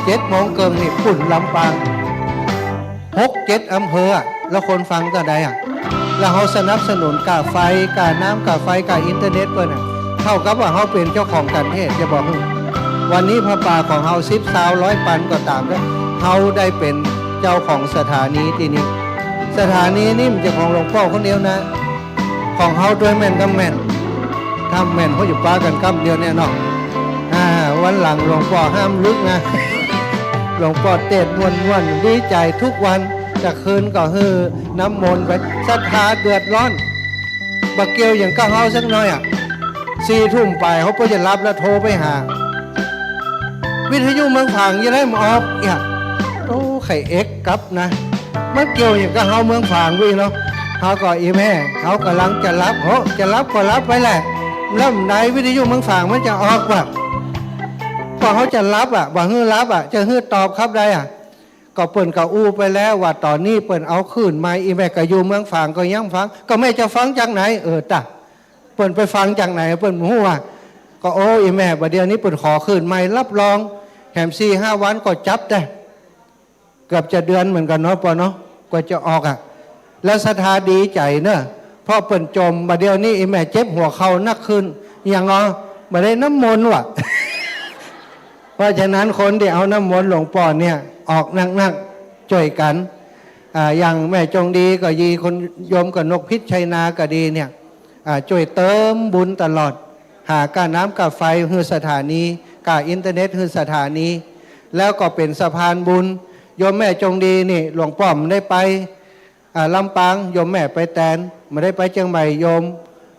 เจ็ดโมงเกิ่งนี่ปุ้นลำปาง หกเจ็ดอำเภออะ แล้วคนฟังเต้าใดอะ แล้วเฮาสนับสนุนก้าไฟ ก้าน้ำ ก้าไฟ ก้าอินเทอร์เน็ตเปิ้นอะ เท่ากับว่าเฮาเป๋นเจ้าของก๋านเทศน์ จะบอกหื้อ วันนี้ผ้าป่าของเฮาสิบ ซาว ร้อย ปันก็ต๋ามเต๊อะ เฮาได้เป๋นเจ้าของสถานีตี้นี่ สถานีนี่บ่ใจ้ของหลวงป้อคนเดียวนะ ของเฮาตวยแม่นกำแม่น ถ้าแม่นเฮาอยู่ปากั๋นกำเดียวแน่นอน อ่า วันหลังหลวงป้อห้ามลึกนะ หลวงป้อเตศน์ม่วนๆ ดีใจ๋ทุกวัน จะคืนก็หื้อน้ำมนต์ไป ศรัทธาเดือดร้อน บ่เกี่ยวหยังกับเฮาสักหน่อยอะ สี่ทุ่มไปเฮาบ่จะหลับแล้วโทรไปหา วิทยุเมืองฝางจะได้มาออกเนี่ย โอ้ ใค่เอ็กกับนะ มันเกี่ยวหยังกับเฮาเมืองฝางวิเนาะ เฮาก็ อีแม่ เฮาก่ำลังจะหลับ โห จะหลับก็หลับไปแหละ แล้วใดวิทยุเมืองฝางมันจะออกวะ ก็เฮาจะหลับอะ บ่หื้อหลับอะ จะหื้อตอบครับได้อะ ก็เปิ้นก็อู้ไปแล้วว่าต๋อนนี้เปิ้นเอาคลื่นใหม่ อีแม่ก็อยู่เมืองฝางก็ยังฟัง ก็แม่จะฟังจากไหน เออ ตะ เปิ้นไปฟังจากไหน เปิ้นบ่ฮู้อะ ก็ โอ้ อีแม่ บ่าเดี่ยวนี้เปิ้นขอคลื่นใหม่ รับรอง แหมสี่ห้าวันก็จับได้ เกือบจะเดือนเหมือนกั๋นเนาะ ป้อเนาะ กว่าจะออกอะ แล้วศรัทธาดีใจ๋เนาะ เพราะเปิ้นจ่ม บ่าเดี่ยวนี้อีแม่เจ็บหัวเข่านักขึ้น หยังเนาะ บ่ได้น้ำมนต์วะ เพราะฉะนั้นคนตี้เอาน้ำมนต์หลวงป้อเนี่ย ออกนักๆ จ้วยกั๋น อ่า อย่างแม่จงดีก็ดี คนโยมกนกพิชชัยนาก็ดีเนี่ย อ่า จ้วยเติมบุญตลอด หาก้าน้ำก้าไฟหื้อสถานี ก้าอินเทอร์เน็ตหื้อสถานี แล้วก็เป๋นสะพานบุญ โยมแม่จงดีนี่ หลวงป้อบ่ได้ไป อ่า ลำปาง โยมแม่ไปแตน บ่ได้ไปเจียงใหม่ โยม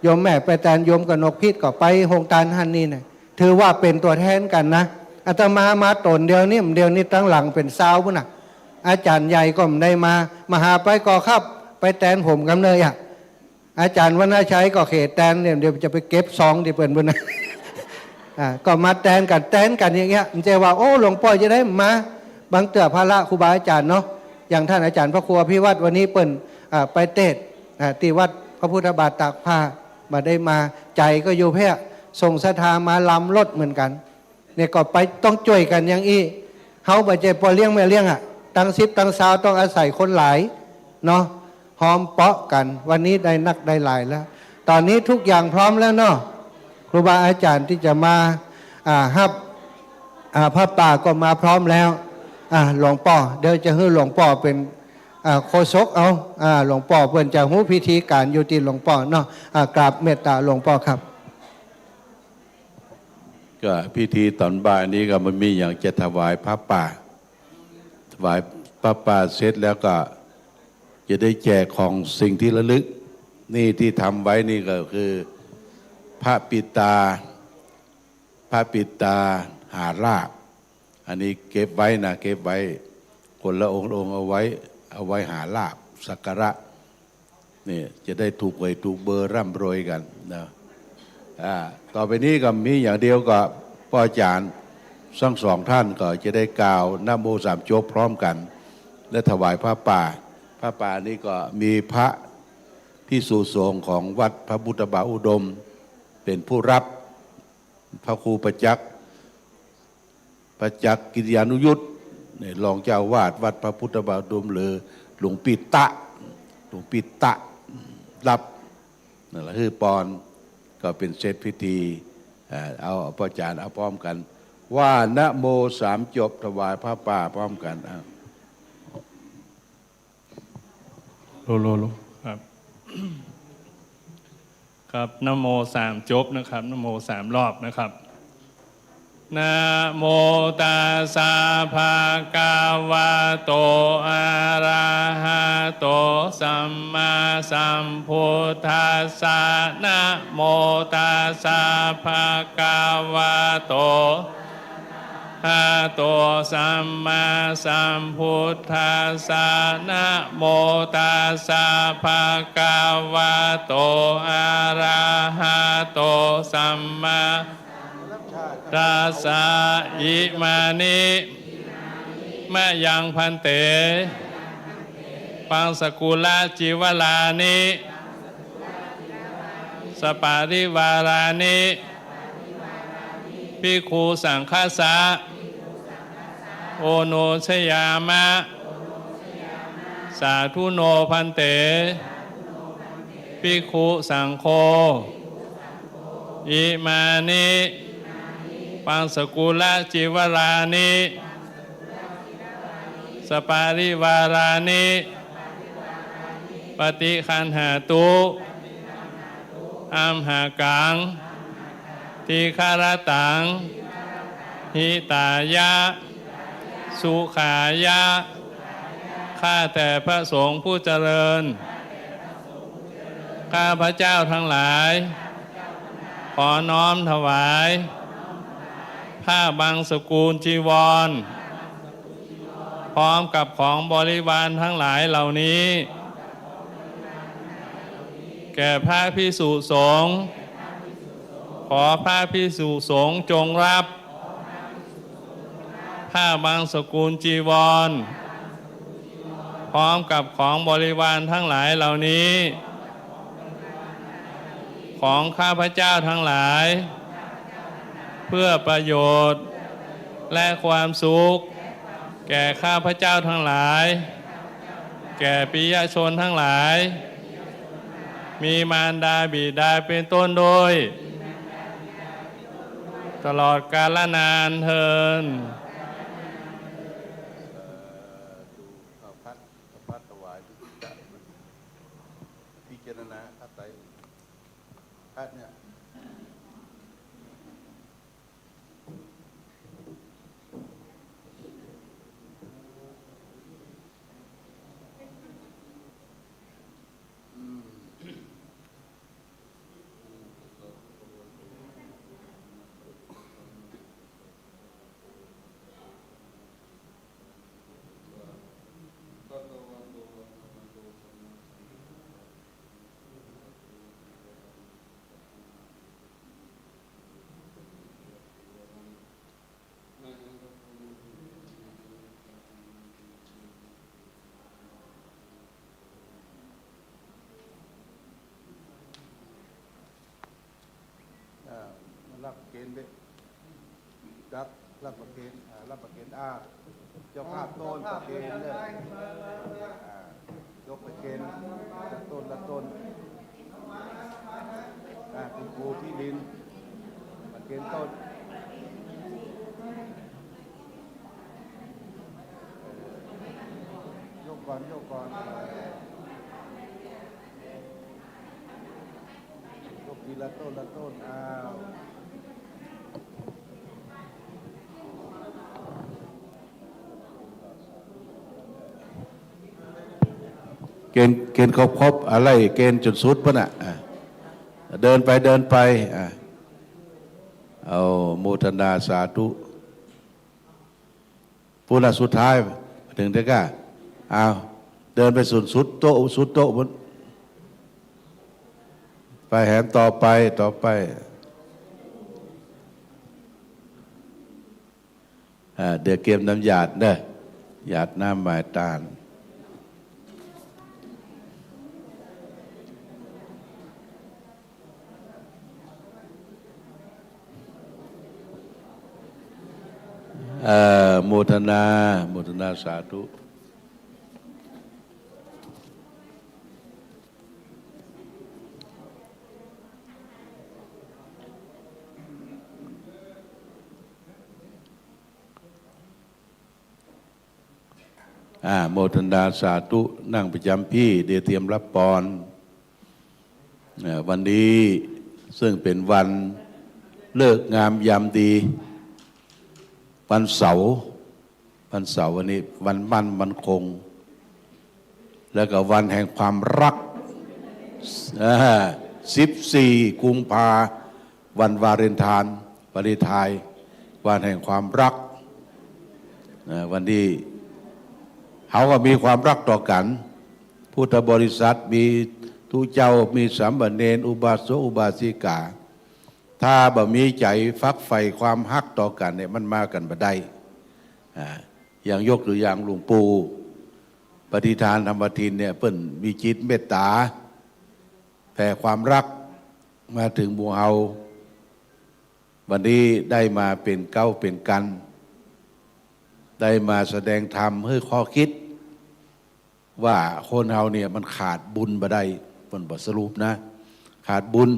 โยมแม่ไปแตน โยมกนกพิชก็ไปโฮงตานหั้นนี่นะ ถือว่าเป๋นตั๋วแทนกั๋นนะ อาตมามาต๋นเดียวนี่ เดี๋ยวนี้ตังหลังเป๋นซาวปุ้นน่ะ อาจ๋ารย์ใหญ่ก็บ่ได้มา มาหาไปก่อครับ ไปแตนผมกำเนิดอะ อาจ๋ารย์วรรณชัยก็เขตแตนเนี่ย เดี๋ยวจะไปเก็บซองตี้เปิ้นปุ้นนะ อ่า ก็มาแตนกั๋น แตนกั๋นอย่างเงี้ย บ่ใจ้ว่า โอ้ หลวงป้อจะได้มา บางเตื้อภาระครูบาอาจ๋ารย์เนาะ อย่างต้านอาจ๋ารย์พระครูอภิวัฒน์ วันนี้เปิ้น อ่า ไปเตศน์ อ่า ตี้วัดพระพุทธบาทตากผ้า บ่ได้มา ใจ๋ก็อยู่เพียง ส่งศรัทธามาลำรถเหมือนกั๋น เนี่ยก็ไปต้องจ้วยกั๋นอย่างอี้ เฮาบ่ใจ้ป้อเลี้ยงแม่เลี้ยงอะ ตังสิบตังซาวต้องอาศัยคนหลายเนาะ ฮอมเปาะกั๋น วันนี้ได้นักได้หลายแล้ว ต๋อนนี้ทุกอย่างพร้อมแล้วเนาะ ครูบาอาจ๋ารย์ตี้จะมา อ่า ฮับ อ่า ผ้าป่าก็มาพร้อมแล้ว อ่า หลวงป้อ เดี๋ยวจะหื้อหลวงป้อเป๋น อ่า โฆษกเอา อ่า หลวงป้อเปิ้นจะฮู้พิธีก๋านอยู่ตี้หลวงป้อเนาะ อ่า กราบเมตต๋าหลวงป้อครับ ก็พิธีต๋อนบ่ายนี้ก็บ่มีหยังจะถวายผ้าป่า ถวายผ้าป่าเสร็จแล้วก็จะได้แจกของสิ่งที่ระลึก นี่ตี้ทำไว้นี่ก็คือพระปิดตา พระปิดตาหาลาภ อันนี้เก็บไว้นะ เก็บไว้ คนละองค์ละองค์เอาไว้ เอาไว้หาลาภ สักการะ เนี่ย จะได้ถูกหวยถูกเบอร์ร่ำรวยกั๋นนะ อ่า ต่อไปนี้ก็มีอย่างเดียวก็ป้ออาจ๋ารย์ทั้งสองท่านก็จะได้กล่าวนะโมสามจบพร้อมกั๋น และถวายผ้าป่า ผ้าป่านี้ก็มีพระภิกษุสงฆ์ของวัดพระพุทธบาทอุดม เป๋นผู้ฮับ พระครูประจักษ์ ประจักษ์กิติยานุยุต เนี่ย รองเจ้าอาวาสวัดพระพุทธบาทอุดม หรือหลวงปี้ตะ หลวงปี้ตะ ฮับ นั่นแหละ หื้อปอน ก็เป๋นเสร็จพิธี เอ่อ เอา เอาป้ออาจ๋ารย์ เอาพร้อมกั๋น ว่านะโมสามจบ ถวายผ้าป่าพร้อมกั๋น อ่ะ โล โล โล ครับ ครับ นะโมสามจบนะครับ นะโมสามรอบนะครับ นะโมตัสสะ ภะคะวะโต อะระหะโต สัมมาสัมพุทธัสสะ นะโมตัสสะ ภะคะวะโต หะโต สัมมาสัมพุทธัสสะ นะโมตัสสะ ภะคะวะโต อะระหะโต สัมมา ตัสสะ อิมานิ มะยัง ภันเต ปังสกุละ จีวะรานิ สะปะริวารานิ ภิกขุสังฆัสสะ โอโนชยามะ สาธุโน ภันเต ภิกขุสังโฆ อิมานิ ปังสกุลจีวรานิ สปาริวารานิ ปฏิคันหาตุ อัมหากัง ทีฆรตัง หิตายะ สุขายะ ข้าแต่พระสงฆ์ผู้เจริญ ข้าพเจ้าทั้งหลาย ขอน้อมถวาย ผ้าบังสกุลจีวร พร้อมกับของบริวารทั้งหลายเหล่านี้ แก่พระภิกษุสงฆ์ ขอพระภิกษุสงฆ์จงรับ ผ้าบังสกุลจีวร พร้อมกับของบริวารทั้งหลายเหล่านี้ ของข้าพเจ้าทั้งหลาย เพื่อประโยชน์ และความสุข แก่ข้าพเจ้าทั้งหลาย แก่ปิยชนทั้งหลาย มีมารดาบิดาเป็นต้นด้วย ตลอดกาลนานเทอญ เอาพัด เอาพัดถวาย พิจารณา พัดไตร พัดเนี่ย อ่า มารับประเคนเด้อ รับ รับประเคน อ่า รับประเคน อ่า เจ้าภาพต้นประเคนเด้อ อ่า ยกประเคน ละต้น ละต้น อ่า คุณครูที่ดิน ประเคนต้น ยกก่อน ยกก่อน ยกทีละต้น ละต้น อ้าว เกณฑ์ เกณฑ์ครบๆ อะไร เกณฑ์จนสุดปุ้นน่ะ อ่ะ เดินไป เดินไป อ่ะ เอา โมทนาสาธุ ปุ้นน่ะสุดท้าย มาเถิงเต๊อะก้า อ้าว เดินไปสุด สุดโต๊ะ สุดโต๊ะปุ้น ไปแหมต่อไป ต่อไป อ่า เดี๋ยวเกียมน้ำหยาดเด้อ หยาดน้ำหมายตาน เอ่อ โมทนา โมทนาสาธุ อ่า โมทนาสาธุ นั่งประจำที่ เดี๋ยวเตรียมรับปอน เอ่อ วันนี้ซึ่งเป็นวันฤกษ์งามยามดี วันเสาร์ วันเสาร์วันนี้ วันมั่นวันคง แล้วก็วันแห่งความรัก อ่า สิบสี่ กุมภา วันวาเลนไทน์ วาเลนไทน์ วันแห่งความรัก นะ วันนี้เฮาก็มีความรักต่อกั๋น พุทธบริษัท มีตุ๊เจ้า มีสามเณร อุบาสก อุบาสิกา ถ้าบ่มีใจ๋ฝักใฝ่ความฮักต่อกั๋นเนี่ย มันมากั๋นบ่ได้ อ่า อย่างยกตัวอย่างหลวงปู่ ปฏิทานธรรมทินเนี่ย เปิ้นมีจิตเมตต๋า แผ่ความรักมาเถิงหมู่เฮา วันนี้ได้มาเป๋นเก๊าเป๋นกัง ได้มาแสดงธรรมหื้อข้อคิด ว่าคนเฮาเนี่ยมันขาดบุญบ่ได้ เปิ้นบทสรุปนะ ขาดบุญ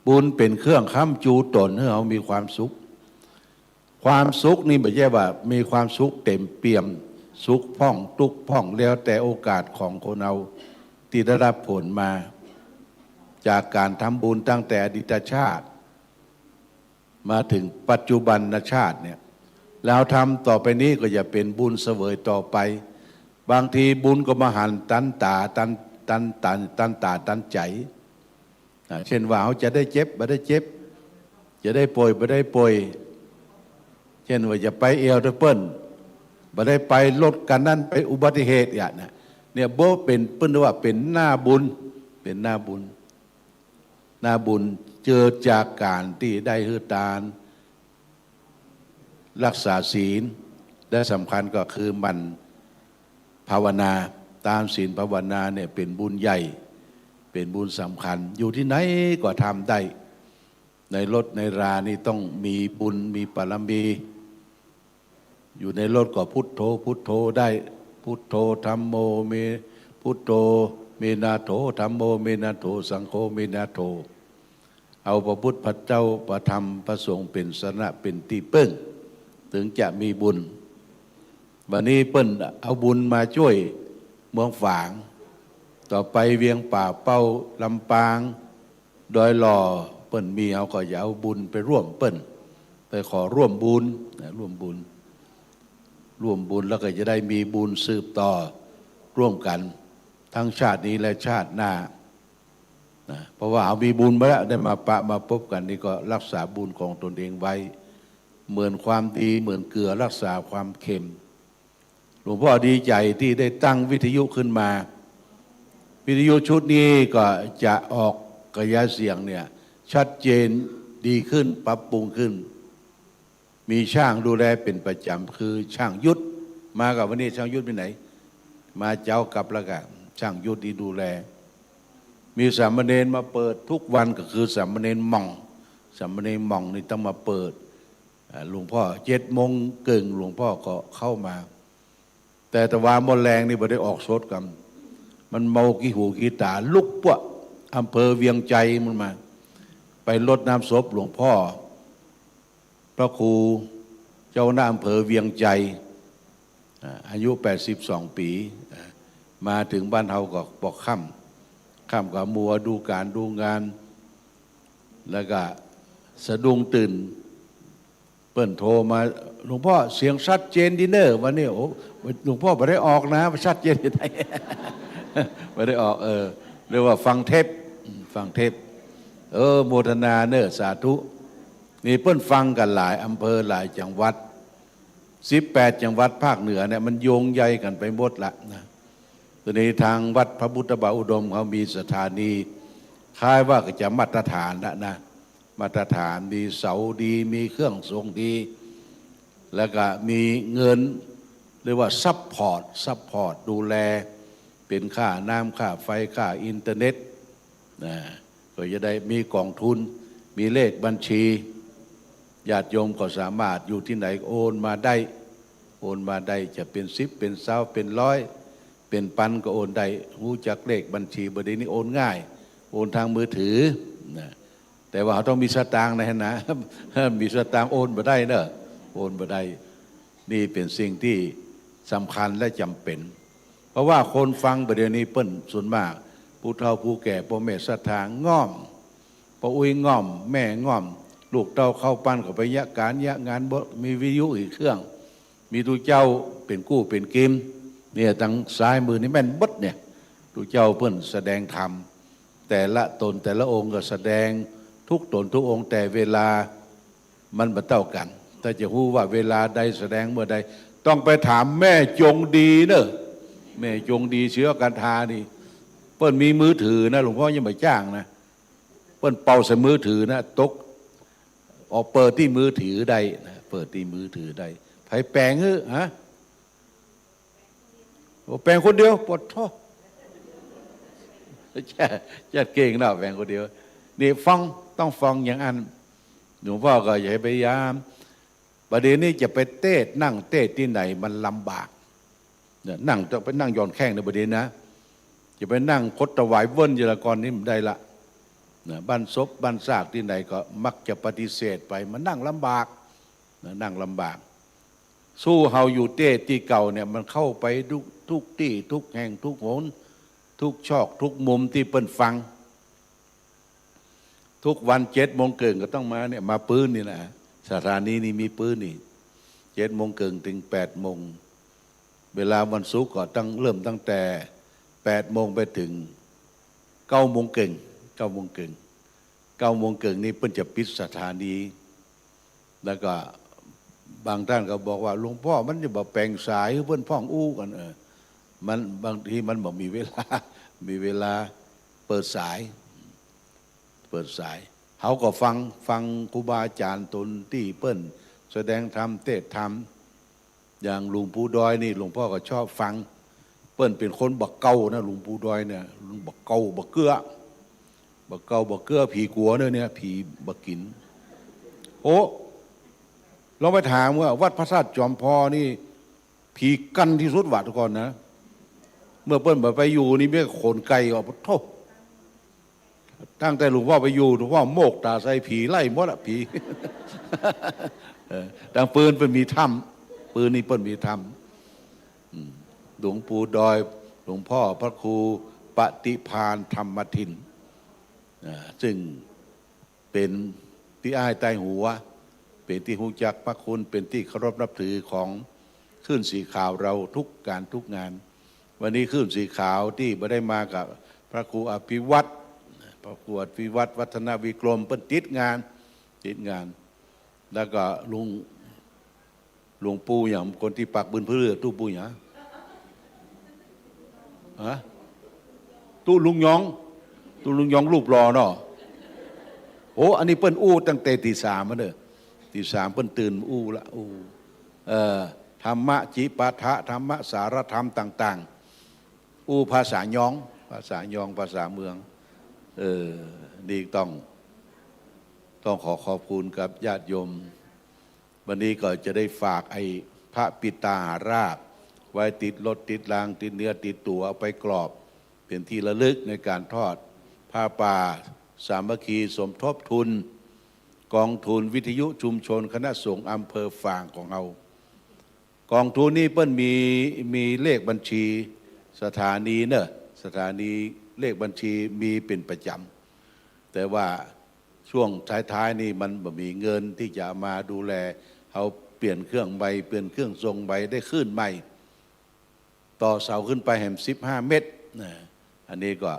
บุญเป๋นเครื่องค้ำจูต๋นหื้อเฮามีความสุข ความสุขนี่บ่ใจ้ว่ามีความสุขเต๋มเปี่ยม สุขพ่อง ตุ๊กข์พ่อง แล้วแต่โอกาสของคนเฮาตี้ได้ฮับผลมา จากก๋านทำบุญตั้งแต่อดีตชาติ มาเถิงปัจจุบันชาติเนี่ย แล้วทำต่อไปนี้ก็จะเป๋นบุญเสวยต่อไป บางทีบุญก็มาหันตันต๋า ตัน ตัน ตัน ตันต๋า ตันใจ๋ อ่า เจ้นว่าเฮาจะได้เจ็บ บ่ได้เจ็บ จะได้ป่วย บ่ได้ป่วย เจ้นว่าจะไปแอ่วตะเปิ้น บ่ได้ไป รถคันนั้นไปอุบัติเหตุ อย่างเนี้ย เนี่ย บ่เป๋น เปิ้นว่าเป๋นหน้าบุญ เป๋นหน้าบุญ หน้าบุญเจิดจากก๋านตี้ได้หื้อตาน ฮักษาศีล และสำคัญก็คือหมั่นภาวนา ตานศีลภาวนาเนี่ยเป๋นบุญใหญ่ เป๋นบุญสำคัญ อยู่ตี้ไหนก็ทำได้ ในรถในรานี่ต้องมีบุญ มีบารมี อยู่ในรถก็พุทโธ พุทโธได้ พุทโธ ธัมโม เม พุทโธ เมนาโถ ธัมโม เมนาโถ สังโฆ เมนาโถ เอาพระพุทธ พระเจ้า พระธรรม พระสงฆ์เป๋นสรณะ เป๋นตี้เปิ้ง เถิงจะมีบุญ วันนี้เปิ้นเอาบุญมาจ้วยเมืองฝาง ต่อไปเวียงป่าเป้า ลำปาง ดอยหล่อ เปิ้นมี เฮาก็จะเอาบุญไปร่วมเปิ้น ไปขอร่วมบุญนะ ร่วมบุญ ร่วมบุญแล้วก็จะได้มีบุญสืบต่อร่วมกั๋น ทั้งชาตินี้และชาติหน้านะ เพราะว่าเฮามีบุญมาแล้ว ได้มาปะมาปบกั๋นนี่ก็ฮักษาบุญของตนเองไว้ เหมือนความดี เหมือนเกลือฮักษาความเค็ม หลวงพ่อดีใจ๋ตี้ได้ตั้งวิทยุขึ้นมา วิทยุชุดนี้ก็จะออกกระจายเสียงเนี่ย ชัดเจนดีขึ้น ปรับปรุงขึ้น มีช่างดูแลเป๋นประจ๋ำ คือช่างยุทธ มากับวันนี้ ช่างยุทธไปไหน มาเจ๊ากลับแล้วก็ ช่างยุทธนี่ดูแล มีสามเณรมาเปิดทุกวัน ก็คือสามเณรหม่อง สามเณรหม่องนี่ต้องมาเปิด อ่า หลวงพ่อ เจ็ดโมงเกิ่งหลวงพ่อก็เข้ามา แต่ตะวาหมดแรงนี่บ่ได้ออกสดกำ มันเมาขี้หูขี้ต๋า ลุกปั้ว อำเภอเวียงจันทน์มันมา ไปรดน้ำศพหลวงพ่อ พระครูเจ้าคณะอำเภอเวียงจันทน์ อ่า อายุแปดสิบสองปี๋ อ่า มาเถิงบ้านเฮาก็ปอค่ำ ค่ำก็มัวดูก๋านดูงาน แล้วก็สะดุ้งตื่น เปิ้นโทรมา "หลวงพ่อ เสียงชัดเจนดีเน่อ" วันนี้ โอ้ หลวงพ่อบ่ได้ออกนะ ชัดเจนตี้ไหน บ่ได้ออก เออ เรียกว่าฟังเทป ฟังเทป เออ โมทนาเน่อ สาธุ นี่เปิ้นฟังกั๋นหลายอำเภอหลายจังหวัด สิบแปดจังหวัดภาคเหนือเนี่ย มันโยงใยกั๋นไปหมดละนะ ต๋อนนี้ตางวัดพระพุทธบาทอุดมเขามีสถานี คล้ายว่าก็จะมาตรฐานแล้วนะ มาตรฐาน มีเสาดี มีเครื่องทรงดี แล้วก็มีเงิน เรียกว่าซัพพอร์ต ซัพพอร์ตดูแล เป๋นค่าน้ำ ค่าไฟ ค่าอินเทอร์เน็ต นะ ก็จะได้มีก๋องทุน มีเลขบัญชี ญาติโยมก็สามารถอยู่ตี้ไหนโอนมาได้ โอนมาได้ จะเป๋นสิบ เป๋นซาว เป๋นร้อย เป๋นปันก็โอนได้ ฮู้จักเลขบัญชี บ่าเดี่ยวนี้โอนง่าย โอนตางมือถือ นะ แต่ว่าเฮาต้องมีสตางค์นะ นะ มีสตางค์โอนบ่ได้เน่อ โอนบ่ได้ นี่เป๋นสิ่งตี้สำคัญและจ๋ำเป๋น เพราะว่าคนฟังบ่าเดี่ยวนี้เปิ้นส่วนมาก ผู้เฒ่าผู้แก่ ป้อแม่ศรัทธาง่อม ป้ออุ๊ยง่อม แม่ง่อม ลูกเต้าเข้าปั้นก็ไปเยียะก๋านเยียะงาน บ่มีวิทยุอีกเครื่อง มีตุ๊เจ้าเป๋นกู้เป๋นกิม เนี่ย ตางซ้ายมือนี่แม่นเบิดเนี่ย ตุ๊เจ้าเปิ้นแสดงธรรม แต่ละต๋นแต่ละองค์ก็แสดงทุกต๋นทุกองค์ แต่เวลามันบ่เต้ากั๋น ถ้าจะฮู้ว่าเวลาใดแสดงเมื่อใด ต้องไปถามแม่จงดีเน่อ แม่จงดี ศิวกาธานี่ เปิ้นมีมือถือนะ หลวงพ่อยังบ่จ้างนะ เปิ้นเป่าใส่มือถือนะ ตก ออก เปิดตี้มือถือได้นะ เปิดตี้มือถือได้ ใผแป๋งหื้อ ฮะ โอ้ แป๋งคนเดียว ปะโธ่ จะ จะเก่งเนาะ แป๋งคนเดียว นี่ฟัง ต้องฟังอย่างอั้น หลวงพ่อก็จะพยายาม บ่าเดี่ยวนี้จะไปเตสน์ นั่งเตสน์ตี้ไหนมันลำบาก เนี่ย นั่ง ต้องไปนั่งหย่อนแข้งในบ่าเดี่ยวนี้นะ จะไปนั่งคดถวายเวิ้นอยู่ละก่อนนี่บ่ได้ละ นะ บ้านศพบ้านซากตี้ไหนก็มักจะปฏิเสธไป มันนั่งลำบาก นะ นั่งลำบาก สู้เฮาอยู่เต๊ะตี้เก่าเนี่ย มันเข้าไปทุก ทุกตี้ ทุกแห่ง ทุกหน ทุกซอก ทุกมุมตี้เปิ้นฟัง ทุกวันเจ็ดโมงเกิ่งก็ต้องมาเนี่ย มาปื๊นนี่นะ สถานีนี่มีปื๊นนี่ เจ็ดโมงเกิ่งเถิงแปดโมง เวลาวันศุกร์ก็ตั้ง เริ่มตั้งแต่แปดโมงไปเถิงเก้าโมงเกิ่ง เก้าโมงเกิ่ง เก้าโมงเกิ่งนี่เปิ้นจะปิดสถานี แล้วก็บางต้านก็บอกว่า หลวงป้อมันจะบ่แป๋งสายหื้อเปิ้นพ่องอู้กั๋น เออ มันบางทีมันบ่มีเวลา มีเวลาเปิดสาย เปิดสาย เฮาก็ฟัง ฟังครูบาอาจ๋ารย์ต๋นตี้เปิ้นแสดงธรรม เตสน์ธรรม อย่างหลวงปู่ดอยนี่ หลวงป้อก็ชอบฟัง เปิ้นเป๋นคนบ่าเกานะ หลวงปู่ดอยเนี่ย บ่าเกา บ่าเกื้อ บ่าเกา บ่าเกื้อ ผีกั๋วเน่อเนี่ย ผีบ่ากิ๋น โอ้ ลองไปถามว่าวัดพระธาตุจอมพอนี่ ผีกั้นตี้สุดว่าแต่ก่อนนะ เมื่อเปิ้นบ่ไปอยู่นี่ แม่นขนไก่ออก โธ่ ตั้งแต่หลวงป้อไปอยู่ หลวงป้อโมกต๋าใส่ผีไล่หมดละ ผี เออ ตางปืนเปิ้นมีถ้ำ ปืนนี่เปิ้นมีถ้ำ อืม หลวงปู่ดอย หลวงป้อพระครูปฏิภาณธรรมทิน อ่า ซึ่ง เป๋นตี้อ้ายใต้หัว เป๋นตี้ฮู้จักพระคุณ เป๋นตี้เคารพนับถือของคลื่นสีขาวเฮาทุกก๋านทุกงาน วันนี้คลื่นสีขาวตี้บ่ได้มากับพระครูอภิวัตร พระครูอภิวัตร วัฒนวิกรม เปิ้นติดงาน ติดงาน แล้วก็ลุง หลวงปู่หยัง คนตี้ปักบึนพื้น ตู้ปู่หยัง ฮะ ตู้ลุงยอง ตู้ลุงยองรูปหล่อเนาะ โอ้ อันนี้เปิ้นอู้ตั้งแต่ตีสามมาเน่อ ตีสามเปิ้นตื่นอู้ละ อู้ เอ่อ ธรรมะจิปาถะ ธรรมะสารธรรมต่างๆ อู้ภาษายอง ภาษายอง ภาษาเมือง เออ นี่ต้อง ต้องขอขอบคุณกับญาติโยม วันนี้ก็จะได้ฝากไอ้พระปิดตาหาราบ ไว้ติดรถติดราง ติดเนื้อติดตั๋ว เอาไปกรอบ เป๋นตี้ระลึกในก๋านทอดผ้าป่าสามัคคีสมทบทุน กองทุนวิทยุชุมชนคณะสงฆ์อำเภอฝางของเฮา กองทุนนี้เปิ้นมี มีเลขบัญชีสถานีเน่อ สถานีเลขบัญชีมีเป๋นประจ๋ำ แต่ว่าช่วงท้ายๆ นี่มันบ่มีเงินตี้จะมาดูแล เฮาเปลี่ยนเครื่องใหม่ เปลี่ยนเครื่องส่งใหม่ ได้คลื่นใหม่ ต่อเสาขึ้นไปแหมสิบห้าเมตรนะ อันนี้ก็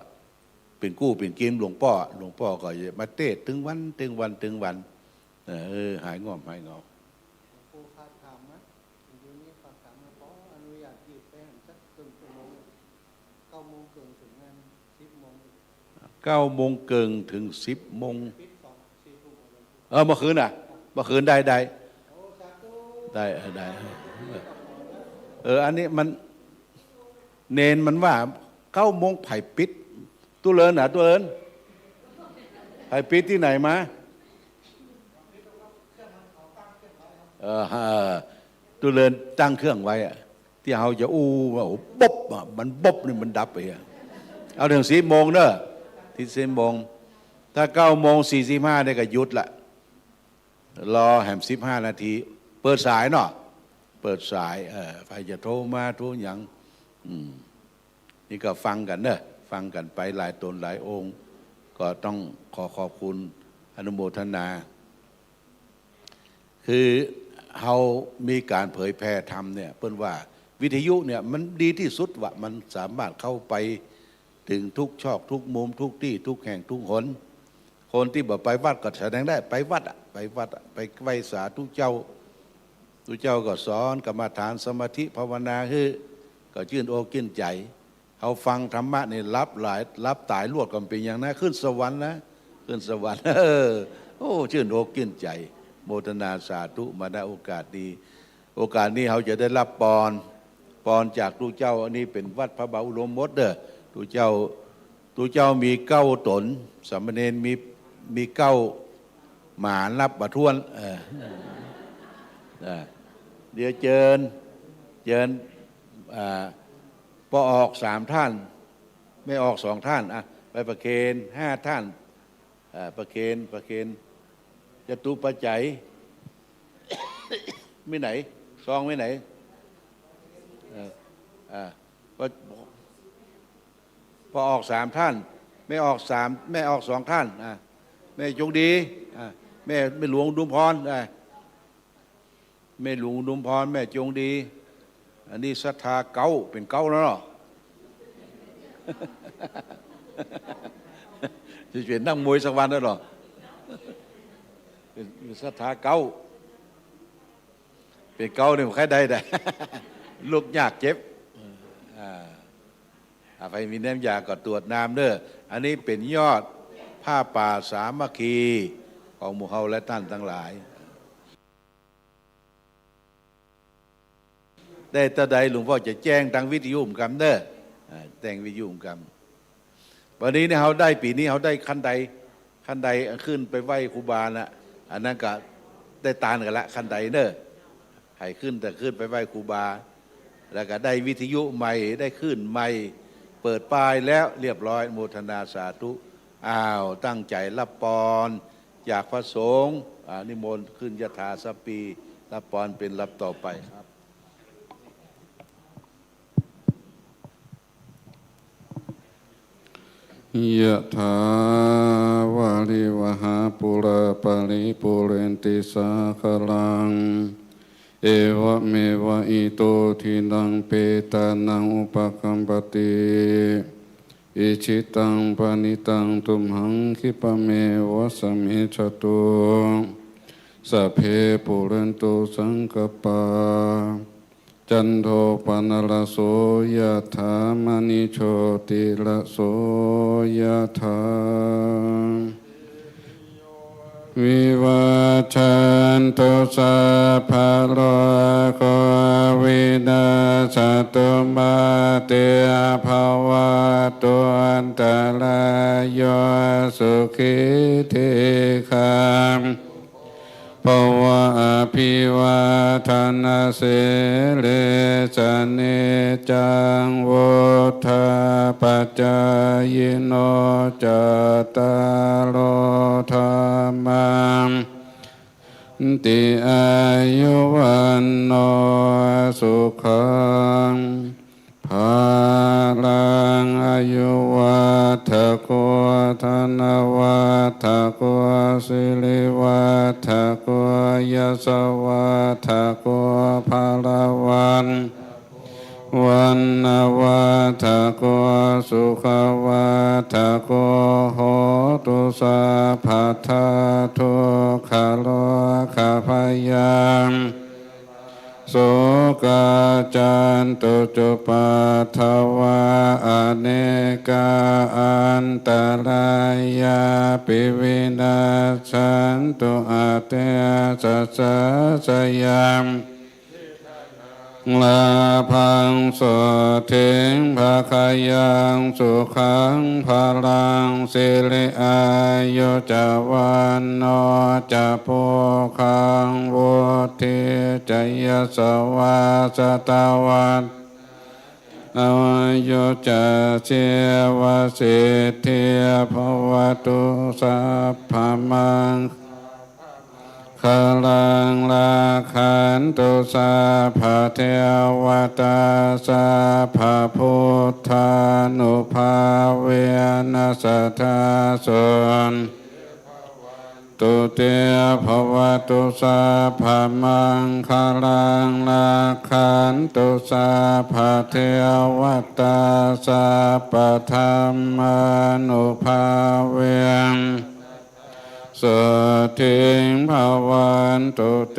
เป๋นกู้เป๋นกินหลวงป้อ หลวงป้อก็จะมาเตสน์ตึงวัน ตึงวัน ตึงวัน เออ หายง่อม หายเหงา ครูฝากถามนะ เดี๋ยวนี้ฝากถามนะ ขออนุญาตยืดไปหั้นสักเกิ่งชั่วโมง เก้าโมงเกิ่งเถิงงานสิบโมง เก้าโมงเกิ่งเถิงสิบโมง เออ เมื่อคืนน่ะ เมื่อคืนได้ ได้ ได้ เออ ได้ เออ อันนี้มัน เณรมันว่าเก้าโมงใผปิด ตู้เลินน่ะ ตู้เลิน ใผปิดตี้ไหนมา เออ เออ ตู้เลินตั้งเครื่องไว้อะ ตี้เฮาจะอู้ว่า โอ้ บ๊บอะ มันบ๊บนี่มันดับไปอะ เอาเถิงสิบโมงเน่อ ตี้สิบโมง ถ้าเก้าโมงสี่สิบห้าเนี่ยก็หยุดละ รอแหมสิบห้านาที เปิดสายเนาะ เปิดสาย เออ ใผจะโทรมาโทรหยัง อืม นี่ก็ฟังกั๋นเน่อ ฟังกั๋นไปหลายต๋นหลายองค์ ก็ต้องขอขอบคุณอนุโมทนา คือเฮามีก๋านเผยแผ่ธรรมเนี่ย เปิ้นว่าวิทยุเนี่ยมันดีตี้สุดว่า มันสามารถเข้าไปเถิงทุกซอกทุกมุม ทุกตี้ ทุกแห่ง ทุกหน คนตี้บ่ไปวัดก็แสดงได้ ไปวัดอะ ไปวัดอะ ไปไหว้สาตุ๊เจ้า ตุ๊เจ้าก็สอนกรรมฐานสมาธิภาวนาหื้อ ก็จื้นอกจื้นใจ๋ เฮาฟังธรรมะนี่หลับหลาย หลับต๋ายลวดก็บ่เป๋นหยังนะ ขึ้นสวรรค์นะ ขึ้นสวรรค์ เออ โอ้ จื้นอกจื้นใจ๋ โมทนาสาธุ มา ณ โอกาสนี้ โอกาสนี้เฮาจะได้ฮับปอน ปอนจากตุ๊เจ้า อันนี้เป๋นวัดพระบาทอุดมหมดเน่อ ตุ๊เจ้า ตุ๊เจ้ามีเก้าต๋น สามเณรมี มีเก้า หมานับบ่ถ้วน เออ เออ เดี๋ยวเจิญ เจิญ อ่า ป้อออกสามท่าน แม่ออกสองท่าน อ่ะ ไปประเคนห้าท่าน อ่า ประเคน ประเคน จตุปัจจัย มีไหน ซองมีไหน เออ อ่า พอ พอออกสามท่าน แม่ออกสาม แม่ออกสองท่าน อ่า แม่จงดี อ่า แม่ แม่หลวงอุดมพร อ่า แม่หลวงอุดมพร แม่จงดี อันนี้ศรัทธาเก๊า เป๋นเก๊าแล้วเนาะ จะเป๋นนักมวยสักวันแล้วเหรอ เป๋น เป๋นศรัทธาเก๊า เป๋นเก๊านี่บ่ใค่ได้นะ ลุกยากเจ็บ อ่า อ่า ใผมีน้ำยาก็ตรวจน้ำเน่อ อันนี้เป๋นยอดผ้าป่าสามัคคีของหมู่เฮาและต้านตังหลาย ได้เต้าใดหลวงพ่อจะแจ้งตางวิทยุกำเน่อ อ่า แจ้งวิทยุกำ วันนี้เนี่ยเฮาได้ ปี๋นี้เฮาได้ขั้นใด ขั้นใดขึ้นไปไหว้ครูบาน่ะ อันนั้นก็ได้ตานกั๋นละ ขั้นใดเน่อ ใผขึ้นแต่ขึ้นไปไหว้ครูบา แล้วก็ได้วิทยุใหม่ ได้คลื่นใหม่ เปิดป้ายแล้วเรียบร้อย โมทนาสาธุ อ้าว ตั้งใจ๋ฮับปอนจากพระสงฆ์ อ่า นิมนต์ขึ้นยถาสัพพี ฮับปอนเป๋นลำต่อไปครับ ยะถา วาริวหา ปูรา ปะริปูเรนติ สาคะลัง เอวะเมวะ อิโต ทินัง เปตานัง อุปะกัมปติ อิจฉิตัง ปะณิตัง ตุมหัง คิปะเมวะ สะมิชฌะตุ สัพเพ ปูเรนตุ สังกัปปา จันโท ปะนะระโส ยะถา มะณิ โชติระโส ยะถา วิวัชชันตุ สัพพะโรโค วินัสสะตุ มา เต ภะวะตุ อันตะราโย สุขี ทีฆะ ภะวะ อะภิวาทะนะสีลิสสะ นิจจัง วุฑฒาปะจายิโน จัตตาโร ธัมมา ติ อายุ วัณโณ สุขัง พะลัง อายุวัฑฒโก ธนวัฑฒโก สิริวัฑฒโก ยศวัฑฒโก พะละวัณ วัณณวัฑฒโก สุขวัฑฒโก โหตุ สัพพะทา ทุกขะโรคะพะยา โสกา จันตุ จุปัฏฐวา อเนกา อันตะรายาปิ วินัสสันตุ อาเตชะสา สะยาม ลาภัง โสตถิง ภะคะยัง สุขัง พะลัง สิริ อายุ จะ วัณโณ จะ โภคัง วุฑิ จะ ยศวา สะตะวัต อายุ จะ ชีวะสิทธิ ภะวะตุ สัพพะมัง คะลัง รักขันตุ สัพพะเทวะตา สัพพะพุทธานุภาเวนะ สะทา โสต ตุ เต ภะวะตุ สัพพะมังคะลัง รักขันตุ สัพพะเทวะตา สัพพะธัมมานุภาเวนะ โสตถิง ภะวันตุ เต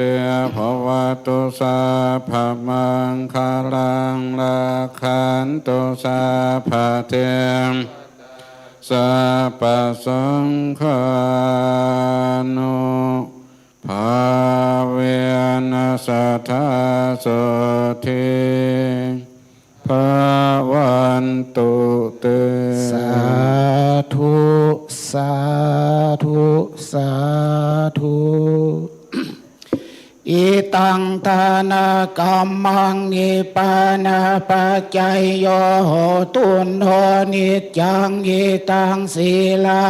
ภะวะตุ สัพพะมังคะลัง รักขันตุ สัพพะเทวะตา สัพพะสังฆานุภาเวนะ สะทา โสตถิง ภะวันตุ เต สาธุ สาธุ สาธุ อิตัง ทานะกัมมัง นิพพานะปัจจโย โหตุ โน นิจจัง อิตัง ศีละ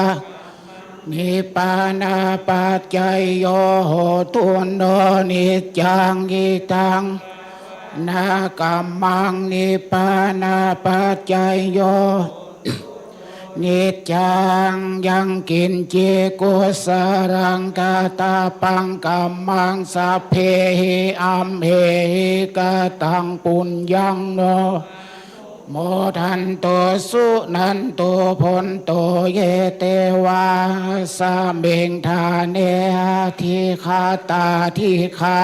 นิพพานาปัจจโย โหตุ โน นิจจัง อิทัง นะ กัมมัง นิพพานาปัจจโย นิจจัง ยัง กิญจิ กุสลัง กะตะปัง กัมมัง สัพเพหิ อัมเหหิ กะตัง ปุญญัง โน โมทันตุ สุนันตุ ภวันตุ เย เตวา อัสมิง ฐาเน อะธิคาตา อธิคา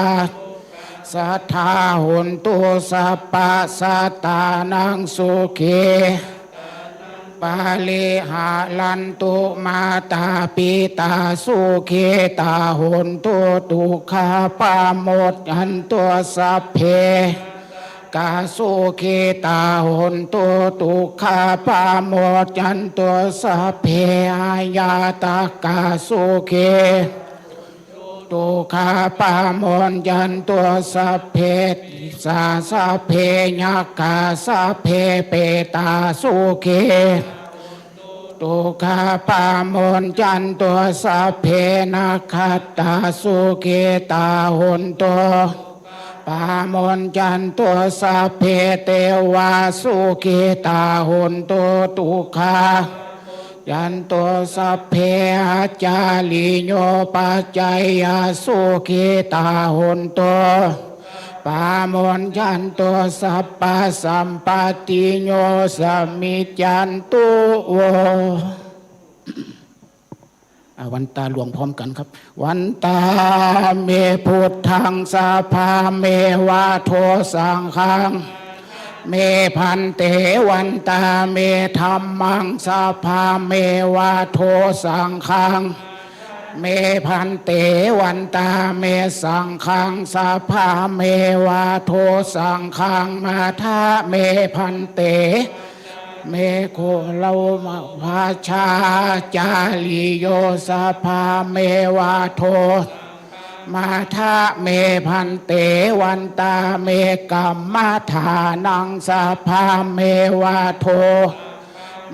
สัตถา โหนตุ สัพพะ สัตตานัง สุขี ปะริหะรันตุ มาตา ปิตา สุขิตา โหนตุ ทุกขา ปะมุจจันตุ สัพเพ กา สุขิตา โหนตุ ทุกขา ปะมุจจันตุ สัพเพ อายาตกา สุขี ทุกขา ปะมุจจันตุ สัพเพ สา สัพเพ ยักขา สัพเพ เปตา สุขี ทุกขา ปะมุจจันตุ สัพเพ นักขัตตา สุขิตา โหนตุ ปะมุจจันตุ สัพเพ เตวา สุขิตา โหนตุ ทุกขา ยันตุ สัพเพ อาจาริโย ปัจจายา สุขิตา โหนตุ ปะมุจจันตุ สัพพะ สัมปัตติโย สมิจจันตุ โว อ่ะ วันตาหลวงพร้อมกันครับ วันตาเม พุทธัง สะพาเม วะโท สังฆัง เม ภันเต วันตาเม ธัมมัง สะพาเม วะโท สังฆัง เม ภันเต วันตาเม สังฆัง สะพาเม วะโท สังฆัง มัทธะเม ภันเต เม โคโลมะวาชาจาริโย สะพาเม วะโท มัทธะเม ภันเต วันตาเม กัมมะฐานัง สะพาเม วะโท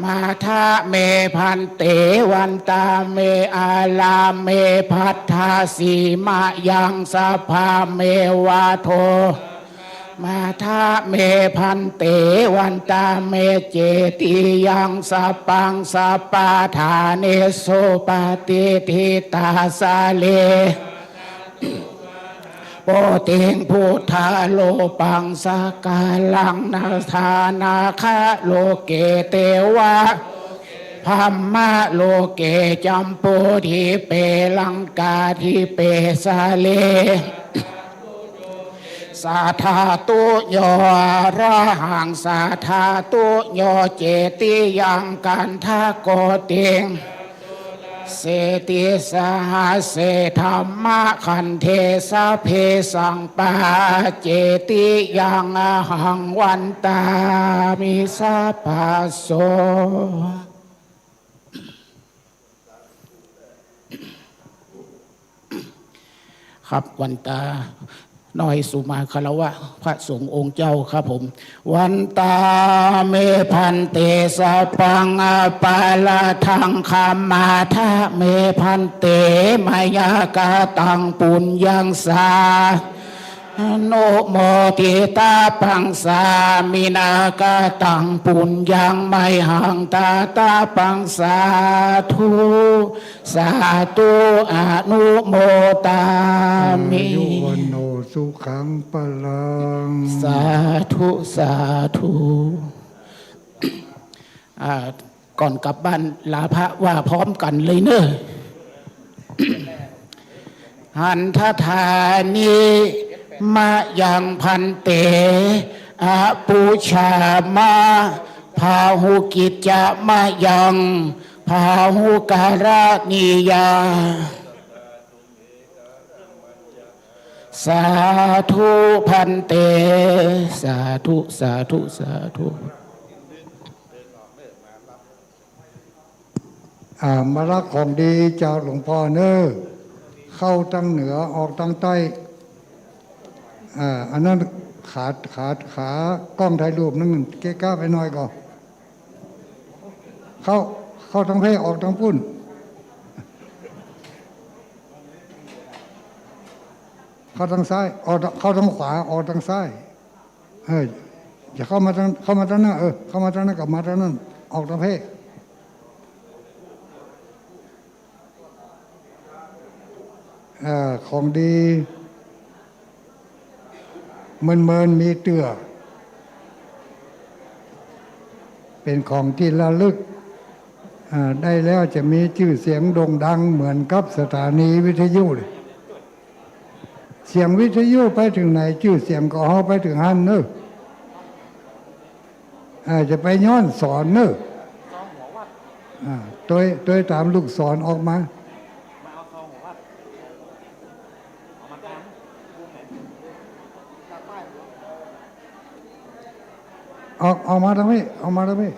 มัทธะเม ภันเต วันตาเม อาลาเม ภัทธาสีมะยัง สะพาเม วะโท มัทธะเม ภันเต วันตาเม เจติยัง สะปัง สะปาทาเนสุ ปะติฏฐิตาสะเล โปติง พุทธารูปัง สักการัง นะ ฐานะคะ โลเก เตวะ พรหมะโลเก จัมปูทิเป ลังกาทิเป สะเล สะทาตุโย อะระหัง สะทาตุโย เจติยัง กันทะโกติง เสติสหัสเส ธัมมะคันเท สะเพสัง ปาเจติยัง อะหัง วันตามิ สัพพะโส ครับ วันตาน้อยสุมาคารวะพระสงฆ์องค์เจ้าครับผม วันตาเม ภันเต สะปัง อะปาราธัง ขมาทะเม ภันเต มะยะกะตัง ปุญญัง สา อนุโมทิตาปัง สามินะ กะตัง ปุญญัง มะหัง ตาตาปัง สาธุ สาธุ อนุโมทามิ อายุ วัณโณ สุขัง พลัง สาธุ สาธุ อ่า ก่อนกลับบ้านลาพระว่าพร้อมกันเลยเนอะ หันทะทานิ มะยัง ภันเต อะปูชามะ พาหุกิจจะมะยัง พาหุกะรณียา สาธุ ภันเต สาธุ สาธุ สาธุ อ่า มารับของดีจากหลวงพ่อเนอะ เข้าตางเหนือ ออกตางใต้ อ่า อันนั้นขา ขา ขากล้องถ่ายรูปนั่นเกะกะไปหน่อยก่อน เข้า เข้าตางเพศ ออกตางปุ้น เข้าตางซ้าย ออก เข้าตางขวา ออกตางซ้าย เออ อย่าเข้ามาตาง เข้ามาตางนั้น เออ เข้ามาตางนั้น กลับมาตางนั้น ออกตางเพ เอ่อ ของดี เมินๆ มีเตื้อ เป๋นของตี้ระลึก อ่า ได้แล้วจะมีจื้อเสียงโด่งดังเหมือนกับสถานีวิทยุเลย เสียงวิทยุไปเถิงไหน จื้อเสียงของเฮาไปเถิงหั้นเนาะ อ่า จะไปย้อนสอนเนาะ อ่า ตวย ตวยต๋ามลูกศรออกมา ออก ออกมาตางนี้ ออกมาตางนี้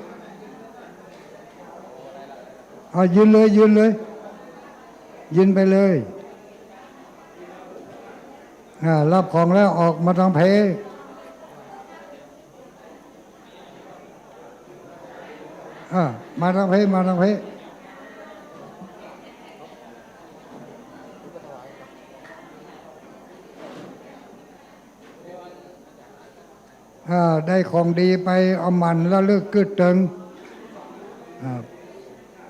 เอา ยืนเลย ยืนเลย ยืนไปเลย อ่า ฮับของแล้วออกมาตางเพ อ่า มาตางเพ มาตางเพ อ่า ได้ของดีไป เอาหมั่นระลึกกึ๊ดเติง อ่า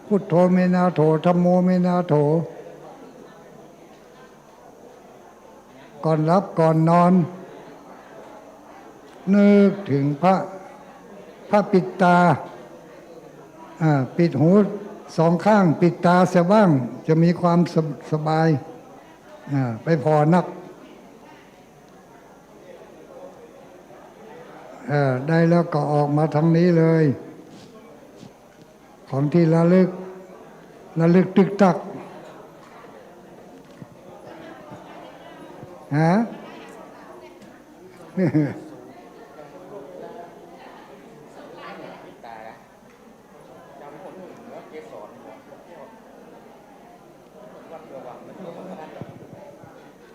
พุทโธเมนาโถ ธัมโมเมนาโถ ก่อนหลับก่อนนอน นึกเถิงพระ พระปิดตา อ่า ปิดหูสองข้าง ปิดตาเสียบ้าง จะมีความสบ- สบาย อ่า ไปผ่อนัก เออ ได้แล้วก็ออกมาตางนี้เลย ของตี้ระลึก ระลึกตึกตัก ฮะ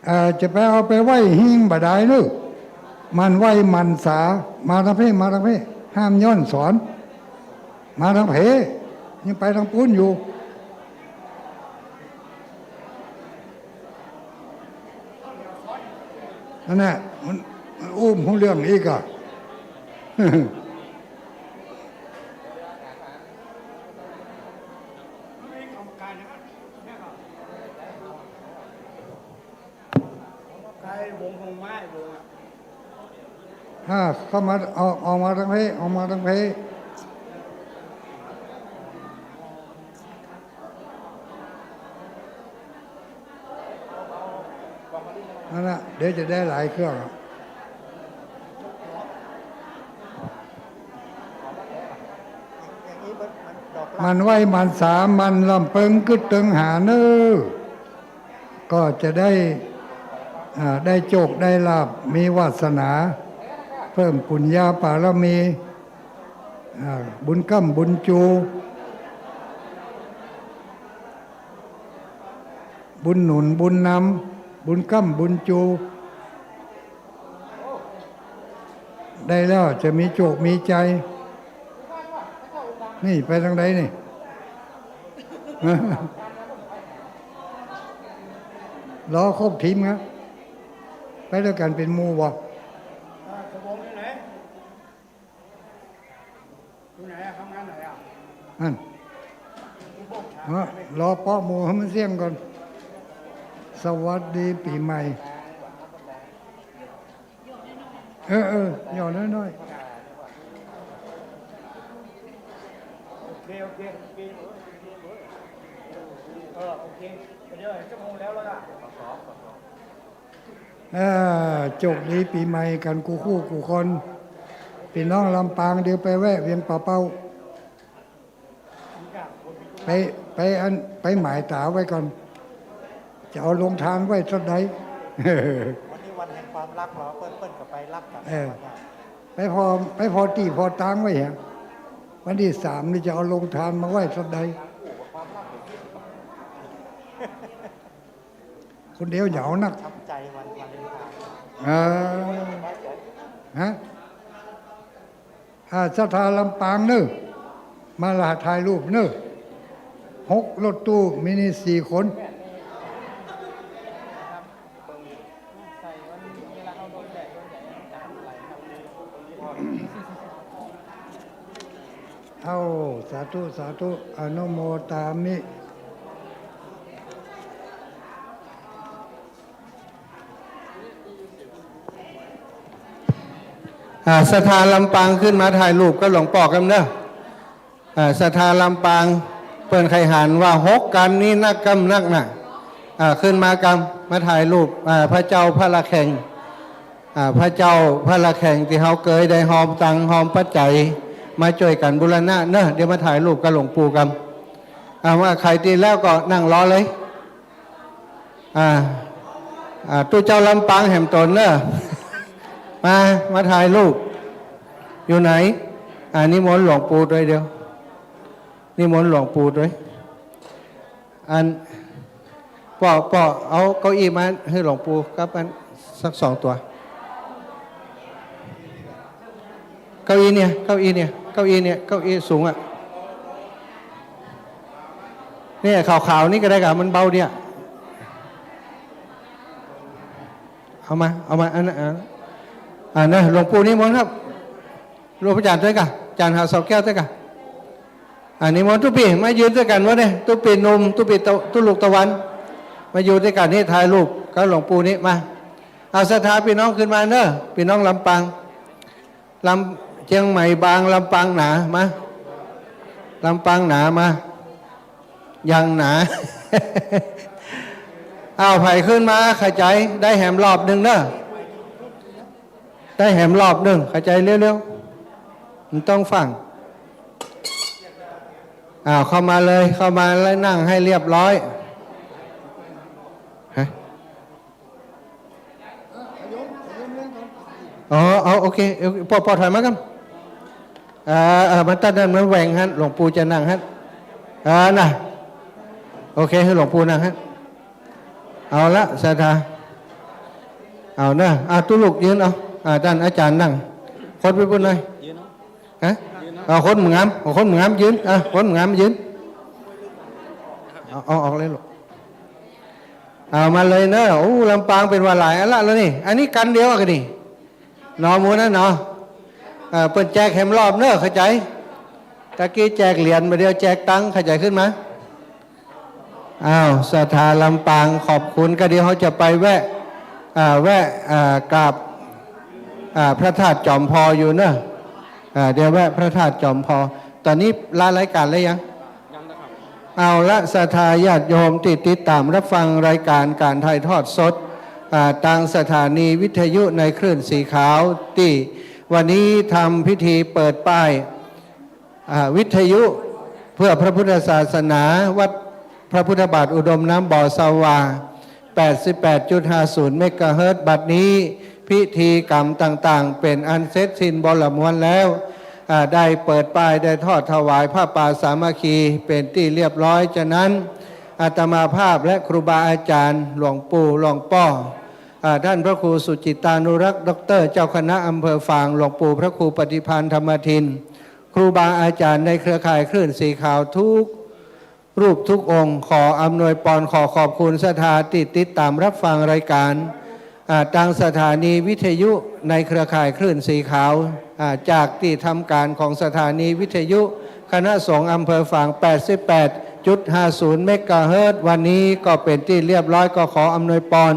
เอ่อ จะไปเอาไปไหว้หิ้งบ่ได้เนาะ หมั่นไหว้หมั่นสา มาตางเพ มาตางเพ ห้ามย้อนสอน มาตางเพ ยังไปตางปู๊นอยู่ นั่นแหละ มัน มันอู้บ่ฮู้เรื่องอีกอะ ใครวงคงไม้วงอะ อ่า เข้ามา ออก ออกมาตางเพ ออกมาตางเพ นั่นแหละ เดี๋ยวจะได้หลายเครื่องอะ อย่างนี้มัน มันดอก หมั่นไหว้หมั่นสา หมั่นลำเปิงกึ๊ดเติงหาเนาะ ก็จะได้ อ่า ได้โจคได้ลาภ มีวาสนา เพิ่มปุญญาบารมี อ่า บุญก๊ำบุญจู บุญหนุนบุญนำ บุญก๊ำบุญจู ได้แล้วจะมีโจคมีชัย นี่ไปตางใดนี่ รอครบทีมครับ ไปตวยกั๋นเป๋นหมู่บ่ อ่า สบงอยู่ไหน อยู่ไหนอะ ทำงานไหนอะ นั่น เออ รอเปาะหมู่หื้อมันเสี้ยงก่อน สวัสดีปี๋ใหม่ เออ เออ หย่อน้อยๆ โอเค โอเค โอเค เออ โอเค เดี๋ยวชั่วโมงแล้วล่ะ เออ โจคดีปี๋ใหม่กั๋นกู้คู่กู้คน ปี้น้องลำปาง เดี๋ยวไปแวะเวียงป่าเป้า ไป ไปอัน ไปหมายต๋าไว้ก่อน จะเอาโฮงตานไว้สักใด วันนี้วันแห่งความฮักเหรอ เปิ้น เปิ้นก็ไปฮักกั๋น เออ ไปผ่อ ไปผ่อตี้ผ่อตางไว้แหม วันตี้สามนี่จะเอาโฮงตานมาไว้สักใด คนเดียวเหงานัก ช้ำใจวันวาเลนไทน์ เออ ฮะ อ่า ศรัทธาลำปางเนาะ มาละถ่ายรูปเนาะ หกรถตู้ มินิสี่คน เอ้า สาธุ สาธุ อนุโมทามิ อ่า ศรัทธาลำปางขึ้นมาถ่ายรูปกับหลวงป้อกันเนอะ อ่า ศรัทธาลำปาง เปิ้นใค่หันว่าหกกั๋นนี้นักกำนักหนา อ่า ขึ้นมากำ มาถ่ายรูป อ่า พระเจ้าพระละแข่ง อ่า พระเจ้าพระละแข่งตี้เฮาเกยได้ฮอมตังค์ฮอมปัจจัย มาจ้วยกั๋นบูรณะเนอะ เดี๋ยวมาถ่ายรูปกับหลวงปู่กำ อ่า ว่าใผตี้แล้วก็นั่งรอเลย อ่า อ่า ตุ๊เจ้าลำปางแหมต๋นเนอะ มา มาถ่ายรูป อยู่ไหน อ่า นิมนต์หลวงปู่ตวยเดียว นิมนต์หลวงปู่ตวย อัน ป้อ ป้อ เอาเก้าอี้มาหื้อหลวงปู่กับอันสักสองตั๋ว เก้าอี้เนี่ย เก้าอี้เนี่ย เก้าอี้เนี่ย เก้าอี้สูงอะ เนี่ย ขาวๆ นี่ก็ได้ก่ะ มันเบาดีอะ เอามา เอามา อันนั้น อ่า อ่า นะ หลวงปู่นิมนต์ครับ หลวงปู่จ๋ารย์ตวยก่ะ จ๋ารย์หาเสาแก้วตวยก่ะ อ่า นิมนต์ตุ๊ปี้มายืนตวยกั๋นวะเนี่ย ตุ๊ปี้หนุ่ม ตุ๊ปี้ตะ ตุ๊ลุกตะวัน มาอยู่ตวยกั๋นนี่ ถ่ายรูปกับหลวงปู่นี่ มา เอาศรัทธาปี้น้องขึ้นมาเนอะ ปี้น้องลำปาง ลำ เจียงใหม่บาง ลำปางหนา มา ลำปางหนา มา ยังหนา อ้าว ใผขึ้นมา ขะใจ๋ ได้แหมรอบนึ่งเนอะ ได้แหมรอบนึ่ง ขะใจ๋ เร็วๆ มันต้องฟั่ง อ้าว เข้ามาเลย เข้ามาแล้วนั่งหื้อเรียบร้อย ฮะ อ๋อ เอา โอเค โอเค ป้อ ป้อถอยมาก่ำ เออ เออ มาตั้งนั้น มาแหว่งหั้น หลวงปู่จะนั่งหั้น เออ น่ะ โอเค หื้อหลวงปู่นั่งหั้น เอาละ ศรัทธา เอาเนอะ อ่ะ ตุ๊ลุกยืนเอา อ่ะ ต้านอาจ๋ารย์นั่ง คดไปปู๊นหน่อย ฮะ เอา คนบ่งาม เอา คนบ่งามยืน อ่ะ คนบ่งามยืน เอา เอาออกเลยลูก เอามาเลยเนอะ โอ้ ลำปางเป๋นว่าหลายอันละแล้วนี่ อันนี้กั๋นเดียวกั๋นนี่ หนอ หมู่นั้นหนอ เอ่อ เปิ้นแจกแหมรอบเนอะ ขะใจ๋ ตะกี้แจกเหรียญ บ่าเดี่ยวแจกตังค์ ขะใจ๋ ขึ้นมา อ้าว ศรัทธาลำปาง ขอบคุณ ก็เดี๋ยวเฮาจะไปแวะ อ่า แวะ อ่า กราบ อ่า พระธาตุจอมพออยู่เนอะ อ่า เดี๋ยวแวะพระธาตุจอมพอ ต๋อนนี้ลารายก๋านแล้วยัง เอาละ ศรัทธาญาติโยมตี้ติดต๋ามรับฟังรายก๋านก๋านถ่ายทอดสด อ่า ตางสถานีวิทยุในคลื่นสีขาว ตี้วันนี้ทำพิธีเปิดป้าย อ่า วิทยุเพื่อพระพุทธศาสนา วัดพระพุทธบาทอุดมน้ำบ่อสว่าง แปดสิบแปดจุดห้าศูนย์เมกะเฮิรตซ์ บัดนี้พิธีกรรมต่างๆ เป๋นอันเสร็จสิ้นบริบูรณ์แล้ว อ่า ได้เปิดป้าย ได้ทอดถวายผ้าป่าสามัคคี เป๋นตี้เรียบร้อย ฉะนั้น อาตมาภาพและครูบาอาจ๋ารย์ หลวงปู่ หลวงป้อ อ่า ต้านพระครูสุจิตตานุรักษ์ ด็อกเตอร์ เจ้าคณะอำเภอฝาง หลวงปู่พระครูปฏิภาณธรรมทิน ครูบาอาจ๋ารย์ในเครือข่ายคลื่นสีขาวทุก รูปทุกองค์ ขออำนวยปอน ขอขอบคุณศรัทธาตี้ติดต๋ามรับฟังรายก๋าน อ่า ตางสถานีวิทยุในเครือข่ายคลื่นสีขาว อ่า จากตี้ทำก๋านของสถานีวิทยุคณะสงฆ์อำเภอฝาง แปดสิบแปดจุดห้าศูนย์เมกะเฮิรตซ์ วันนี้ก็เป๋นตี้เรียบร้อย ก็ขออำนวยปอน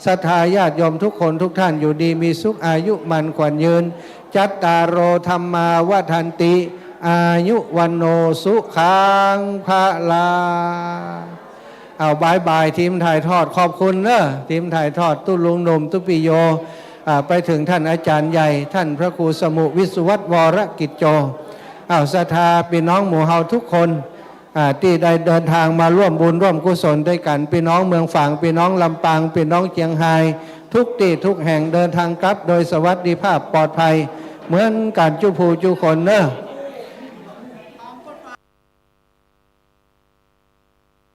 ศรัทธาญาติโยมทุกคนทุกท่านอยู่ดีมีสุข อายุมั่นขวัญยืน จัตตาโร ธัมมา วัฑฒันติ อายุ วัณโณ สุขัง พะลัง เอา บ๊ายบาย ทีมถ่ายทอด ขอบคุณเนอะ ทีมถ่ายทอด ตุ๊ลุงหนุ่ม ตุ๊ปี้โย อ่า ไปเถิงต้านอาจ๋ารย์ใหญ่ ต้านพระครูสมุห์ วิศวัตร วรกิจโจ เอา ศรัทธาปี้น้องหมู่เฮาทุกคน อ่า ตี้ได้เดินตางมาร่วมบุญร่วมกุศลตวยกั๋น ปี้น้องเมืองฝาง ปี้น้องลำปาง ปี้น้องเจียงฮาย ทุกตี้ทุกแห่ง เดินตางกลับโดยสวัสดิภาพปลอดภัย เหมือนกั๋นกู้ผู้กู้คนเนอะ